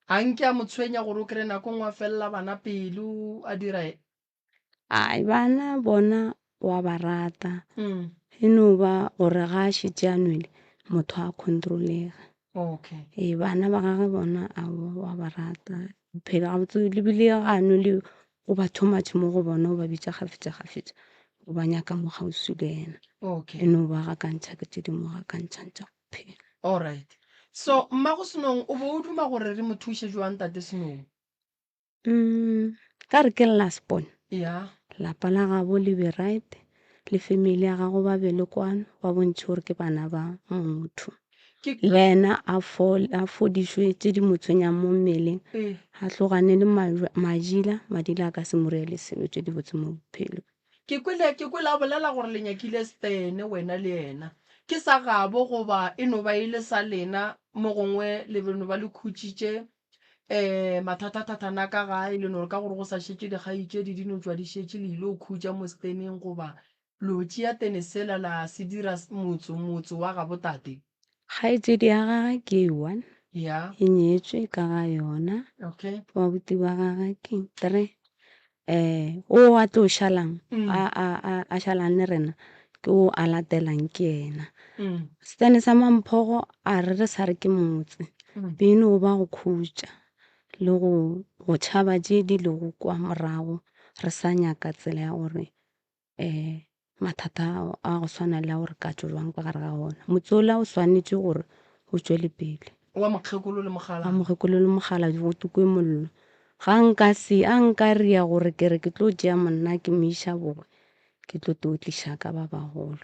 A nke a mo tshwenya gore o kry-e nako nngwe a felela bana pelo a dira. Ai bana bona wa ba rata. E no ba gore ga a šetše a nwele motho a control-ege. Okay. Ee bana ba gagwe bona aowa wa ba rata. Phela gabotse le bile ga a nwele o ba too much mo go bona o ba bitša kgafetša-kgafetša o ba nyaka mo kgauswi le yena. Okay. E no ba gakantšha ke tše di mo gakantšhang tša bophelo. Alright. So mmago Senong o be o duma gore re mo thuše jwang tate Senong? Ka re ke last born. Yeah. Lapa la gabo le be right le family ya gago ba be le kwano ba bontšhe gore ke bana ba motho. Le yena a a fodišwe tše di mo tshwenyang mo mmeleng. A tlogane le madila, madila a ka se mo reele selo tše dibotse mo bophelong. Ke kwele, ke kwele a bolela gore le nyakile Stene, wena le yena. Ke sa gabo goba e no ba e le sa lena, mo gongwe le be no ba le khutšitše um mathathathathana ka gae, le no re ka gore go sa šetše dikgaetšedi di no tšwa di šetše le ile go khutša mo Steneng goba Lo tšea tene sela la se dira motso, motso wa gabo tate. Kgaetšedi ya gagwe ke e one. Ya. E nyetšwe ka ga yona. Okay. Babuti ba gagwe ke three. Eh, o a tlo šalang, a, a, a, a šalang le rena, ke o a latelang ke yena. Setene sa Mamphogo a re re sa re ke motse. Be e no ba go khutša le go, go tšhaba tše di lego kwa morago, re sa nyaka tsela ya gore um mathata ao a go swana le ao re ka tšwa jwang ka gare ga ona. Motse ola o swanetše gore o tšwele pele. Wa mokgekolo le mokgalabje. Wa mokgekolo le mokgalabje go tukwe mollo. Ga nka se, a nka ria gore ke re ke tlo tšea monna ke mo iša bogwe, ke tlo to tliša ka ba bagolo.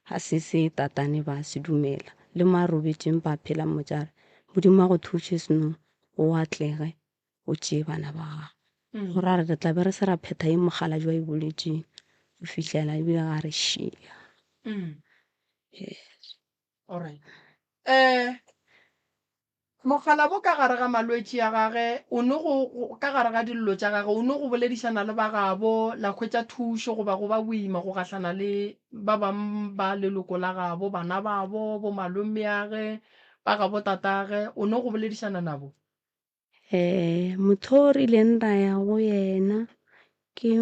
Ga se se tatane ba se dumela. Le mo a robetšeng ba phela mmotša a re, Modimo a go thuše Seno, o atlege. o tšee bana ba gago. Go ra re re tla be re se ra phetha ye mokgalabje a e boletšeng go fihlela ebile ga re šia. Yes. Alright. Eh, mokgalabo ka gare ga malwetši a gage, o no go, ka gare ga dillo tša gage, o no go boledišana le ba gabo, la hwetša thušo goba go ba boima go gahlana le ba bang ba leloko la gabo, bana babo, bo malomeage, ba gabo tatage, o no go boledišana nabo? Motho o rileng ra ya go yena ke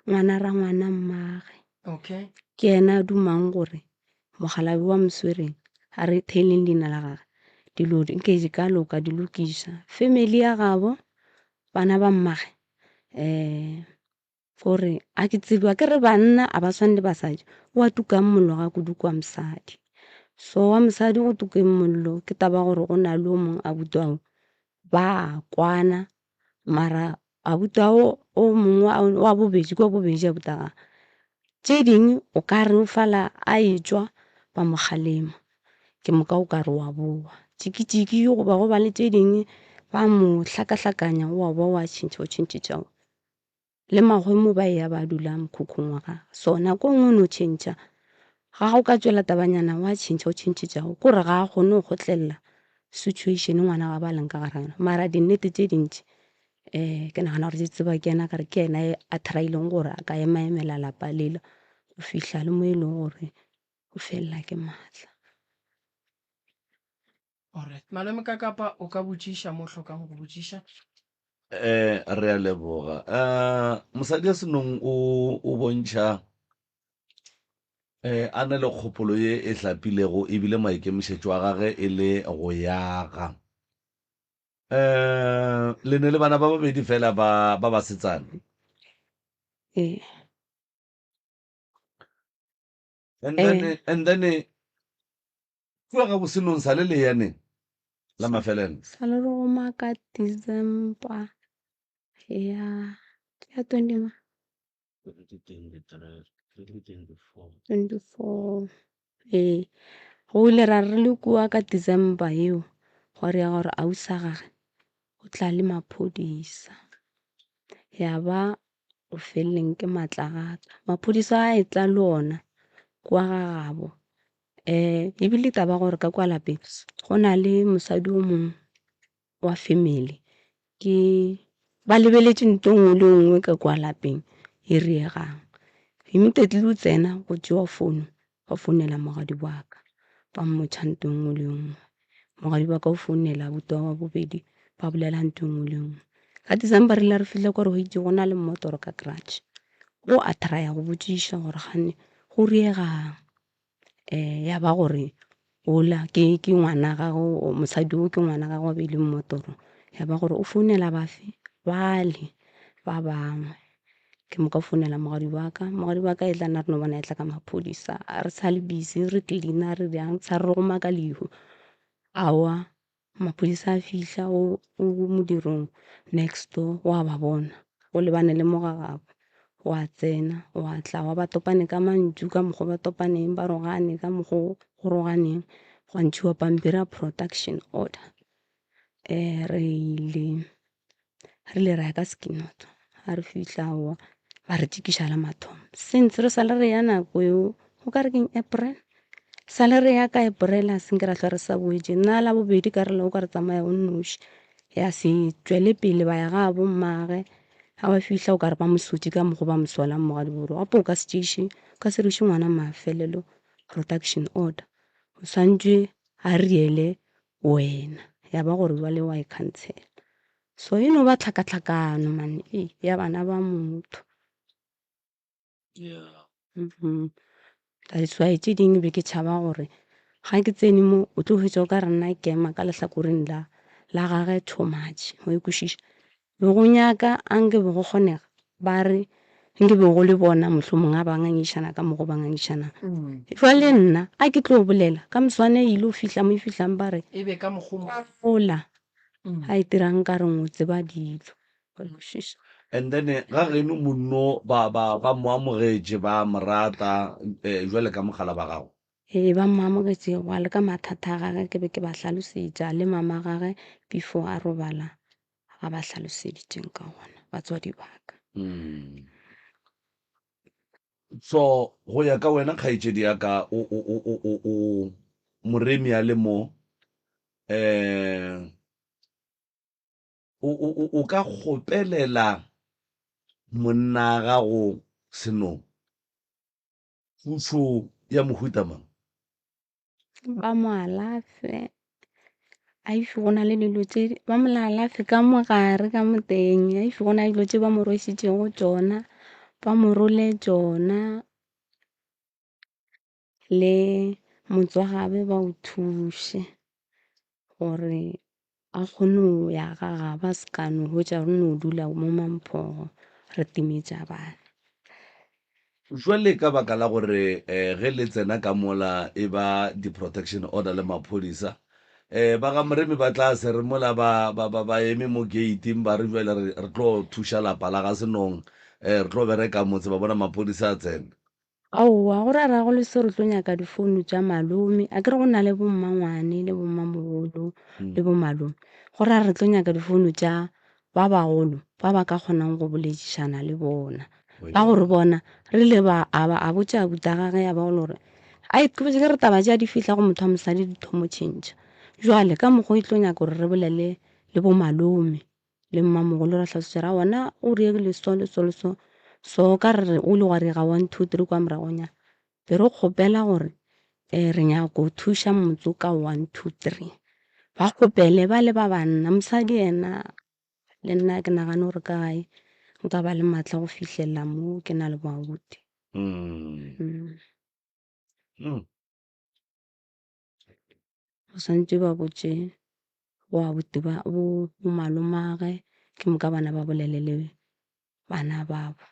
ngwana rangwana mmage. Okay. Ke yena a dumang gore mokgalabje wa Moswereng a re theeleng leina la gage dilo nke di ka loka di lokiša. Family ya gabo bana ba mmage Gore a ke tsebe a ke re banna a ba swane le basadi o a tukang mollo ga kudu kwa mosadi. So wa mosadi go tukeng mollo ke taba gore go na le o mongwe abuti wa ba kwana mara abuti wa o mongwe wa bobedi ke wa bobedi abuti wa gagwe. Tše dingwe o ka re o fala a etšwa ba mo kgalema ke moka o ka re wa boa. Tšikitšiki goba go ba le tše dingwe ba mo hlakahlakanya wa boa wa tšhentšha o tšhentšhetša. Le magwemo ba eya ba dula mokhukhung wa gagwe. So nako e nngwe o no tšhentšha, ga go ka tšwela tabanyana wa tšhentšha o tšhentšhetšago, ke gore ga a kgone go kgotlelela situation ngwana gagwe a leng ka gare ga yona. Mara dinnete tše dintši um ke nagana gore di tseba ke yena ka re ke yena a try-ileng gore a ka ema-emela lapa lela go fihla le mo e leng gore o felela ke maatla. Alright. Malome Kakapa o ka botšiša mo o hlokang go botšiša. Eh, re a leboga. Eh, mosadi ya senong o o bontšha eh a na le kgopolo ye e hlapilego ebile maikemišetšo a gage e le go yaga. Eh, le ne le bana ba babedi fela ba ba basetsana. Ee. And then eh. and then Kua ga bosenong sa le leya neng la mafelelo? Sa le roma ka December ya ya 20 ma 2023 2024 24 ee go ile ra re le kua ka December yeo gwa re ya gore ausi wa gage o tla le maphodisa ya ba go feleleng ke matla gaka maphodisa a etla le ona kwa ga gabo um ebile taba gore ka kwa lapeng go na le mosadi o mongwe wa family ke ba lebeletše ntho e nngwe le e nngwe ka kwa lapeng. E riegang. Immediately o tsena go tšewa founu ba founela mogadi wa ka ba mmotšha nto e nngwe le e nngwe. Mogadi wa ka o founela abuti wa wa bobedi ba bolela nto e nngwe le e nngwe. Ka December re ile re fihla kwa re hweditše go na le mmotoro ka garage. O a try-a go botšiša gore kgane go riegang. Ya ba gore ola ke ke ngwana gagwe mosadi o ke ngwana gagwe wa beile mmotoro, ya ba gore o founela bafe bale ba bangwe. Ke moka o founela mogadi wa ka, mogadi wa ka e tla nna re no bona e tla ka maphodisa re sa le busy re cleaner re dirang sa re go maka lehu. Aowa Maphodisa a fihla o o modirong next door wa ba bona o lebane le mo ga gabo wa tsena wa tla wa ba topane ka mantšu ka mokgwa ba topaneng ba rogane ka mokgwa go roganeng gwa ntšhiwa pampiri ya production order. Re ile Re ile ra ya ka Skinot ga re fihla aowa ba re tšekiša la mathomo since re sa le re ya nako eo o ka re keng April sa le re ya ka April a senke ra hlwa re sa boetše nna la bobedi ka re le o ka re tsamaya o nnoši ya se tšwele pele ba ya ga bo mmage ga ba fihla o ka re ba mo sotše ka mokgo ba mo solang mogadiboro gape o ka se tšeiše o ka se reše ngwana mafelelo production order o swantšwe a riele wena ya ba gore jwale wa e khansela so e no ba tlhakatlhakano man e ya bana ba motho Yeah. Mhm. That's why tše dingwe be ke tšhaba gore ga ke tsene mo o tlo hwetša o ka re nna ke ema ka lehlakoreng la la gage too much wa e kwešiša Be go nyaka a nke be go kgonega ba re nke be go le bona mohlomong a ba ngangišana ka mokgo ba ngangišanang. Jwale nna a ke tlo bolela ka moswane e ile go fihla mo e fihlang ba re E be ka mokgo mo. gola a itirang nka reng o tseba dilo. Wa kwešiša? And then ga geno monno ba ba ba mo amogetše ba mo rata eh, jwale ka mogala ba gago. Ee, ba mo amogetše gwa le ka mathata a gage ke be ke ba hlalosetša le mama gage before a robala ga ba hlaloseditšeng ka gona batswadi ba ka. Mm. So go ya ka wena kgaetšedi ya ka o o o o o o moremi a le mo eh o o o o ka kgopelela monna gago seno thušo ya mohuta mang? Ba mo alafe, a if go na le dilo tše ba mo alafe ka mo gare ka mo teng, a if go na le dilo tše ba mo rwešitšego tšona ba mo role tšona. Le motse wa gabo ba o thuše gore a kgone go ya ga gabo a se ka no hwetša re no dula mo Mamphogo re timetša bana. Jwale ka baka la gore ge le tsena ka mola e ba di-protection order le maphodisa, ba ga Moremi ba tla se re mola ba, ba, ba, ba eme mo gate-ing ba re jwale re, re tlo thuša lapa la ga Senong, re tlo bereka motse ba bona maphodisa a tsena. Aowa, go ra ra go le so re tlo nyaka difounu tša malome. Akere go na le bommangwane le bommamogolo le bomalome. Go ra re tlo nyaka difounu tša ba bagolo ba ba ka kgonang go boledišana le bona. Ka gore bona re le ba a ba a botša abuti a gage ya ba go le gore ai ke botše ke re taba tše a di fihla go motho wa mosadi di thomo tšhentšha. Jwale ka mokgwa o e tlo nyaka gore re bolele le bomalome. Le mmamogolo ra hlalosetša ra ona o riegile so le so le so so ka re re o ile gwa riega one two three kwa moragonyana be re kgopela gore um re nyaka go thuša motse ka one two three ba kgopele ba le ba banna mosadi yena le nna ke nagane gore ka gae nka ba le maatla go fihlelela mo ke na le boabuti. Mm. Mm. Ba swanetše ba botše bo abuti ba bo malomagwe ke moka bana ba bolele le bana babo.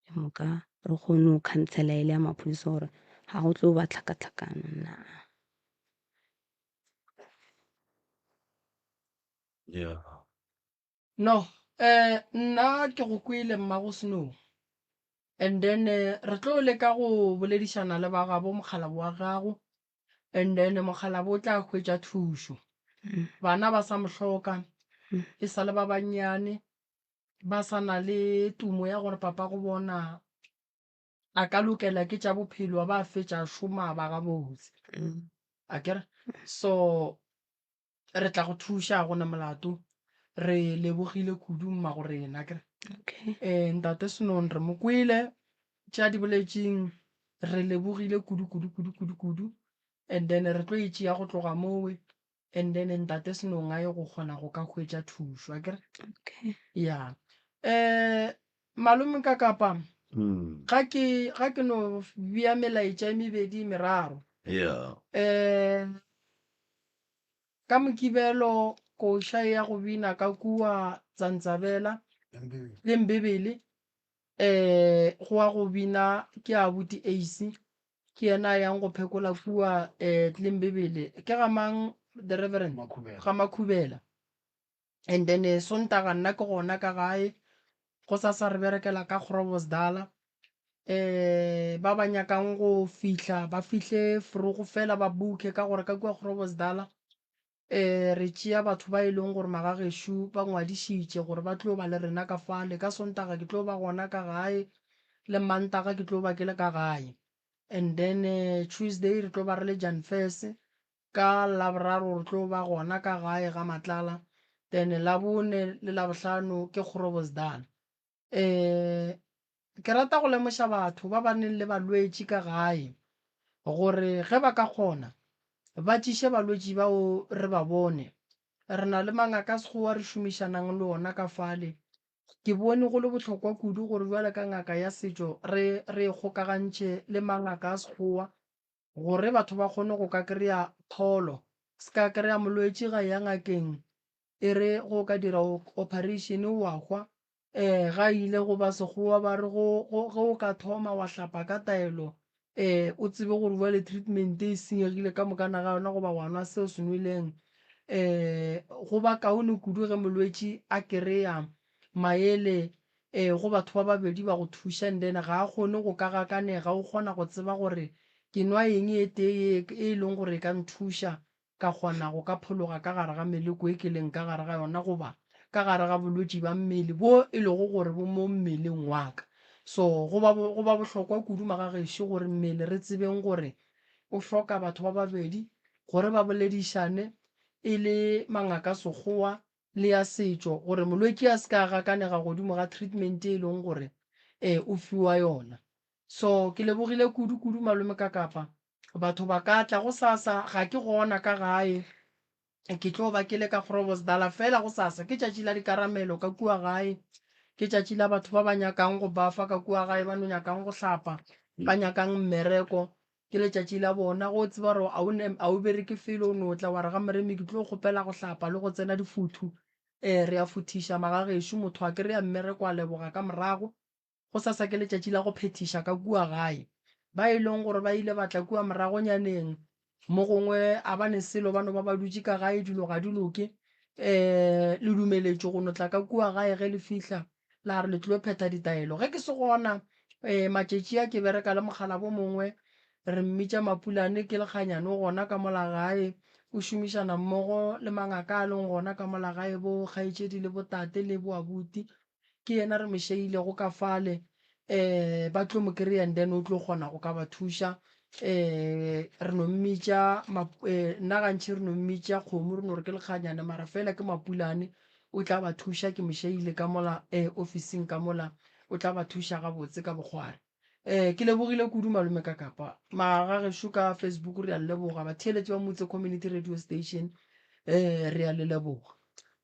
Ke moka re kgone go khansela e le ya maphodisa gore ga go tlo ba tlhakatlhakano na. Yeah. No, eh, nna ke go kwele mmago Snow. And then eh, re tlo leka go boledišana le ba gabo mokgalabo wa gago and then mokgalabo o tla hwetša thušo. Bana ba sa mo hloka e sa le ba bannyane ba sa na le tumo ya gore papa go bona a ka lokela ke tša bophelo a ba fetša a šoma a ba gabotse. Akere? So Re tla go thuša, ga go na molato. Re lebogile kudu mmago rena, akere? Okay. Eh, Ntate Senong re mo kwele tša di boletšeng re lebogile kudu kudu kudu kudu kudu and then re tlo e tšea go tloga mowe and then Ntate Senong a ye go kgona go ka hwetša thušo akere? Okay. Ya. Eh, malome ka kapa ga ke ga ke no bea melaetša e mebedi e meraro. Yeah. Eh, Ka Mokibelo koša ya go bina ka kua Tsantsabela le Mbebele um go wa go bina ke abuti Ace, ke yena a yang go phekola kua um Tlembebele. Ke ga mang the Reverend? Ga Makhubela. And then Sontaga nna ke gona ka gae, gosasa re berekela ka Groblersdal. Um ba ba nyakang go fihla ba fihle vroeg fela ba book-e ka gore ka kua Groblersdal um re tšea batho ba e leng gore magagešo ba ngwadišitše gore ba tlo ba le rena ka fale. Ka Sontaga ke tlo ba gona ka gae le Mantaga ke tlo ba ke le ka gae. And then Tuesday re tlo ba re le Jan First, Ka Laboraro re tlo ba gona ka gae ga Matlala, then Labone le Labohlano ke Groblersdal. Um ke rata go lemoša batho ba ba neng le balwetši ka gae gore ge ba ka kgona ba tšiše balwetši bao re ba bone. Re na le mangaka a Sekgowa re šomišanang le ona ka fale. Ke bone go le bohlokwa kudu gore bjale ka ngaka ya setšo re re kgokagantšhe le mangaka a Sekgowa Gore batho ba kgone go ka kry-a pholo. Se ka kry-a molwetši ga ya ngakeng e re go ka dira operation wa hwa. Um ga ile go ba sekgowa ba re go go ge o ka thoma wa hlapa ka taelo um o tsebe gore bjale treatment e senyegile ka mokana ga yona goba wa nwa se o se nweleng. Um go ba kaone kudu ge molwetši a kry-a maele um go batho ba babedi ba go thuša and then ga a kgone go ka gakanega o kgona go tseba gore ke nwa eng e tee ye e leng gore e ka nthuša ka kgona go ka phologa ka gare ga meleko e ke leng ka gare ga yona goba ka gare ga bolwetši ba mmele bo e lego gore bo mo mmeleng wa ka. So go ba go ba bohlokwa kudu magagešo gore mmele re tsebeng gore o hloka batho ba babedi gore ba boledišane e le mangaka sekgowa le ya setšo gore molwetši a se ka gakanega godimo ga treatment e leng gore um o fiwa yona. So ke lebogile kudu kudu malome Kakapa. Batho ba ka tla gosasa ga ke gona ka gae ke tlo ba ke le ka Groblersdal fela gosasa ke tšatši la dikaramelo ka kua gae. Ke tšatši la batho ba ba nyakang go bafa ka kua gae ba no nyakang go hlapa ba nyakang mmereko Ke letšatši la bona, ge o tseba gore a o ne, a o bereke felo, o no tla wa re ga Moremi ke tlo kgopela go hlapa le go tsena difuthu. Ee, re a futhiša magagešo, motho a kry-a mmereko a leboga ka morago. Gosasa ke letšatši la go phethiša ka kua gae. Ba e leng gore ba ile ba tla kua moragonyaneng, mo gongwe a ba ne selo, ba no ba ba dutše ka gae, dilo ga di loke. Ee, le dumeletšwe go no tla ka kua gae ge le fihla. la re le tlilo phetha ditaelo. Ge ke se gona, eh, matšatši a ke bereka le mokgalabo mongwe, re mmitša Mapulane, ke lekganyane, o gona ka mola gae, o šomišana mmogo le mangaka a leng gona ka mola gae, bo kgaetšedi le bo tate le bo abuti. Ke yena re mo šeilego ka fale, eh, ba tlo mo kry-a and then o tlo kgona go ka ba thuša. Eh, re no mmitša, eh, nna gantši re no mmitša kgomo, re no re ke lekganyane, mara fela ke Mapulane. O tla ba thuša, ke mo šeile ka mola eh, ofising ka mola, o tla ba thuša gabotse ka bokgwari. Eh, ke lebogile kudu malome ka kapa. Magagešo ka Facebook re a le leboga, batheeletši ba Motse Community Radio Station eh, re a le leboga.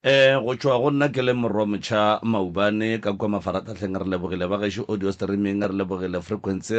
Eh, go tšwa go nna ke le Morwa Motšha Maubane ka kua mafaratahleng re lebogile ba gešo audio streaming re lebogile frequency.